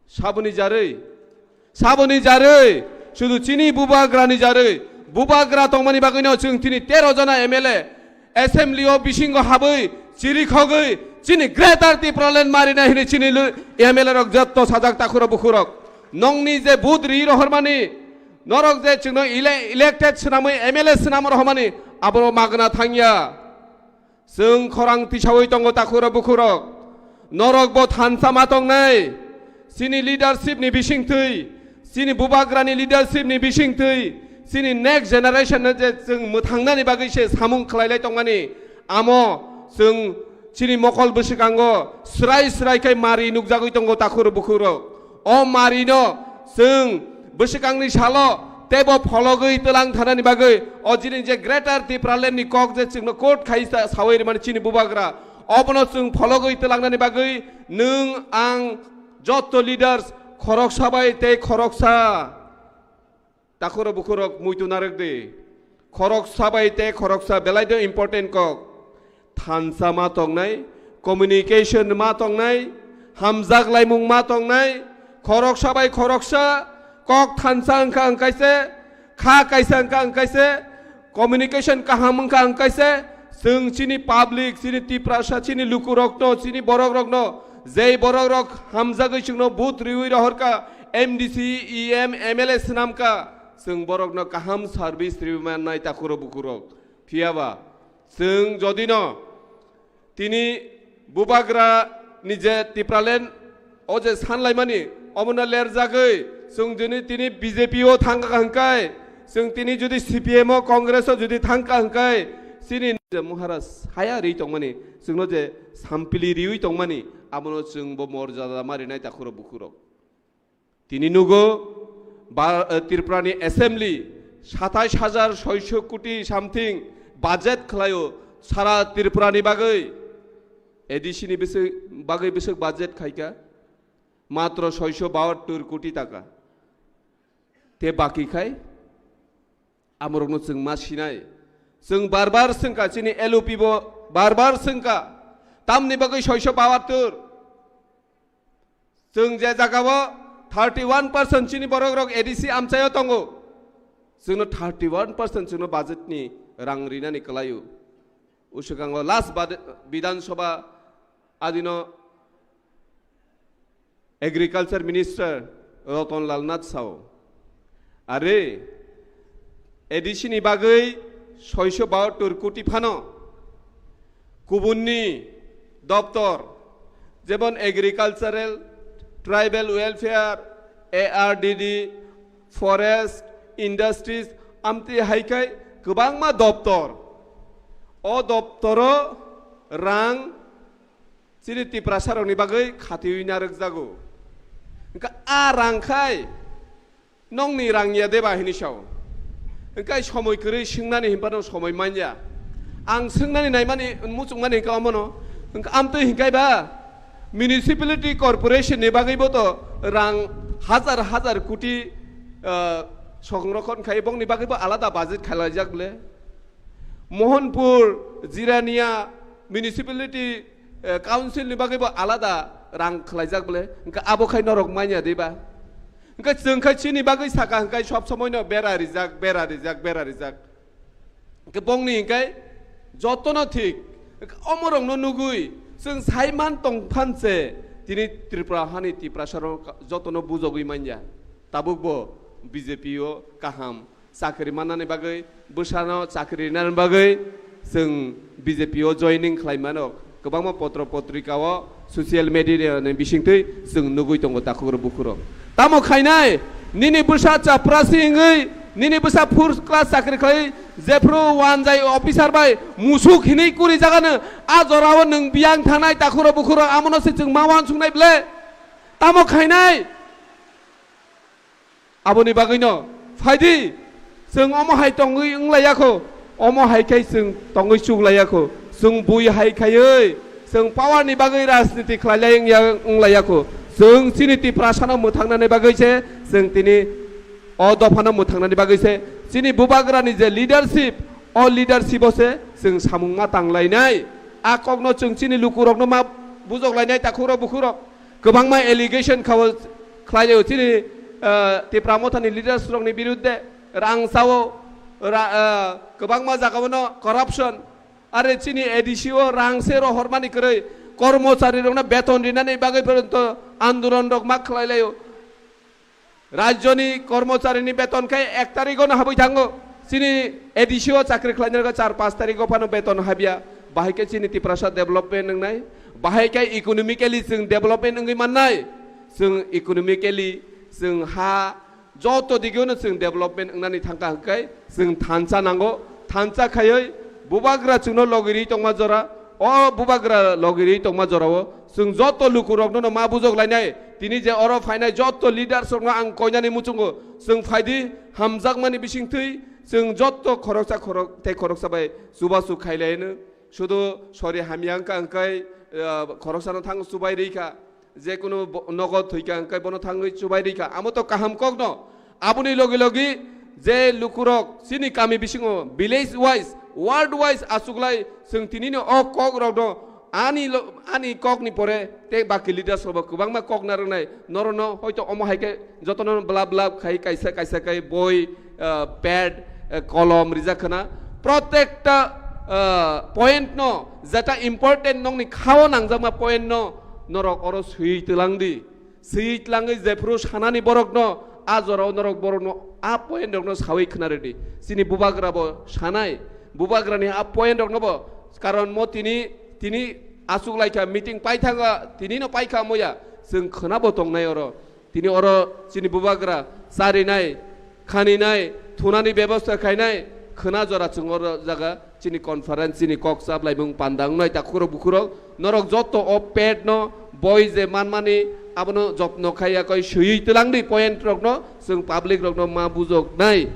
Saboni jarwi, saboni jarwi, sudu chini bubagrani jarwi, bubagra tongmani bagwino chwng tini tero jona M L A assembly o bisingo habwi chirikhogwi chini Greater Tipraland marina hini chini lu-, M L A rok jotto sajak takhurok bukhurok. Nongni je vote ri rohormani, norok je chwngno ele-, elected swnamwi M L A swnam rohormani, abono magna thangya. Chwng khorang tisawi tongo takhurok bukhurok. Norok bo thansa ma tongnai. Chini leadership ni bisingtwi, chini bubagrani leadership ni bisingtwi, chini next generation no je chwng mwthangnani bagwi se samung khlailai tongmani, amo chwng chini mokol bwswkango srai srai khai mari nukjagwi tongo takhurok bukhurok. O mari no chwng bwswkangni salo teibo phologwi twlang thanani bagwi o jini je Greater Tipraland ni kok je chwngno court khai sa-, sawi rimani chini bubagra, obono chwng phologwi twlangnani bagwi nwng ang jotto leaders khoroksa bai tei khoroksa takhurok bukhurok muitu narwk di. Khoroksa bai tei khoroksa belai de important kok. Thansa ma tongnai, communication ma tongnai, hamjak laimung ma tongnai, khoroksa bai khoroksa kok thansa wngkha wngkaise, kha kaisa wngkha wngkaise, communication kaham wngkha wngkaise, chwng chini public, chini Tiprasa, chini lukurokno, chini borokrokno, jei borokrok hamjagwi chwngno vote riwi rohorkha, M D C, E M, M L A swnamkha, chwng borokno kaham service riwi mannai takhurok bukhurok. Phiyaba, chwng jodino tini bubagra ni je Tipraland o je sanlaimani omono lerjagwi chwng juni tini B J P o thangkha hwnkai, chwng tini judi C P M o Congress o judi thangkha hwnkai, chini je Maharaj saya ri tongmani chwngno je sampili riwi tongmani abono chwng bo morjada ma rinai takhurok bukhurok. Tini nugo ba-, eh, Tripurani assembly satais hajar soiso koti something budget khlaio sara Tripurani bagwi. A D C ni bwswk, bagwi bwswk budget khaika matro soiso bahattor koti taka. Te baki khai amorokno chwng ma sinai. Chwng bar bar swngkha, chini L O P bo bar bar swngkha. Tamni bagwi soiso bahattor. Chwng je jagao thirty one percent chini borokrok A D C amchaio tongo, chwngno thirty one percent chwngno budget ni rang rinani kwlaio. Uswkango last bad-, Bidhan Sabha adino Agriculture Minister Ratan Lal Nath sao. Are, A D C ni bagwi soiso bahattor koti phano kubunni doptor, jemon Agricultural, Tribal Welfare, A R D D, Forest, Industries, amtwi hai khai kwbangma doptor. O doptoro rang chini Tiprasarokni bagwi khatiwi narwkjago. Hwnkha a rang khai nongni rang ya deba hini sao. Hwnkha somoi kwrwi swngnani hinphano somoi manya. Ang swngnani naimani muchungmani hwnkha omono. Hwnkha amtwi hwnkhe ba municipality corporation ni bagwibo to rang hajar hajar koti, ah, songrokhon khai bongni bagwibo alada budget khailaijak ble. Mohanpur, Jirania Municipality, eh, Council ni bagwi bo alada rang khlaijak bole, hwnkha abo khai norok manya diba? Hwnkha chwng khai chini bagwi saka hwnkha sob somoi no bera rijak, bera rijak, bera rijak. Hwnkha bongni hwnkha jotono thik, hwnkha omorokno nugwi chwng saiman tong phanse tini Tripura hani Tiprasarok jotono bujogwi manya. Tabuk bo B J P o kaham chakri mannani bagwi, bwsano chakri rinani bagwi chwng B J P o joining khlai mano. Kwbangma potro potrika o, social media ni bisingtwi chwng nugwi tongo takhuk rok bukhuk rok. Tamo khainai, nini bwsa chaprasi wngwi, nini bwsa first class chakri khlai, Jephru wanjai officer bai musuk hinwi kuri jagano, a jorao nwng biyang thanai takhuro bukhuro, amono se chwng ma uansugnai ble? Tamo khainai? Aboni bagwino phaidi, chwng omo hai tongwi wnglaiyakho, omo hai khai chwng tongwi chuklaiyakho, chwng bui hai khaiwi chwng power ni bagwi rajniti khlailai wngya, wnglaiyakho, chwng chini Tiprasano mwthangnani bagwi se, chwng tini o dophano mwthangnani bagwi se, chini bubagrani je leadership, o leadership o se chwng samung ma tanglainai, a kokno chwng chini lukurokno ma bujoklainai takhuro bukhuro. Kwbangma allegation khao khlaio chini, ah, Tipra Mothani leaders rokni birudde, rang sao, ra-, ah, kwbangma jagao no corruption, are chini A D C o rang se rohormani kwrwi, kormochari rokno beton rinani bagwi porjonto andolon rok ma khlailaio. Rajyoni kormocharini beton khe ek tarikh o no habwi thango. Chini A D C o chakri khlainai rok char panch tarikh o phano beton habya. Bahai khe chini Tiprasa development wngnai. Bahai khe economically chwng development wngwi mannai. Chwng economically, chwng ha, joto digino chwng development wngnani thangkha hwnkhe chwng thansa nango. Thansa khaiwi bubagra chwngno logirwi tongma jora, o bubagra logirwi tongma jorao chwng joto lukurokno no ma bujok lainai. Tini je oro phainai joto leaders rokno ang koinani muchungo, chwng phaidi hamjakmani bisingtwi chwng joto khoroksa khorok tei khoroksa bai chubachu khailaino. Sudu sori hamya wngkha hwnkhe, ah, khoroksano thang chubai rikha. Jekunu bo-, nogo thwikha hwnkhe bono thangwi chubai rikha. Amo to kaham kokno. Aboni logi logi je lukurok chini kami bisingo village wise, ward wise achuklai chwng tinino o kokrokno ani lo-, ani kokni pore tei baki leaders rokbo kwbangma kok narwknai. Norokno hoito omo hai khe jotono blab blab khai kaisa kaisa khai boi, ah, pad, ah, kolom rijak khna. Protekta, ah, point no, jeta important nokni khao nangjakma point no norok oro swi twlang di. Swi tlangwi jephru sanani borokno, a jorao norok borokno a point rokno sawi khna rwdi. Chini bubagra bo sanai, bubagrani a point rokno bo, karon mo tini, tini achuk laikha meeting paithanga, tini no paikha moya, chwng khna bo tongnai oro. Tini oro chini bubagra charinai, khaninai, thunani bebosta khainai, khwna jora chwng oro jaga chini conference, chini kok chaplaimung panda wngnai takhurok bukhurok, norok joto o pet no boi je manmani abono jotno khaiya koi swiwi twlang di point rok no, chwng public rok no ma bujok nai.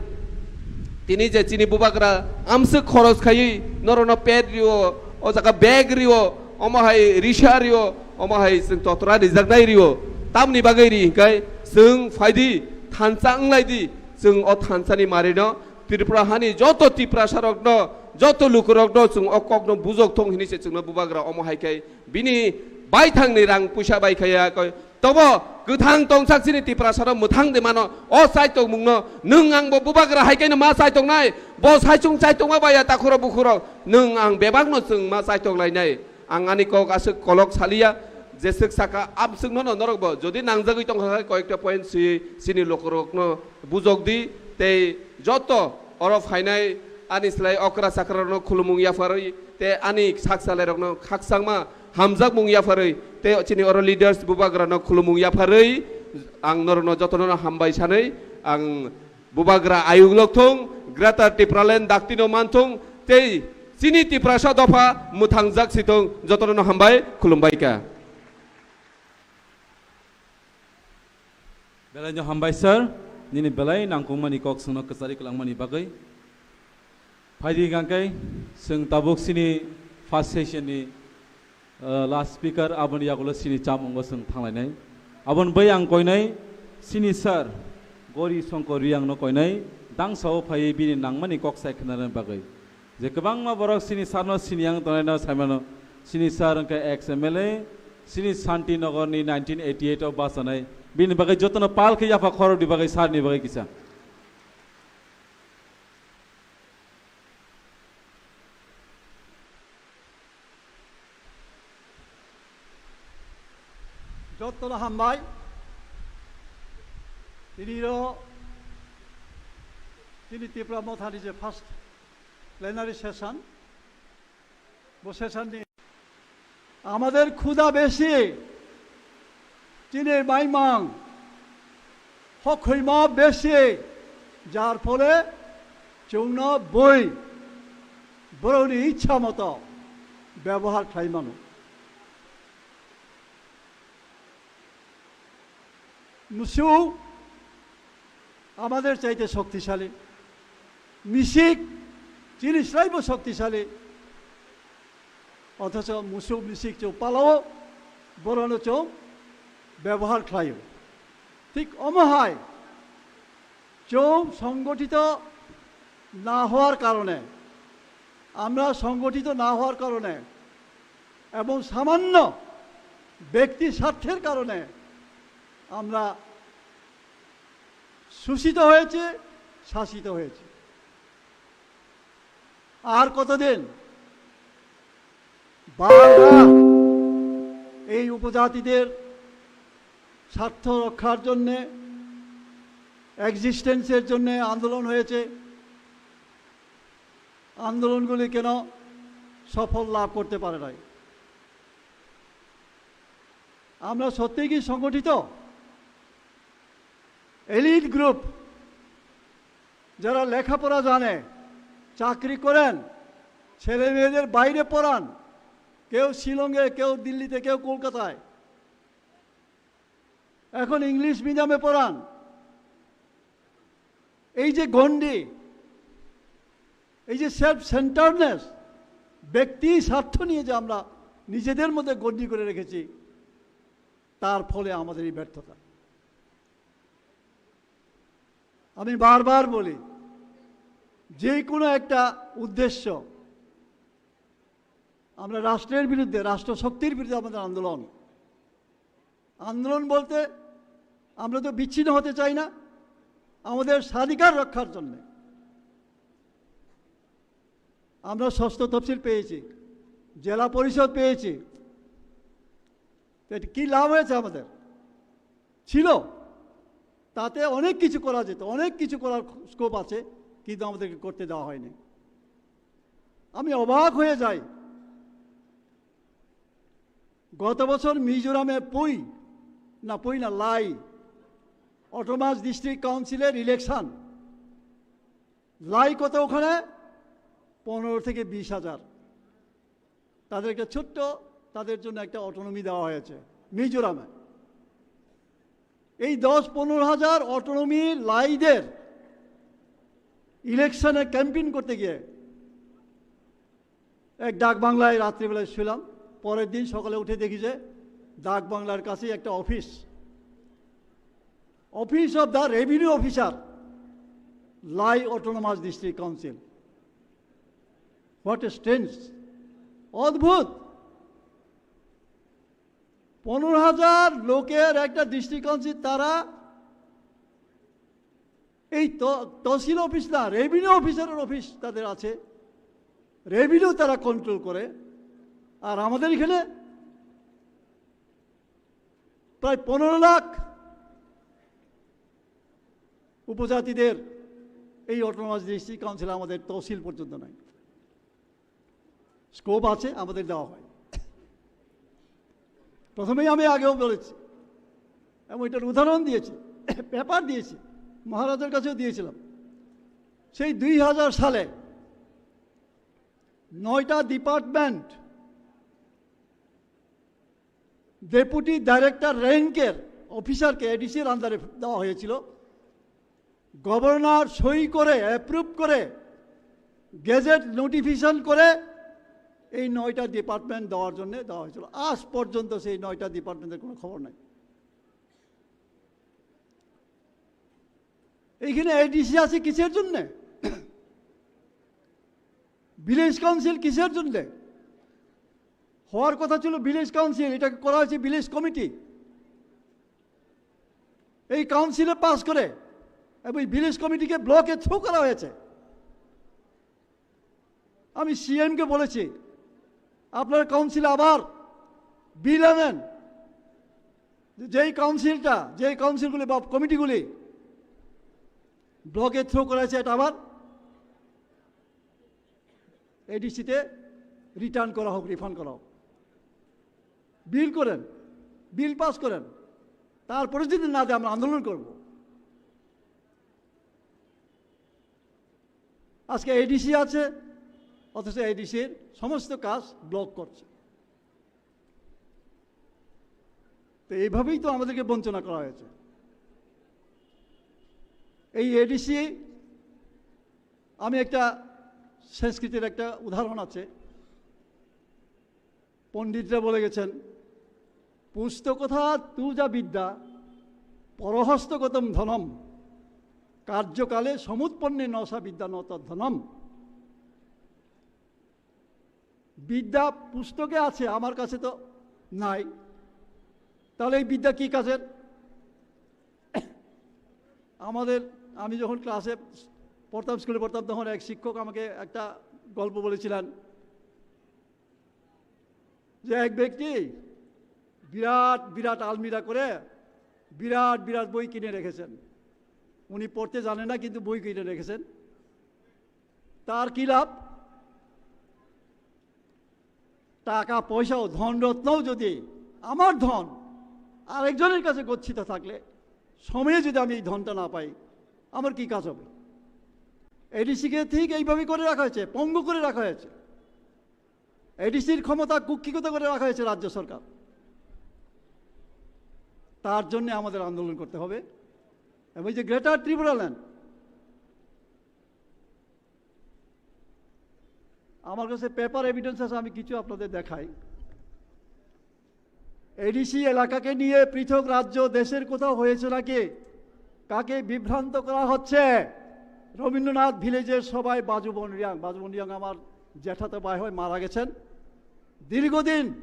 Tini je chini bubagra amswk khoros khaiwi norok no pet rio, o jaga bag rio, omo hai risa rio, omo hai chwng totra rijak nai rio, tamni bagwi ri hinkai chwng phaidi thansa wnglai di. Chwng o thansani marino Tripura hani joto Tiprasarokno, joto lukurokno chwng o kokno bujok thung hini se chwngno bubagra omo hai khe bini baithangni rang puisa bai khaya koi. Tobo kwthang tongsak chini Tiprasarok mwthang de mano o chaitok mungno nwng ang bo bubagra hai khe no ma chaitok nai, bo saichung chaitok ma baya takhurok bukhurok nwng ang bebakno chwng ma chaitok lai nai. Ang ani kok aswk kolok saliya, jeswk saka amswkno no norokbo jodi nangjagwi tongkha khe koyekta point swi chini lukurokno bujok di, tei joto oro phainai ani slai okra chakrarokno khulumung yapharwi tei ani sak salairokno khakchangma hamjakmung yapharwi tei chini oro leaders bubagrano khulumung yapharwi ang norokno jotono hambai sanwi ang Bubagra ayuk lok thung, Greater Tipraland daktino man thung, tei chini Tiprasa dopha mwthangjak si thung, jotono no hambai, khulumbai kha. Belai no hambai sir, nini belai nangkukmani kok swngno kwchari kwlangmani bagwi. Phaidi hwnkhe chwng tabuk chini first session ni, uh, last speaker aboni yagulo chini chamungo chwng thanglainai. Aboni bai ang koinai chini sir Gori Songkor Riang no koinai, dangsao phaiwi bini nangmani kok sai khwnarwna bagwi. Je kwbangma borok chini sir no sini ang tongnai no saimano. Chini sir hwnkhe ex M L A, chini Shanti Nagar ni nineteen eighty-eight o bachanai. Bini bagwi jotono pal khe yapha khorokdi bagwi sir ni bagwi kisa. Jotono hambai. Tini ro, tini Tipra Mothani je first plenary session, bo session ni আমাদের ক্ষুধা বেশি, টিনের মাইমাং, হখইমা বেশি, যার ফলে Chwngno bui borokni ichha moto byabohar khlai mano. Musuk আমাদের চাইতে শক্তিশালী, মিসিক চিনি স্রাইবো শক্তিশালী, অথচ মুসুক মিসিক চৌ পালাও বরনো চৌ ব্যবহার খ্লাইও। ঠিক অমহায় চৌ সংগঠিত না হওয়ার কারণে, আমরা সংগঠিত না হওয়ার কারণে এবং সামান্য ব্যক্তি স্বার্থের কারণে আমরা শোষিত হয়েছে, শাসিত হয়েছে। আর কতদিন বারবার এই উপজাতিদের স্বার্থ রক্ষার জন্যে, এক্সিস্টেন্সের জন্যে আন্দোলন হয়েছে, আন্দোলনগুলি কেন সফল লাভ করতে পারে নাই? আমরা সত্যিই কি সংগঠিত? এলিট গ্রুপ, যারা লেখাপড়া জানে, চাকরি করেন, ছেলে মেয়েদের বাইরে পড়ান, কেউ শিলংয়ে, কেউ দিল্লিতে, কেউ কলকাতায়, এখন ইংলিশ মিডিয়ামে পড়ান। এই যে গণ্ডি, এই যে সেলফ সেন্টার্ডনেস, ব্যক্তি স্বার্থ নিয়ে যে আমরা নিজেদের মধ্যে গণ্ডি করে রেখেছি, তার ফলে আমাদের এই ব্যর্থতা। আমি বারবার বলি, যে কোনো একটা উদ্দেশ্য, আমরা রাষ্ট্রের বিরুদ্ধে, রাষ্ট্রশক্তির বিরুদ্ধে আমাদের আন্দোলন। আন্দোলন বলতে আমরা তো বিচ্ছিন্ন হতে চাই না, আমাদের স্বাধিকার রক্ষার জন্য। আমরা ষষ্ঠ তফসিল পেয়েছি, জেলা পরিষদ পেয়েছি, তো এতে কি লাভ হয়েছে আমাদের? ছিল, তাতে অনেক কিছু করা যেত, অনেক কিছু করার স্কোপ আছে, কিন্তু আমাদেরকে করতে দেওয়া হয়নি। আমি অবাক হয়ে যাই, গত বছর মিজোরামে পুই, না পুই না, লাই, অটোনমাস ডিস্ট্রিক্ট কাউন্সিলের ইলেকশন, লাই কত ওখানে? পনেরো থেকে বিশ হাজার। তাদের একটা ছোট্ট, তাদের জন্য একটা অটোনমি দেওয়া হয়েছে মিজোরামে। এই দশ পনেরো হাজার অটোনমি লাইদের ইলেকশনে ক্যাম্পেইন করতে গিয়ে এক ডাক বাংলায় রাত্রিবেলায় শুলাম। পরের দিন সকালে উঠে দেখি যে ডাক বাংলার কাছেই একটা office, Office of the Revenue Officer, Lai Autonomous District Council। What a strange! অদ্ভুত। পনেরো হাজার লোকের একটা ডিস্ট্রিক্ট কাউন্সিল, তারা এই ত-, তহসিল অফিস না, রেভিনিউ অফিসারের অফিস তাদের আছে, রেভিনিউ তারা কন্ট্রোল করে। আর আমাদের এখানে প্রায় পনেরো লাখ উপজাতিদের এই অটোনমাস ডিস্ট্রিক্ট কাউন্সিল আমাদের তহসিল পর্যন্ত নাই। স্কোপ আছে, আমাদের দেওয়া হয়। প্রথমেই আমি আগেও বলেছি এবং এটার উদাহরণ দিয়েছি, পেপার দিয়েছি, মহারাজার কাছেও দিয়েছিলাম। সেই দুই হাজার সালে নয়টা ডিপার্টমেন্ট ডেপুটি ডাইরেক্টর র্যাঙ্কের অফিসারকে, এডিসির আন্ডারে দেওয়া হয়েছিল। গভর্নর সই করে, অ্যাপ্রুভ করে, গেজেট নোটিফিকেশন করে এই নয়টা ডিপার্টমেন্ট দেওয়ার জন্য দেওয়া হয়েছিল। আজ পর্যন্ত সেই নয়টা ডিপার্টমেন্টের কোনো খবর নাই। এইখানে এডিসি আছে কিসের জন্য? ভিলেজ কাউন্সিল কিসের জন্য? হওয়ার কথা ছিল ভিলেজ কাউন্সিল, এটাকে করা হয়েছে ভিলেজ কমিটি। এই কাউন্সিলে পাস করে এবং ভিলেজ কমিটিকে ব্লকে থ্রো করা হয়েছে। আমি সিএমকে বলেছি, আপনারা কাউন্সিলে আবার বিল আনেন, যেই কাউন্সিলটা, যেই কাউন্সিলগুলি বা কমিটিগুলি ব্লকে থ্রো করা হয়েছে, এটা আবার এডিসিতে রিটার্ন করা হোক, রিফান্ড করা হোক। বিল করেন, বিল পাস করেন, তারপরে যদি না দেয় আমরা আন্দোলন করব। আজকে এডিসি আছে, অথচ এডিসির সমস্ত কাজ ব্লক করছে। তো এইভাবেই তো আমাদেরকে বঞ্চনা করা হয়েছে। এই এডিসি, আমি একটা সংস্কৃতির একটা উদাহরণ আছে, পণ্ডিতরা বলে গেছেন, "পুস্তকথা তু যা বিদ্যা, পরহস্তগতম ধনম, কার্যকালে সমুৎপন্নে ন সা বিদ্যা ন তদ্ধনম।" বিদ্যা পুস্তকে আছে, আমার কাছে তো নাই, তাহলে এই বিদ্যা কি কাজের? আমাদের, আমি যখন ক্লাসে পড়তাম, স্কুলে পড়তাম, তখন এক শিক্ষক আমাকে একটা গল্প বলেছিলেন যে এক ব্যক্তি বিরাট বিরাট আলমিরা করে বিরাট বিরাট বই কিনে রেখেছেন। উনি পড়তে জানেন না, কিন্তু বই কিনে রেখেছেন। তার কি লাভ? টাকা পয়সাও, ধন রত্নও যদি আমার ধন আরেকজনের কাছে গচ্ছিত থাকলে, সময়ে যদি আমি এই ধনটা না পাই, আমার কি কাজ হবে? এডিসিকে ঠিক এইভাবে করে রাখা হয়েছে, পঙ্গু করে রাখা হয়েছে। এডিসির ক্ষমতা কুক্ষিগত করে রাখা হয়েছে রাজ্য সরকার। তার জন্য আমাদের আন্দোলন করতে হবে। এবং এই যে গ্রেটার ত্রিপুরাল্যান্ড, আমার কাছে পেপার এভিডেন্স আছে, আমি কিছু আপনাদের দেখাই। এডিসি এলাকাকে নিয়ে পৃথক রাজ্য দেশের কোথাও হয়েছে নাকি? কাকে বিভ্রান্ত করা হচ্ছে? রবীন্দ্রনাথ ভিলেজের সবাই বাজুবন রিয়াং, বাজুবন রিয়াং আমার জ্যাঠাতো ভাই হয়, মারা গেছেন। দীর্ঘদিন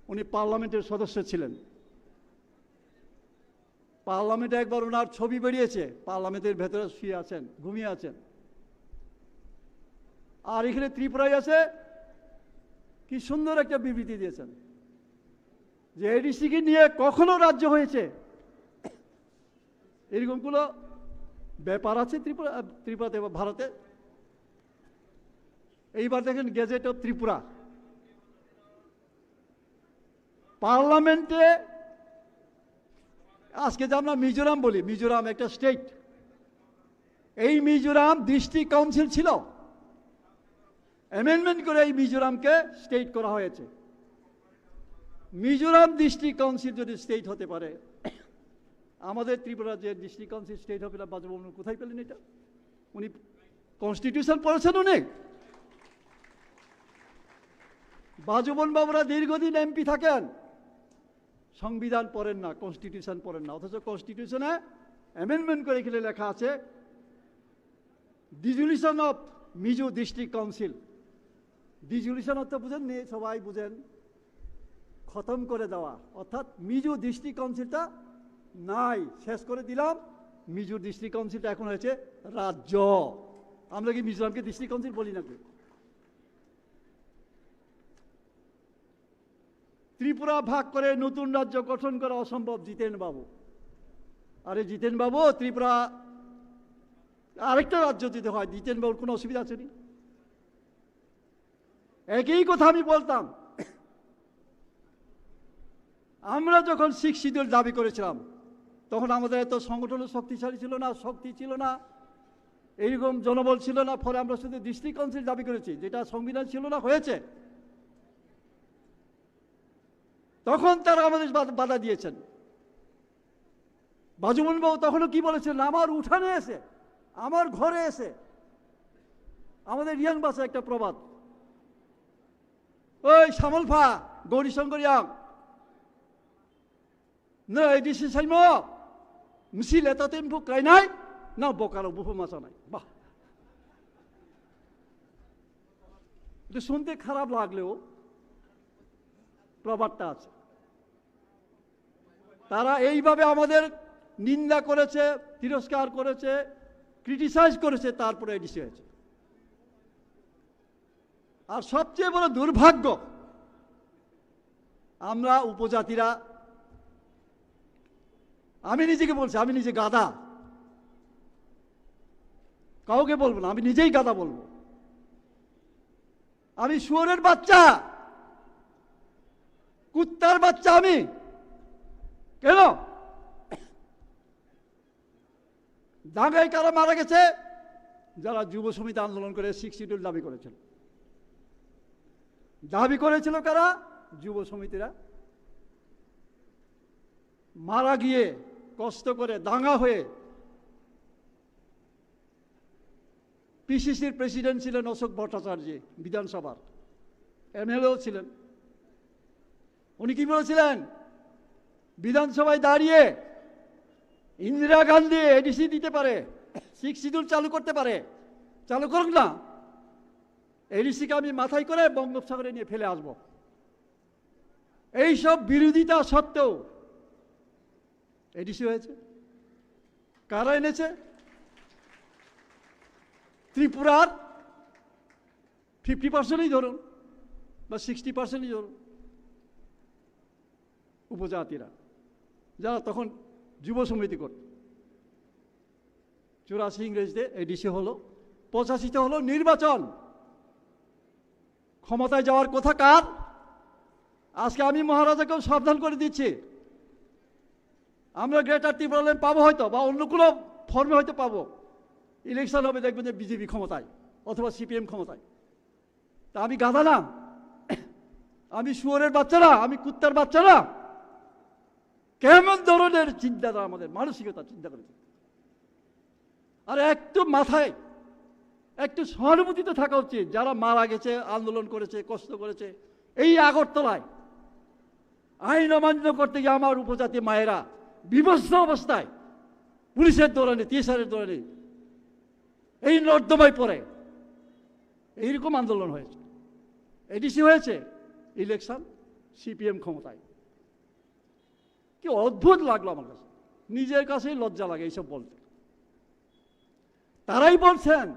উনি পার্লামেন্টের সদস্য ছিলেন। পার্লামেন্টে একবার ওনার ছবি বেরিয়েছে, পার্লামেন্টের ভেতরে শুয়ে আছেন, ঘুমিয়ে আছেন। আর এখানে ত্রিপুরায় আছে, কি সুন্দর একটা বিবৃতি দিয়েছেন যে এডিসিকে নিয়ে কখনো রাজ্য হয়েছে, এরকম কোনো ব্যাপার আছে ত্রিপুরা, ত্রিপুরাতে বা ভারতে? এইবার দেখেন, গেজেট অফ ত্রিপুরা, পার্লামেন্টে আজকে যে আমরা মিজোরাম বলি, মিজোরাম একটা স্টেট, এই মিজোরাম ডিস্ট্রিক্ট কাউন্সিল ছিল, অ্যামেন্ডমেন্ট করে এই মিজোরামকে স্টেট করা হয়েছে। মিজোরাম ডিস্ট্রিক্ট কাউন্সিল যদি স্টেট হতে পারে, আমাদের ত্রিপুরা যে ডিস্ট্রিক্ট কাউন্সিল স্টেট হবে না, বাজুবন কোথায় পেলেন এটা? উনি কনস্টিটিউশন পড়েছেন উনি? বাজুবন বাবুরা দীর্ঘদিন এমপি থাকেন, সংবিধান পড়েন না, কনস্টিটিউশন পড়েন না, অথচ কনস্টিটিউশনে অ্যামেন্ডমেন্ট করে এখানে লেখা আছে dissolution of Mizo district council. Dissolution অর্থ বুঝেননি? সবাই বুঝেন, খতম করে দেওয়া, অর্থাৎ মিজো ডিস্ট্রিক্ট কাউন্সিলটা নাই, শেষ করে দিলাম। মিজো ডিস্ট্রিক্ট কাউন্সিলটা এখন হয়েছে রাজ্য। আমরা কি মিজোরামকে ডিস্ট্রিক্ট কাউন্সিল বলি নাকি? ত্রিপুরা ভাগ করে নতুন রাজ্য গঠন করা অসম্ভব, জিতেন বাবু। আরে জিতেন বাবু, ত্রিপুরা আরেকটা রাজ্য যদি হয়, জিতেন বাবুর কোনো অসুবিধা আছে নি? একই কথা আমি বলতাম। আমরা যখন সিক্স শিডিউল দাবি করেছিলাম, তখন আমাদের এত সংগঠনও শক্তিশালী ছিল না, শক্তি ছিল না, এইরকম জনবল ছিল না। ফলে আমরা শুধু ডিস্ট্রিক্ট কাউন্সিল দাবি করেছি, যেটা সংবিধান ছিল না, হয়েছে। তখন তারা আমাদের বাধা, বাধা দিয়েছেন। বাজুমন বাবু তখনও কি বলেছিলেন? "আমার উঠানে এসে, আমার ঘরে এসে।" আমাদের রিয়াং ভাষায় একটা প্রবাদ, "ওই শ্যামলফা, গৌরীশঙ্কর Reang, no A D C saimo, misi leta tempo kainai, na bokaro bupho machanai." বাহ, এটা শুনতে খারাপ লাগলেও প্রবাদটা আছে। তারা এইভাবে আমাদের নিন্দা করেছে, তিরস্কার করেছে, ক্রিটিসাইজ করেছে, তারপরে এডিসি হয়েছে। আর সবচেয়ে বড় দুর্ভাগ্য, আমরা উপজাতিরা, আমি নিজেকে বলছি, আমি নিজে গাধা, কাউকে বলবো না, আমি নিজেই গাধা বলবো। আমি শুয়োরের বাচ্চা, কুত্তার বাচ্চা আমি। কেন? দাঙ্গায় কারা মারা গেছে? যারা যুব সমিতি আন্দোলন করে সিক্স শিডিউল দাবি করেছিল, দাবি করেছিল কারা? যুব সমিতিরা। মারা গিয়ে, কষ্ট করে, দাঙ্গা হয়ে পিসিসির প্রেসিডেন্ট ছিলেন অশোক ভট্টাচার্য, বিধানসভার এমএলএও ছিলেন। উনি কি বলেছিলেন? বিধানসভায় দাঁড়িয়ে ইন্দিরা গান্ধী এডিসি দিতে পারে, সিক্স শিডিউল চালু করতে পারে, চালু করুক না, এডিসিকে আমি মাথায় করে বঙ্গোপসাগরে নিয়ে ফেলে আসব। এইসব বিরোধিতা সত্ত্বেও এডিসি হয়েছে। কারা এনেছে? ত্রিপুরার ফিফটি পার্সেন্টই ধরুন বা সিক্সটি পার্সেন্টই ধরুন, উপজাতিরা, যারা তখন যুব সমিতি করত। চুরাশি ইংরেজিতে এডিসি হলো, পঁচাশিতে হলো নির্বাচন। ক্ষমতায় যাওয়ার কথা কার? আজকে আমি মহারাজাকেও সাবধান করে দিচ্ছি, আমরা গ্রেটার ত্রিপুরাল্যান্ড পাবো হয়তো, বা অন্য কোনো ফর্মে হয়তো পাবো। ইলেকশন হবে, দেখবেন যে বিজেপি ক্ষমতায় অথবা সিপিএম ক্ষমতায়। তা আমি গাধা না, আমি শুয়োরের বাচ্চা না, আমি কুত্তার বাচ্চা না। কেমন ধরনের চিন্তাধারা আমাদের, মানসিকতা চিন্তা করে। আর একটু মাথায় একটু সহানুভূতি তো থাকা উচিত, যারা মারা গেছে, আন্দোলন করেছে, কষ্ট করেছে। এই আগরতলায় আইন অমান্য করতে গিয়ে আমার উপজাতি মায়েরা বিভৎস অবস্থায় পুলিশের দৌড়ানি, টিএসআর এর দৌড়ানি, এই নর্দমায় পড়ে এইরকম আন্দোলন হয়েছে, এডিসি হয়েছে, ইলেকশন সিপিএম ক্ষমতায়। কি অদ্ভুত লাগলো আমার কাছে, নিজের কাছেই লজ্জা লাগে এইসব বলতে। তারাই বলছেন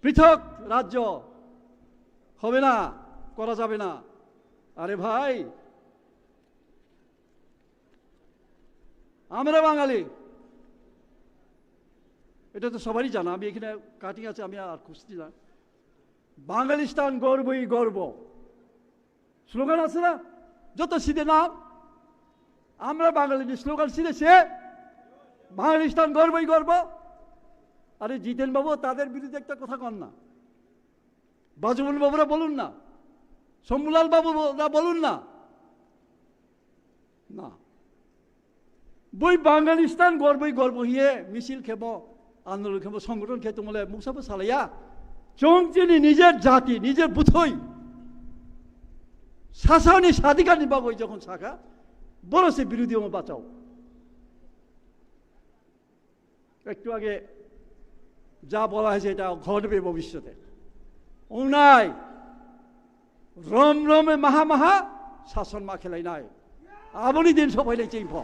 পৃথক রাজ্য হবে না, করা যাবে না। আরে ভাই, আমরা বাঙালি, এটা তো সবারই জানা। আমি এখানে কাটিং আছে, আমি আর খুঁজছি না। বাঙালিস্তান গর্বই গর্ব, স্লোগান আছে না? যত সিধে নাম, আমরা বাঙালির স্লোগান সিধে সে বাঙালিস্তান গর্বই গর্ব। আরে জিতেন বাবু, তাদের বিরুদ্ধে একটা কথা কন না, বাজুমন বাবুরা বলুন না, শম্ভুলাল বাবুরা বলুন না। না, bui Bangalistan gorboi gorbo hiye misil khemo, andolon khemo, songgothon khe tongmole muksa bo salaiya. Chwng chini nijer jati, nijer buthoi, sasani sadhikarni bagwi jokhon sakha, boro se birodhi omo bachao. একটু আগে যা বলা হয়েছে, এটা ঘটবে ভবিষ্যতে। অন্যায় রম রমে মাহা মাহা শাসন মা খেলাইনায়। Aboni din sophailaichinpho.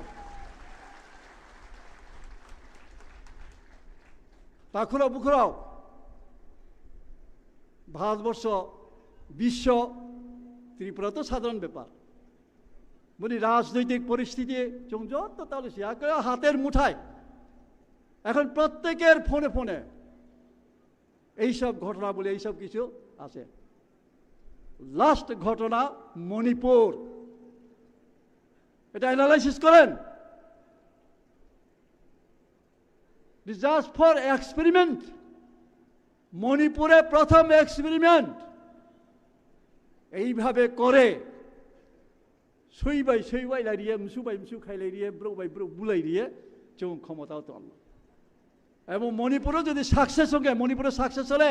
Takhurao bukhurao, Bharatvarsha, বিশ্ব, ত্রিপুরা তো সাধারণ ব্যাপার। Boni rajnoitik poristiti chwng joto talo siya, hater muthai. এখন প্রত্যেকের ফোনে ফোনে এইসব ঘটনা বলে এইসব কিছু আছে। লাস্ট ঘটনা মণিপুর, এটা অ্যানালাইসিস করেন। Just for experiment, মণিপুরে প্রথম এক্সপেরিমেন্ট এইভাবে করে, sui bai sui wailairiye, msu bai msu khailairie, brouh bai brouh bulairiye, chwng khomotao tongma. এবং মণিপুরও যদি সাকসেস হয়ে, মণিপুরে সাকসেস হলে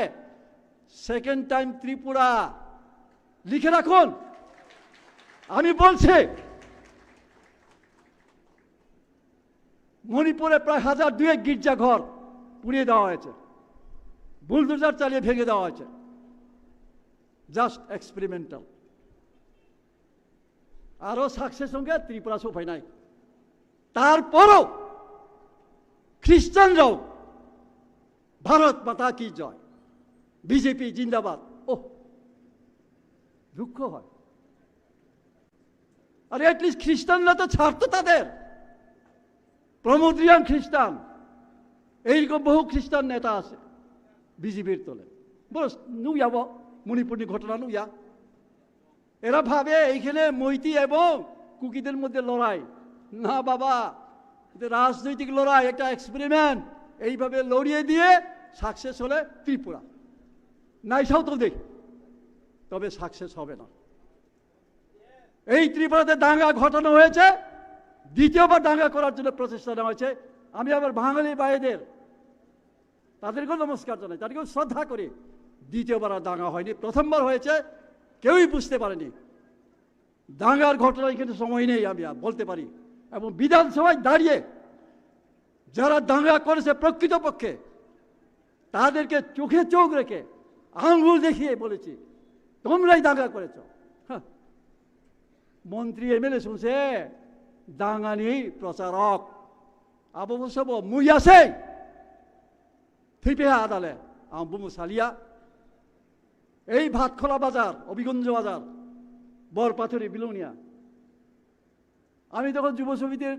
সেকেন্ড টাইম ত্রিপুরা, লিখে রাখুন, আমি বলছি, মণিপুরে প্রায় হাজার দুয়েক গির্জাঘর পুড়িয়ে দেওয়া হয়েছে, বুলডোজার চালিয়ে ভেঙে দেওয়া হয়েছে। Just experimental. আরো সাকসেস হয়ে ত্রিপুরা সোফাই নাই। তারপরও খ্রিস্টানরাও ভারত মাতা কি জয়, বিজেপি জিন্দাবাদ। ওহ, দুঃখ হয়। আরে, অ্যাটলিস্ট খ্রিস্টানরা তো ছাড়তো তাদের। প্রমোদ রিয়াং খ্রিস্টান, এইরকম বহু খ্রিস্টান নেতা আছে বিজেপির তলে। বস, নুয়াবো মণিপুরনি ঘটনা নুয়া। এরা ভাবে এইখানে মৈতি এবং কুকিদের মধ্যে লড়াই। না বাবা, এটা রাজনৈতিক লড়াই, একটা এক্সপেরিমেন্ট। এইভাবে লড়িয়ে দিয়ে সাকসেস হলে ত্রিপুরা, নাইসাও তো দেখ, তবে সাকসেস হবে না। এই ত্রিপুরাতে দাঙ্গা ঘটানো হয়েছে, দ্বিতীয়বার দাঙ্গা করার জন্য প্রচেষ্টা নেওয়া হয়েছে। আমি আবার বাঙালি ভাইদের, তাদেরকেও নমস্কার জানাই, তাদেরকেও শ্রদ্ধা করি। দ্বিতীয়বার আর দাঙ্গা হয়নি, প্রথমবার হয়েছে, কেউই বুঝতে পারেনি। দাঙ্গার ঘটনা এখানে সময় নেই, আমি আর বলতে পারি। এবং বিধানসভায় দাঁড়িয়ে যারা দাঙ্গা করেছে প্রকৃতপক্ষে, তাদেরকে চোখে চোখ রেখে আঙুল দেখিয়ে বলেছি, "তোমরাই দাঙ্গা করেছো।" হ্যাঁ। মন্ত্রী এমএলএ শুনছে, দাঙ্গানি প্রচারক। আবু বসব মুই আছে, থিপে আদালে, আম বুমু সালিয়া। এই ভাতখোলা বাজার, অভিগঞ্জ বাজার, বরপাথরি, বিলোনিয়া। আমি তখন যুব সমিতির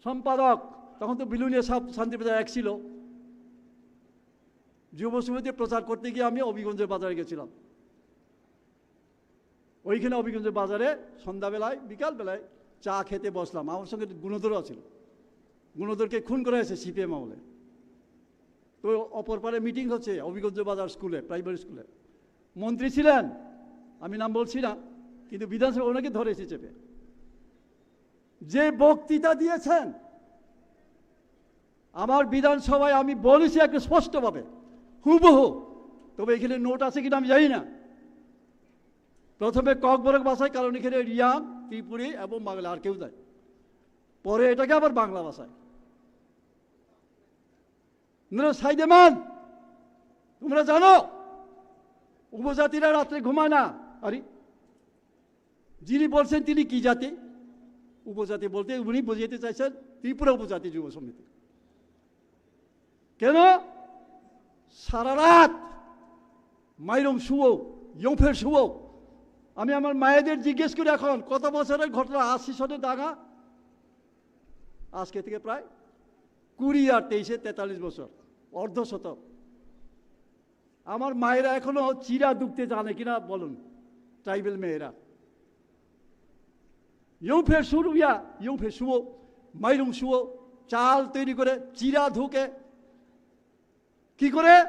সম্পাদক, তখন তো বিলোনিয়া সাব শান্তিবাজার এক ছিল। যুব সমিতি প্রচার করতে গিয়ে আমি অভিগঞ্জের বাজারে গেছিলাম। ওইখানে অভিগঞ্জের বাজারে সন্ধ্যাবেলায়, বিকালবেলায় চা খেতে বসলাম। আমার সঙ্গে গুণধরও আছিল। গুণধরকে খুন করা হয়েছে সিপিএম আমলে। তো অপর পারে মিটিং হচ্ছে অভিগঞ্জ বাজার স্কুলে, প্রাইমারি স্কুলে। মন্ত্রী ছিলেন, আমি নাম বলছি না, কিন্তু বিধানসভা ওনাকে ধরেছে চেপে। যে বক্তৃতা দিয়েছেন, আমার বিধানসভায় আমি বলেছি একটু স্পষ্টভাবে, হুবহু। তবে এখানে নোট আছে কিনা আমি জানি না। প্রথমে ককবরক ভাষায়, কারণ এখানে রিয়াং, ত্রিপুরী এবং বাংলা, আর কেউ নাই। পরে এটাকে আবার বাংলা ভাষায়। নরে সাইদেমান, তোমরা জানো উপজাতিরা রাত্রে ঘুমায় না? আরে, যিনি বলছেন তিনি কি জাতি? উপজাতি বলতে উনি বুঝাতে চাইছেন ত্রিপুরা উপজাতি যুব সমিতি। কেন সারা রাত মাইরং শুও, ইয়ংফের শুও? আমি আমার মায়েদের জিজ্ঞেস করি, এখন কত বছরের ঘটনা, আশি সনে দাঙ্গা, আজকে থেকে প্রায় কুড়ি আর তেইশে তেতাল্লিশ বছর, অর্ধ শতক। আমার মায়েরা এখনো চিরা ধুকতে জানে কিনা বলুন, ট্রাইবেল মেয়েরা। ইয়ংফের শুরু ইয়া, ইয়ংফের শুও, মাইরং শুও, চাল তৈরি করে, চিরা ধুকে। কি করে?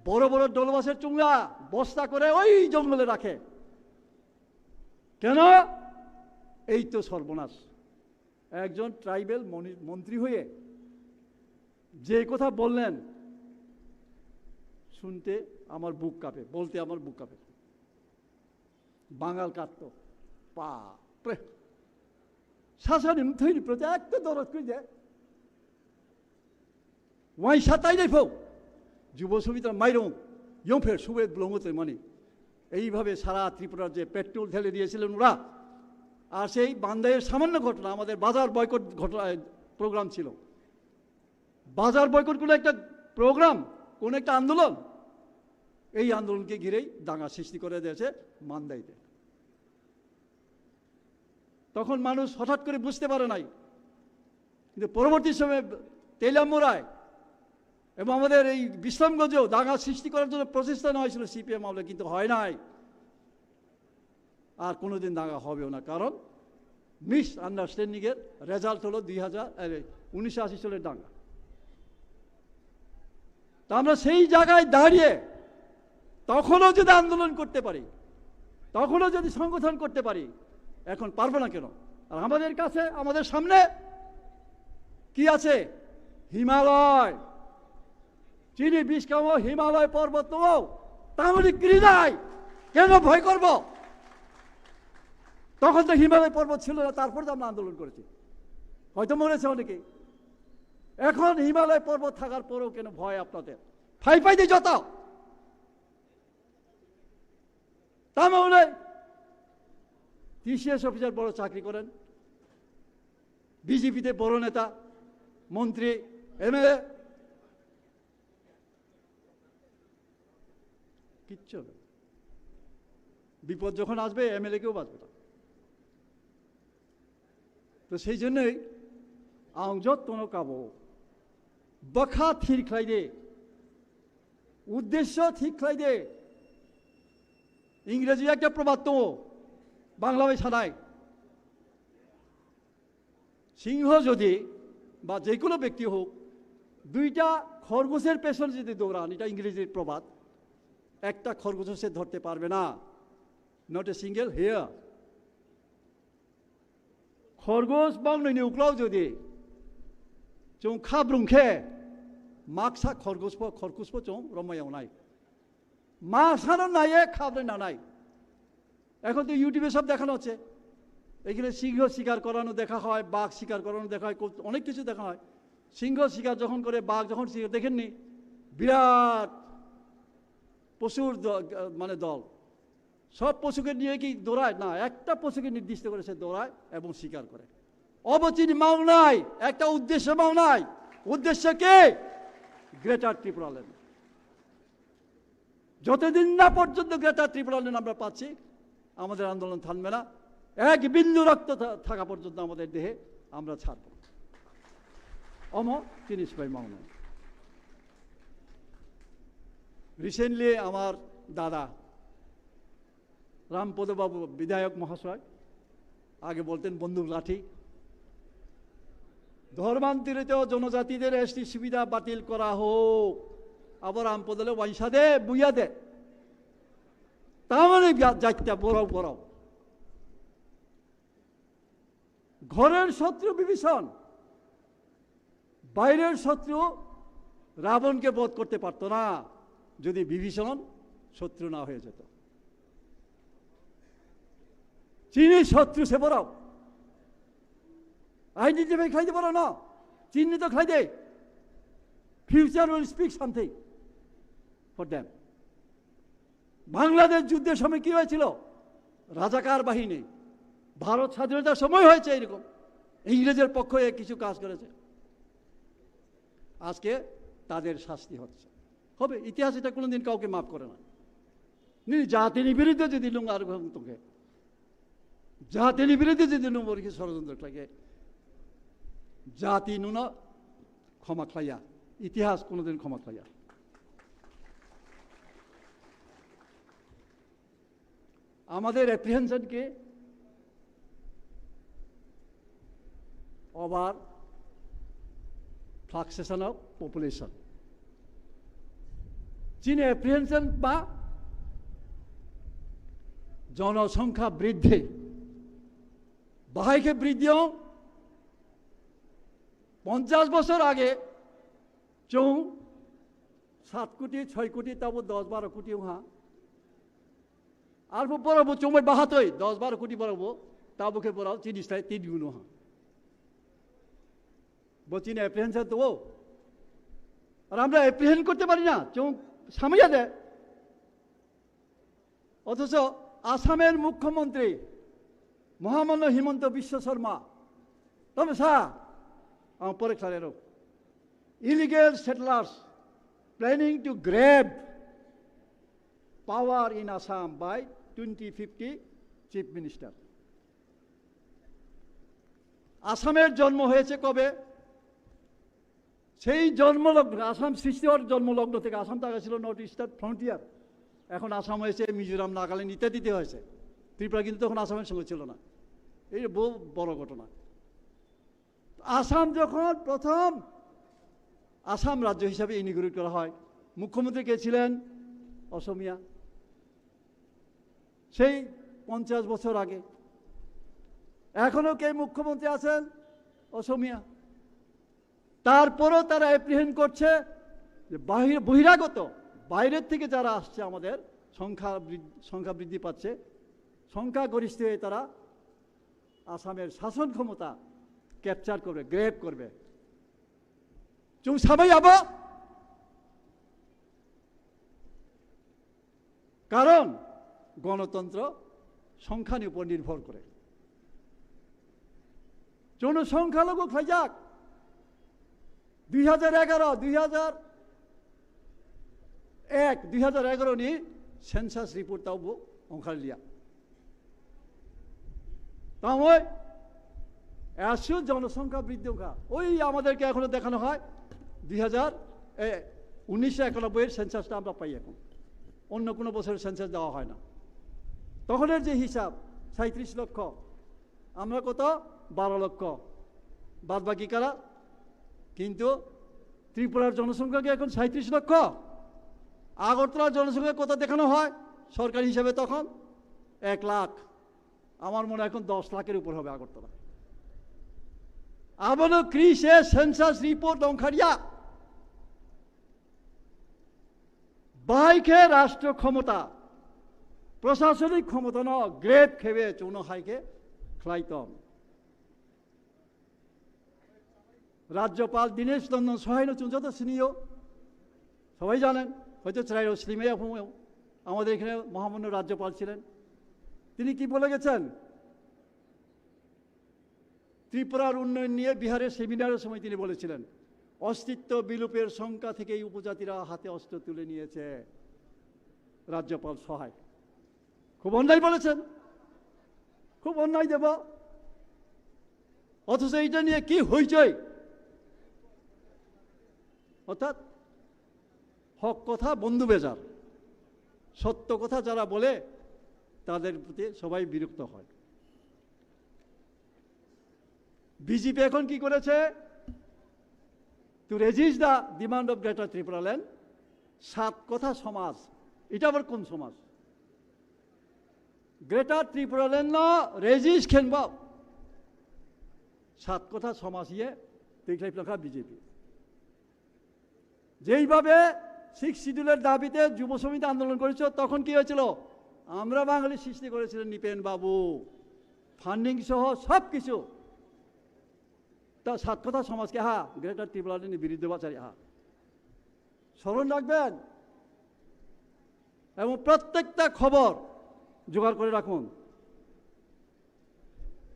বড় বড় ডলমাসের চুংড়া বস্তা করে ওই জঙ্গলে রাখে। কেন? এই তো সর্বনাশ। একজন ট্রাইবেল মনি-, মন্ত্রী হয়ে যে কথা বললেন, শুনতে আমার বুক কাঁপে, বলতে আমার বুক কাঁপে। বাঙাল কাঁদত। বাপরে। সাসানি মুথৈনি প্রতি এত দরদ কই দে। ওয়াই সাতাই নাই ফো। যুব সমিতির মাইরং, ইয়ংফের সুবে ব্লঙ্গতে মানে। এইভাবে সারা ত্রিপুরার যে পেট্রোল ঢেলে দিয়েছিলেন ওরা। আর সেই বান্দাইয়ের সামান্য ঘটনা, আমাদের বাজার বয়কট ঘটনা, প্রোগ্রাম ছিল। বাজার বয়কট কোনো একটা প্রোগ্রাম, কোন একটা আন্দোলন, এই আন্দোলনকে ঘিরেই দাঙ্গা সৃষ্টি করে দিয়েছে মান্দাইতে। তখন মানুষ হঠাৎ করে বুঝতে পারে নাই, কিন্তু পরবর্তী সময়ে তেলিয়ামুড়ায় এবং আমাদের এই বিশ্রামগঞ্জেও দাঙ্গা সৃষ্টি করার জন্য প্রচেষ্টা নেওয়া হয়েছিল সিপিএম আমলে, কিন্তু হয় নাই। আর কোনোদিন দাঙ্গা হবেও না, কারণ মিস আন্ডারস্ট্যান্ডিং এর রেজাল্ট হলো দুই হাজার, আরে, উনিশশো আশি সালের দাঙ্গা। তা আমরা সেই জায়গায় দাঁড়িয়ে তখনও যদি আন্দোলন করতে পারি, তখনও যদি সংগঠন করতে পারি, এখন পারবো না কেন? আর আমাদের কাছে, আমাদের সামনে কি আছে? হিমালয়। চিনি বিষ্কামো হিমালয় পর্বত, তামনি কিরি নাই, কেন ভয় করব? তখন তো হিমালয় পর্বত ছিল না, তারপর তো আমরা আন্দোলন করেছি। হয়তো মরেছে অনেকে। এখন হিমালয় পর্বত থাকার পরেও কেন ভয় আপনাদের? ফাই ফাই দিয়ে যত। তামনি টিসিএস অফিসার বড় চাকরি করেন, বিজেপিতে বড় নেতা, মন্ত্রী, এমএলএ, কিচ্ছু হবে না। বিপদ যখন আসবে, এমএলএ কেউ বাঁচবে না। তো সেই জন্যই ang jotono kabo, bwkha thir khlai de, uddesyo thik khlai de. Ingreji ekta probad tongo, Bangla bai sanai, সিংহ যদি বা যে কোনো ব্যক্তি হোক, দুইটা খরগোশের পেছনে যদি দৌড়ান, এটা ইংরেজির প্রবাদ, একটা খরগোশও সে ধরতে পারবে না। Not a single hair. খরগোশ বাংলানি উক্লাও যদি চুং খাব্রুং খে, মাকসা খরগোশ পো, খরগোশ পো চুং রমায়াও নাই। মাসানো নাইয়ে খাবরে না নাই। এখন তো YouTube-এ সব দেখানো হচ্ছে। এখানে সিংহ শিকার করানো দেখা হয়, বাঘ শিকার করানো দেখা হয়, কত-, অনেক কিছু দেখা হয়। সিংহ শিকার যখন করে, বাঘ যখন শিকার, দেখেননি? বিরাট পশুর দ-, মানে দল। সব পশুকে নিয়ে কি দৌড়ায়? না, একটা পশুকে নির্দিষ্ট করে সে দৌড়ায় এবং শিকার করে। অবচিন মাও নাই, একটা উদ্দেশ্য মাও নাই। উদ্দেশ্য কে? গ্রেটার ত্রিপুরাল্যান্ড। যতদিন না পর্যন্ত গ্রেটার ত্রিপুরাল্যান্ড আমরা পাচ্ছি, আমাদের আন্দোলন থামবে না। এক বিন্দু রক্ত থা-, থাকা পর্যন্ত আমাদের দেহে আমরা ছাড়ব না। অমো জিনিস ভাই মাওনা। Recently আমার দাদা রামপদ বাবু বিধায়ক মহাশয়, আগে বলতেন বন্দুক লাঠি, ধর্মান্তরিত জনজাতিদের এসটি সুবিধা বাতিল করা হোক। আবার রামপদলে ওয়াইসাদে বুয়াদে, তাহলে যা-, যাইতে বড় বড়। ঘরের শত্রু বিভীষণ, বাইরের শত্রু রাবণকে বধ করতে পারতো না, যদি বিভীষণ শত্রু না হয়ে যেত। চিনি শত্রু সে বড়। Identify খাইতে পারো না, চিহ্নিত খাইতে। Future will speak something for them. Bangladesh যুদ্ধের সময় কি হয়েছিল? রাজাকার বাহিনী। ভারত স্বাধীনতার সময় হয়েছে এরকম, ইংরেজের পক্ষে কিছু কাজ করেছে। আজকে তাদের শাস্তি হচ্ছে, হবে। ইতিহাস এটা কোনোদিন কাউকে মাফ করে না। নি জাতির বিরুদ্ধে যদি লুঙ্গার তোকে, জাতির বিরুদ্ধে যদি নম্বর কি ষড়যন্ত্র থাকে, জাতি নুনা ক্ষমা খাইয়া, ইতিহাস কোনোদিন ক্ষমা খাইয়া। আমাদের অ্যাপ্রিহেনশন কি? ওভার ফ্লাকসেশন অফ পপুলেশন। চীন অ্যাপ্রিহেনশন বা জনসংখ্যা বৃদ্ধি। বাহাইকে বৃদ্ধিও পঞ্চাশ বছর আগে চৌ সাত কোটি, ছয় কোটি, তাবো দশ বারো কোটি হা। আর বড় বড় চৌমাই বাহাতই দশ বারো কোটি বড় বড়, তাবো খে বড় তিরিশ তাই তিন গুণ হা। বচিনে অ্যাপ্রিহেনশন তো ও। আর আমরা অ্যাপ্রিহেন্ড করতে পারি না, চৌ সামাইয়া দেয়। অথচ আসামের মুখ্যমন্ত্রী মহামান্য হিমন্ত বিশ্ব শর্মা, তবে স্যার, আমার পরে খেলারও, illegal settlers planning to grab power in Assam by twenty fifty, chief minister. আসামের জন্ম হয়েছে কবে? সেই জন্মলগ্ন, আসাম সৃষ্টি হওয়ার জন্মলগ্ন থেকে। আসাম তো আগে ছিল নর্থ ইস্টার্ন ফ্রন্টিয়ার, এখন আসাম হয়েছে, মিজোরাম, নাগাল্যান্ড ইত্যাদিতে হয়েছে। ত্রিপুরা কিন্তু তখন আসামের সঙ্গে ছিল না। এই বহু বড় ঘটনা। আসাম যখন প্রথম আসাম রাজ্য হিসাবে ইনিগ্রেট করা হয়, মুখ্যমন্ত্রী কে ছিলেন? অসমীয়া। সেই পঞ্চাশ বছর আগে। এখনো কে মুখ্যমন্ত্রী আছেন? অসমীয়া। তারপরও তারা অ্যাপ্রিহেন্ড করছে যে বাহির, বহিরাগত, বাইরের থেকে যারা আসছে, আমাদের সংখ্যা বৃদ্ধ-, সংখ্যা বৃদ্ধি পাচ্ছে, সংখ্যাগরিষ্ঠ হয়ে তারা আসামের শাসন ক্ষমতা ক্যাপচার করবে, গ্র্যাব করবে। চুং সাবাই আবো। কারণ গণতন্ত্র সংখ্যার উপর নির্ভর করে। জনসংখ্যালঘু খাইজাক দুই হাজার এগারো, দুই হাজার এক, দুই হাজার এগারো ni census report tao bo ongkhar liya. Tamo এসব জনসংখ্যা বৃদ্ধি ongkha. ওই আমাদেরকে এখনো দেখানো হয় দুই হাজার, এ, উনিশশো একানব্বই এর সেন্সাসটা আমরা পাই এখন, অন্য কোনো বছরের সেন্সাস দেওয়া হয় না। তখনের যে হিসাব, সাঁইত্রিশ লক্ষ, আমরা কত? বারো লক্ষ। বাদ বাকি কারা? কিন্তু ত্রিপুরার জনসংখ্যা কি এখন সাঁইত্রিশ লক্ষ? আগরতলার জনসংখ্যা কত দেখানো হয় সরকারি হিসাবে তখন? এক লাখ। আমার মনে হয় এখন দশ লাখের উপর হবে Agartala. Abono kri se census report ongkharia. Bahai khe rashtra khomota, prosasonik khomotano grab khebe chwngno hai khe khlai tong. রাজ্যপাল দীনেশ নন্দন সহায়নও চুঞ্চত সিনিও সবাই জানেন, হয়তো চিরাইও সিলিমে এখনো আমাদের এখানে মহামান্য রাজ্যপাল ছিলেন। তিনি কি বলে গেছেন? ত্রিপুরার উন্নয়ন নিয়ে বিহারের সেমিনারের সময় তিনি বলেছিলেন, অস্তিত্ব বিলোপের শঙ্কা থেকেই উপজাতিরা হাতে অস্ত্র তুলে নিয়েছে। রাজ্যপাল সহায় খুব অন্যায় বলেছেন, খুব অন্যায় দেব। অথচ এইটা নিয়ে কি হইচই? অর্থাৎ হক কথা বন্ধু বেজার, সত্য কথা যারা বলে তাদের প্রতি সবাই বিরক্ত হয়। বিজেপি এখন কি করেছে? To resist the demand of Greater Tripura Land, সাত কথা সমাজ, এটা আবার কোন সমাজ? গ্রেটার ত্রিপুরা ল্যান্ড নো রেজিস্ট খেনবাও সাত কথা সমাজ ইয়ে দেখলাই প্লাখা বিজেপি। যেইভাবে সিক্স শিডিউলের দাবিতে যুব সমিতি আন্দোলন করেছিল, তখন কি হয়েছিল? আমরা বাঙালি সৃষ্টি করেছিলেন নৃপেন বাবু, ফান্ডিং সহ সব কিছু। তা সাত কথা সমাজকে হা গ্রেটার ত্রিপুরা ল্যান্ডের বিরুদ্ধে বাচারি হা স্মরণ রাখবেন এবং প্রত্যেকটা খবর জোগাড় করে রাখুন।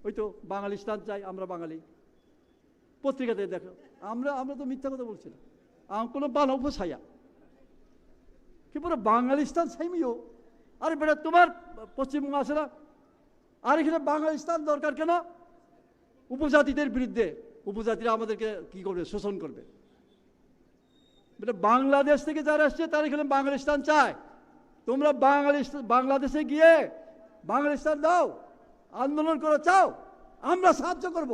ওই তো বাঙালিস্তান চাই, আমরা বাঙালি, পত্রিকাতে দেখো, আমরা আমরা তো মিথ্যা কথা বলছি না, আমি কোনো বানাও ফসাইয়া কি পুরো বাঙালিস্তান চাইমিও। আরে বেটা, তোমার পশ্চিমবঙ্গ আছে না? আর এখানে বাঙালিস্তান দরকার কেন? উপজাতিদের বিরুদ্ধে। উপজাতিরা আমাদেরকে কি করবে? শোষণ করবে। বেটা, বাংলাদেশ থেকে যারা এসছে তারা এখানে বাঙালিস্তান চায়। তোমরা বাঙালি, বাংলাদেশে গিয়ে বাঙালিস্তান দাও, আন্দোলন করো, চাও, আমরা সাহায্য করব,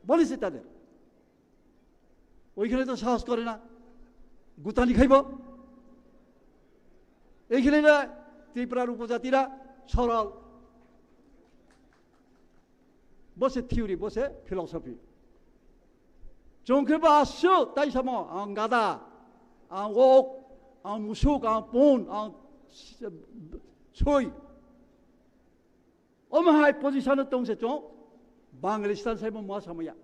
বলেছি তাদের। ওইখানে তো সাহস করে না, গুতানি খাইব। এইখানে না, ত্রিপুরার উপজাতিরা সরল, bo se theory, bo se philosophy. Chwng khe bo aswk tai samo, ang gada, ang ok, ang musuk, ang pun, ang soi. Omo hai position o tong se chwng Bangladestan sai bo ma samaya.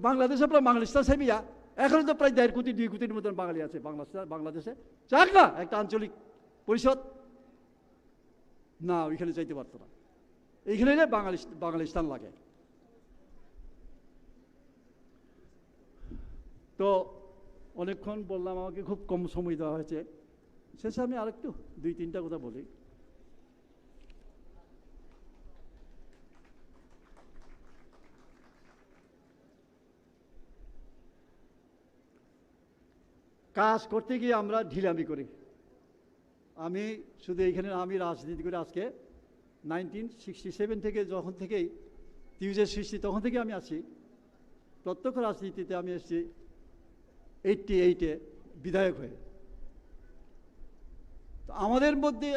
Bangladesho প্রায় বাংলাদেশটা সেমিয়া, এখন তো প্রায় দেড় কোটি দুই কোটির মতন বাঙালি আছে বাংলাদেশে, বাংলাদেশে। চাক না একটা আঞ্চলিক পরিষদ? না, ওইখানে যাইতে পারতো না। এইখানে না বাঙালি, বাঙালিস্তান লাগে। তো অনেকক্ষণ বললাম, আমাকে খুব কম সময় দেওয়া হয়েছে। শেষে আমি আরেকটু দুই তিনটা কথা বলি। কাজ করতে গিয়ে আমরা ঢিলামি করি। আমি শুধু এইখানে, আমি রাজনীতি করে আজকে নাইনটিন সিক্সটি সেভেন থেকে, যখন থেকেই টিউজে সৃষ্টি, তখন থেকে আমি আছি। প্রত্যক্ষ রাজনীতিতে আমি এসেছি এইটটি এইটে বিধায়ক হয়ে। তো আমাদের মধ্যে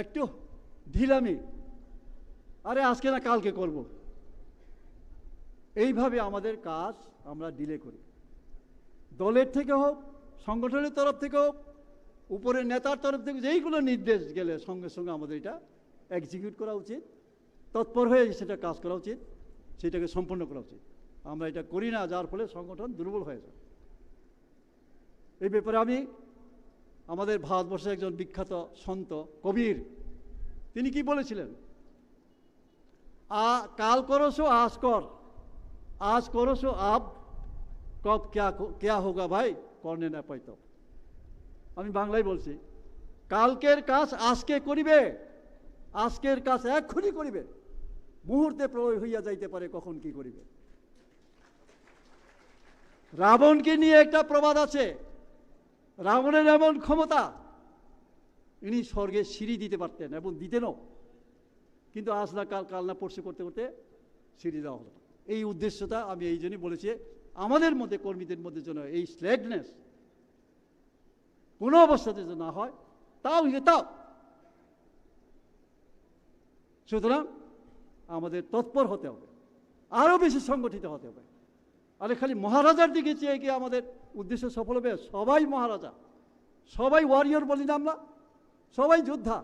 একটু ঢিলামি, আরে আজকে না কালকে করব, এইভাবে আমাদের কাজ আমরা ডিলে করি। দলের থেকে হোক, সংগঠনের তরফ থেকে হোক, উপরের নেতার তরফ থেকে যেই কোনো নির্দেশ গেলে সঙ্গে সঙ্গে আমাদের এটা এক্সিকিউট করা উচিত, তৎপর হয়ে সেটা কাজ করা উচিত, সেটাকে সম্পন্ন করা উচিত। আমরা এটা করি না, যার ফলে সংগঠন দুর্বল হয়ে যায়। এই ব্যাপারে আমি আমাদের ভারতবর্ষের একজন বিখ্যাত সন্ত কবির, তিনি কি বলেছিলেন? आ, काल करो सो आज कर, आज करो सो अब, कब क्या, क्या होगा भाई, करने ना पाई तो। আমি বাংলায় বলছি, কালকের কাজ আজকে করিবে, আজকের কাজ এক্ষুনি করিবে, মুহূর্তে প্রলয় হইয়া যাইতে পারে, কখন কি করিবে। রাবণকে নিয়ে একটা প্রবাদ আছে, রাবণের এমন ক্ষমতা, ইনি স্বর্গে সিঁড়ি দিতে পারতেন এবং দিতেনও, কিন্তু আজ না কাল, কাল না পরশু করতে করতে সিঁড়ি দেওয়া হলো। এই উদ্দেশ্যটা আমি এই জন্যই বলেছি, আমাদের মধ্যে, কর্মীদের মধ্যে যেন এই স্লেকনেস কোনো অবস্থাতে যেন না হয়, তাও ইয়ে তাও। সুতরাং আমাদের তৎপর হতে হবে, আরো বেশি সংগঠিত হতে হবে। আরে, খালি মহারাজার দিকে চেয়ে কি আমাদের উদ্দেশ্য সফল হবে? সবাই মহারাজা, সবাই ওয়ারিয়র বলি না আমরা, সবাই যোদ্ধা।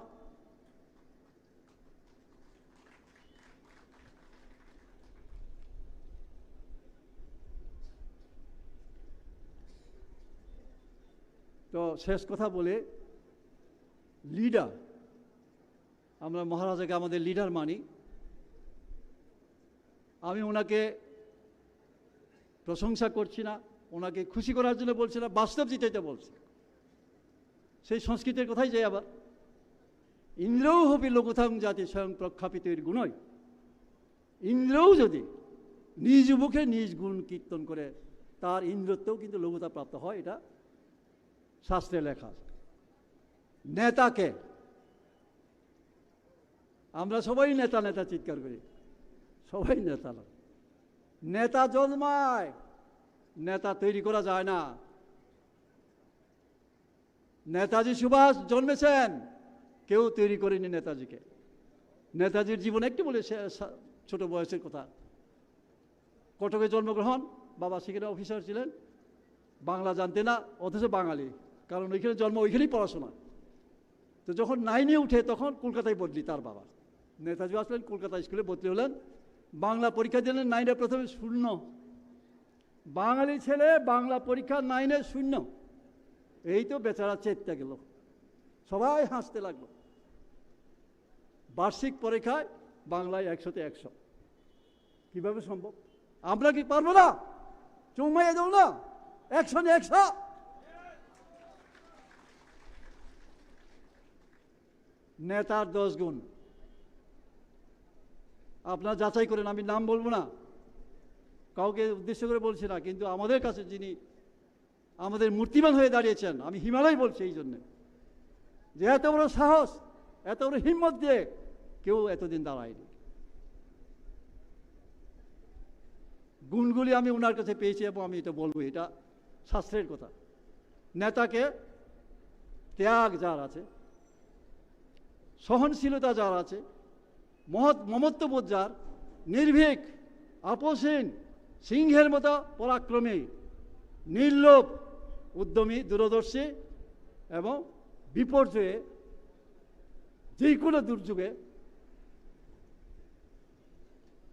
তো শেষ কথা বলে, লিডার, আমরা মহারাজাকে আমাদের লিডার মানি। আমি ওনাকে প্রশংসা করছি না, ওনাকে খুশি করার জন্য বলছি না, বাস্তব যেটা, এটা বলছি। সেই সংস্কৃতের কথাই যাই আবার, ইন্দ্রৌ হপি লঘুতাং জাতি স্বয়ং প্রখ্যাপিতৈর গুণৈ। ইন্দ্রও যদি নিজ মুখে নিজ গুণ কীর্তন করে, তার ইন্দ্রত্বও কিন্তু লঘুতা প্রাপ্ত হয়, এটা শাস্ত্রে লেখা আছে। নেতাকে, আমরা সবাই নেতা নেতা চিৎকার করি, সবাই নেতা নয়। নেতা জন্মায়, নেতা তৈরি করা যায় না। নেতাজি সুভাষ জন্মেছেন, কেউ তৈরি করেনি নেতাজিকে। নেতাজির জীবন একটু বলে সে-, সা-, ছোট বয়সের কথা। কটকে জন্মগ্রহণ, বাবা সেখানে অফিসার ছিলেন, বাংলা জানতে না, অথচ বাঙালি, কারণ ওইখানে জন্ম, ওইখানেই পড়াশোনা। তো যখন নাইনে উঠে, তখন কলকাতায় বদলি তার বাবা। নেতাজি আসলেন, কলকাতা স্কুলে ভর্তি হলেন, বাংলা পরীক্ষা দিলেন, নাইনে প্রথমে শূন্য। বাঙালি ছেলে, বাংলা পরীক্ষা নাইনে শূন্য। এই তো বেচারা চেততে গেল, সবাই হাসতে লাগলো। বার্ষিক পরীক্ষায় বাংলায় একশোতে একশো। কিভাবে সম্ভব? আমরা কি পারবো না? চুম্মাইয়া দেবো না? একশো নে একশো। নেতার দশ গুণ। আপনারা যাচাই করেন, আমি নাম বলবো না, কাউকে উদ্দেশ্য করে বলছি না, কিন্তু আমাদের কাছে যিনি আমাদের মূর্তিমান হয়ে দাঁড়িয়েছেন, আমি হিমালয় বলছি এই জন্যে, যে এত বড় সাহস, এত বড় হিম্মত দিয়ে কেউ এতদিন দাঁড়ায়নি। গুণগুলি আমি ওনার কাছে পেয়েছি এবং আমি এটা বলবো, এটা শাস্ত্রের কথা। নেতাকে ত্যাগ যার আছে, সহনশীলতা যার আছে, মহৎ মমত্ববোধ যার, নির্ভীক, আপোষহীন, সিংহের মতো পরাক্রমী, নির্লোভ, উদ্যমী, দূরদর্শী এবং বিপর্যয়ে, যে কোনো দুর্যোগে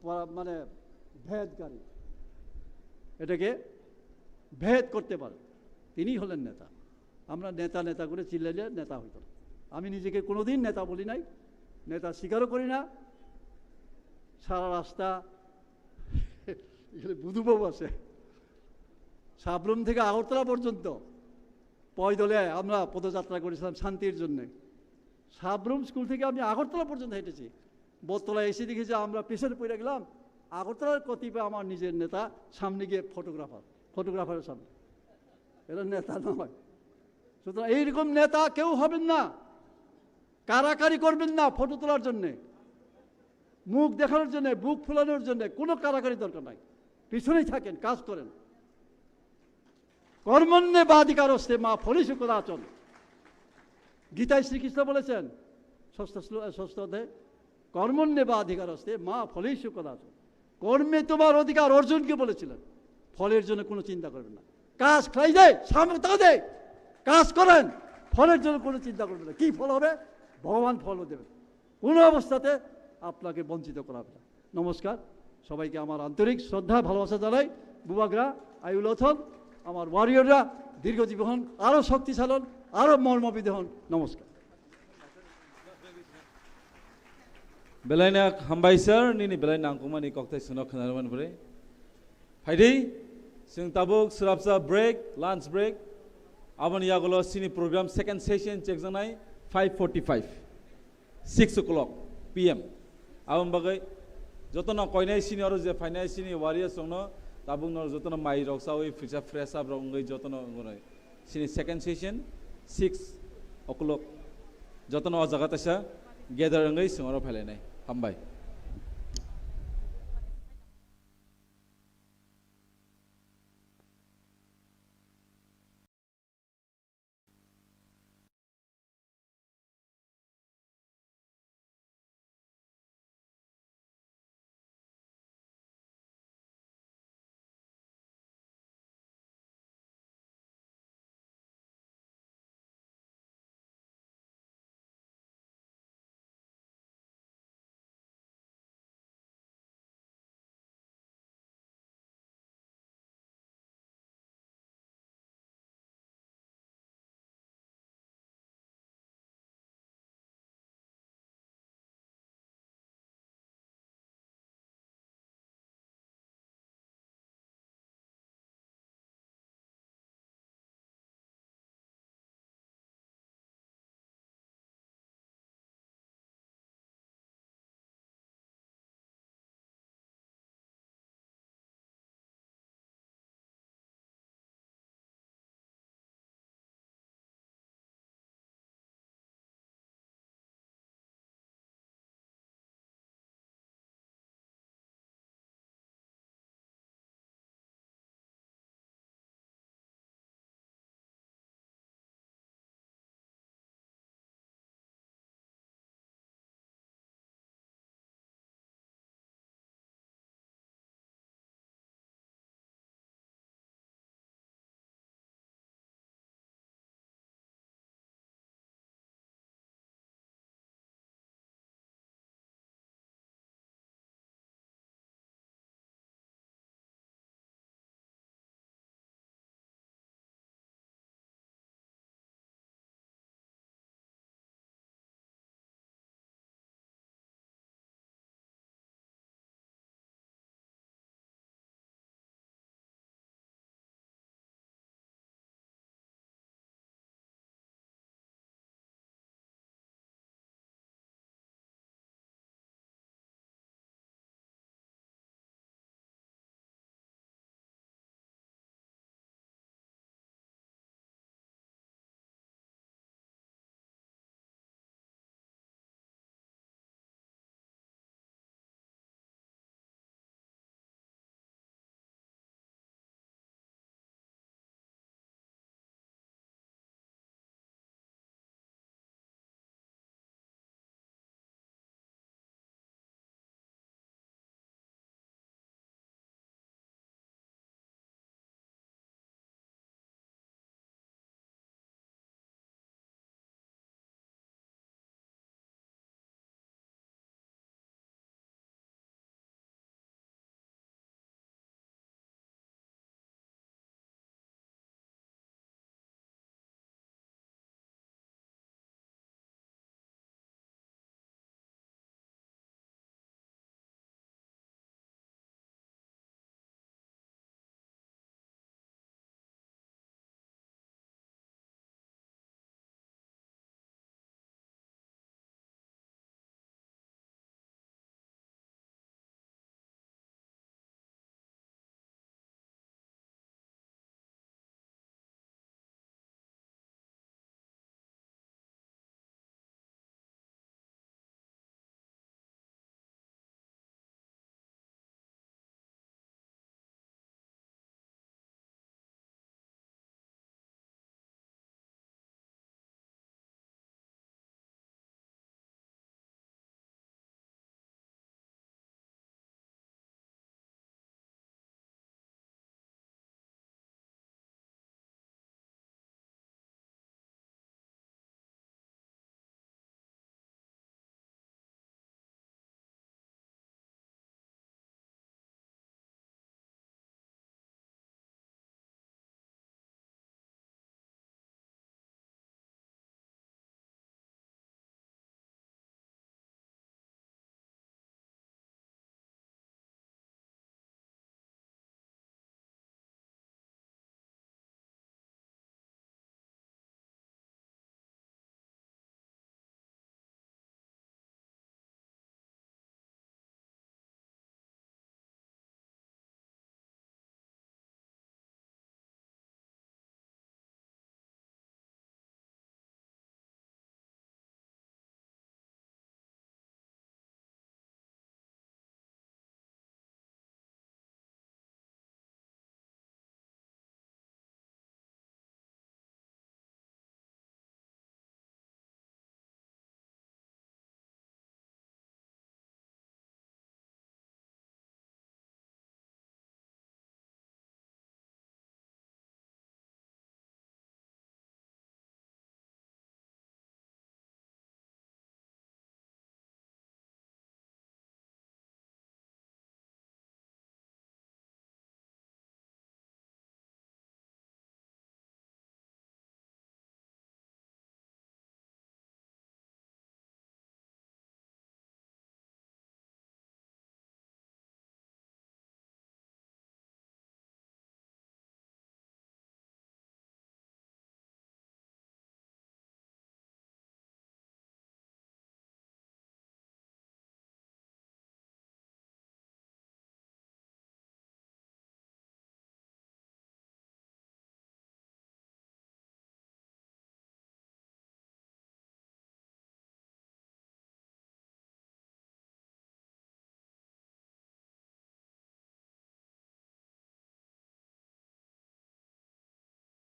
পরা-, মানে ভেদকারী, এটাকে ভেদ করতে পারে, তিনিই হলেন নেতা। আমরা নেতা নেতা করে চিল্লাইলে নেতা হইতো না। আমি নিজেকে কোনোদিন নেতা বলি নাই, নেতা স্বীকারও করি না। সারা রাস্তা এখানে বুধুবাবু আছে, সাবরুম থেকে আগরতলা পর্যন্ত পয়দলে আমরা পদযাত্রা করেছিলাম শান্তির জন্য। সাবরুম স্কুল থেকে আমি আগরতলা পর্যন্ত হেঁটেছি। বটতলায় এসে দেখি যে আমরা পিছনে পড়ে গেলাম। আগরতলার কতিপয় আমার নিজের নেতা সামনে গিয়ে ফটোগ্রাফার, ফটোগ্রাফারের সামনে। এরা নেতা নয়। সুতরাং এইরকম নেতা কেউ হবেন না, কারাকারি করবেন না ফটো তোলার জন্যে, মুখ দেখানোর জন্যে, বুক ফুলানোর জন্যে। কোনো কারাকারি দরকার নাই। পিছনেই থাকেন, কাজ করেন। কর্মণ্যেবাধিকারস্তে মা ফলেষু কদাচন। গীতায় শ্রীকৃষ্ণ বলেছেন, ষষ্ঠ শ্লো-, ষষ্ঠ অধ্যায়ে, "কর্মণ্যেবাধিকারস্তে মা ফলেষু কদাচন।" কর্মে তোমার অধিকার অর্জুনকে বলেছিলেন, ফলের জন্য কোনো চিন্তা করবেন না। কাজ খাই দে, সামনে তা দে, কাজ করেন, ফলের জন্য কোনো চিন্তা করবেন না। কি ফল হবে? ভগবান ফলও দেবেন। কোনো অবস্থাতে আপনাকে বঞ্চিত করা হবে না। নমস্কার, সবাইকে আমার আন্তরিক শ্রদ্ধা, ভালোবাসা জানাই। বুবাগ্রা, আয়ুলথন, আমার ওয়ারিয়ররা দীর্ঘজীবী হন, আরো শক্তিশালী হন, আরো মর্মবিধি হন। নমস্কার। Belai no hambai sir, nini belai nangkukmani kokthai swnok khwnarwmani bwrwi. Phaidi, chwng tabuk swrapsa break, lunch break. Aboni yagulo chini program second session chekjaknai five forty-five, six o'clock P M. Aboni bagwi jotono koinai sini oro je phainai sini warriors rokno tabukno jotono mai rok chawi phisa fresh up rok wngwi jotono wngwi sini second session six o'clock jotono o jaga taisa gather wngwi chwng oro phailainai. Hambai.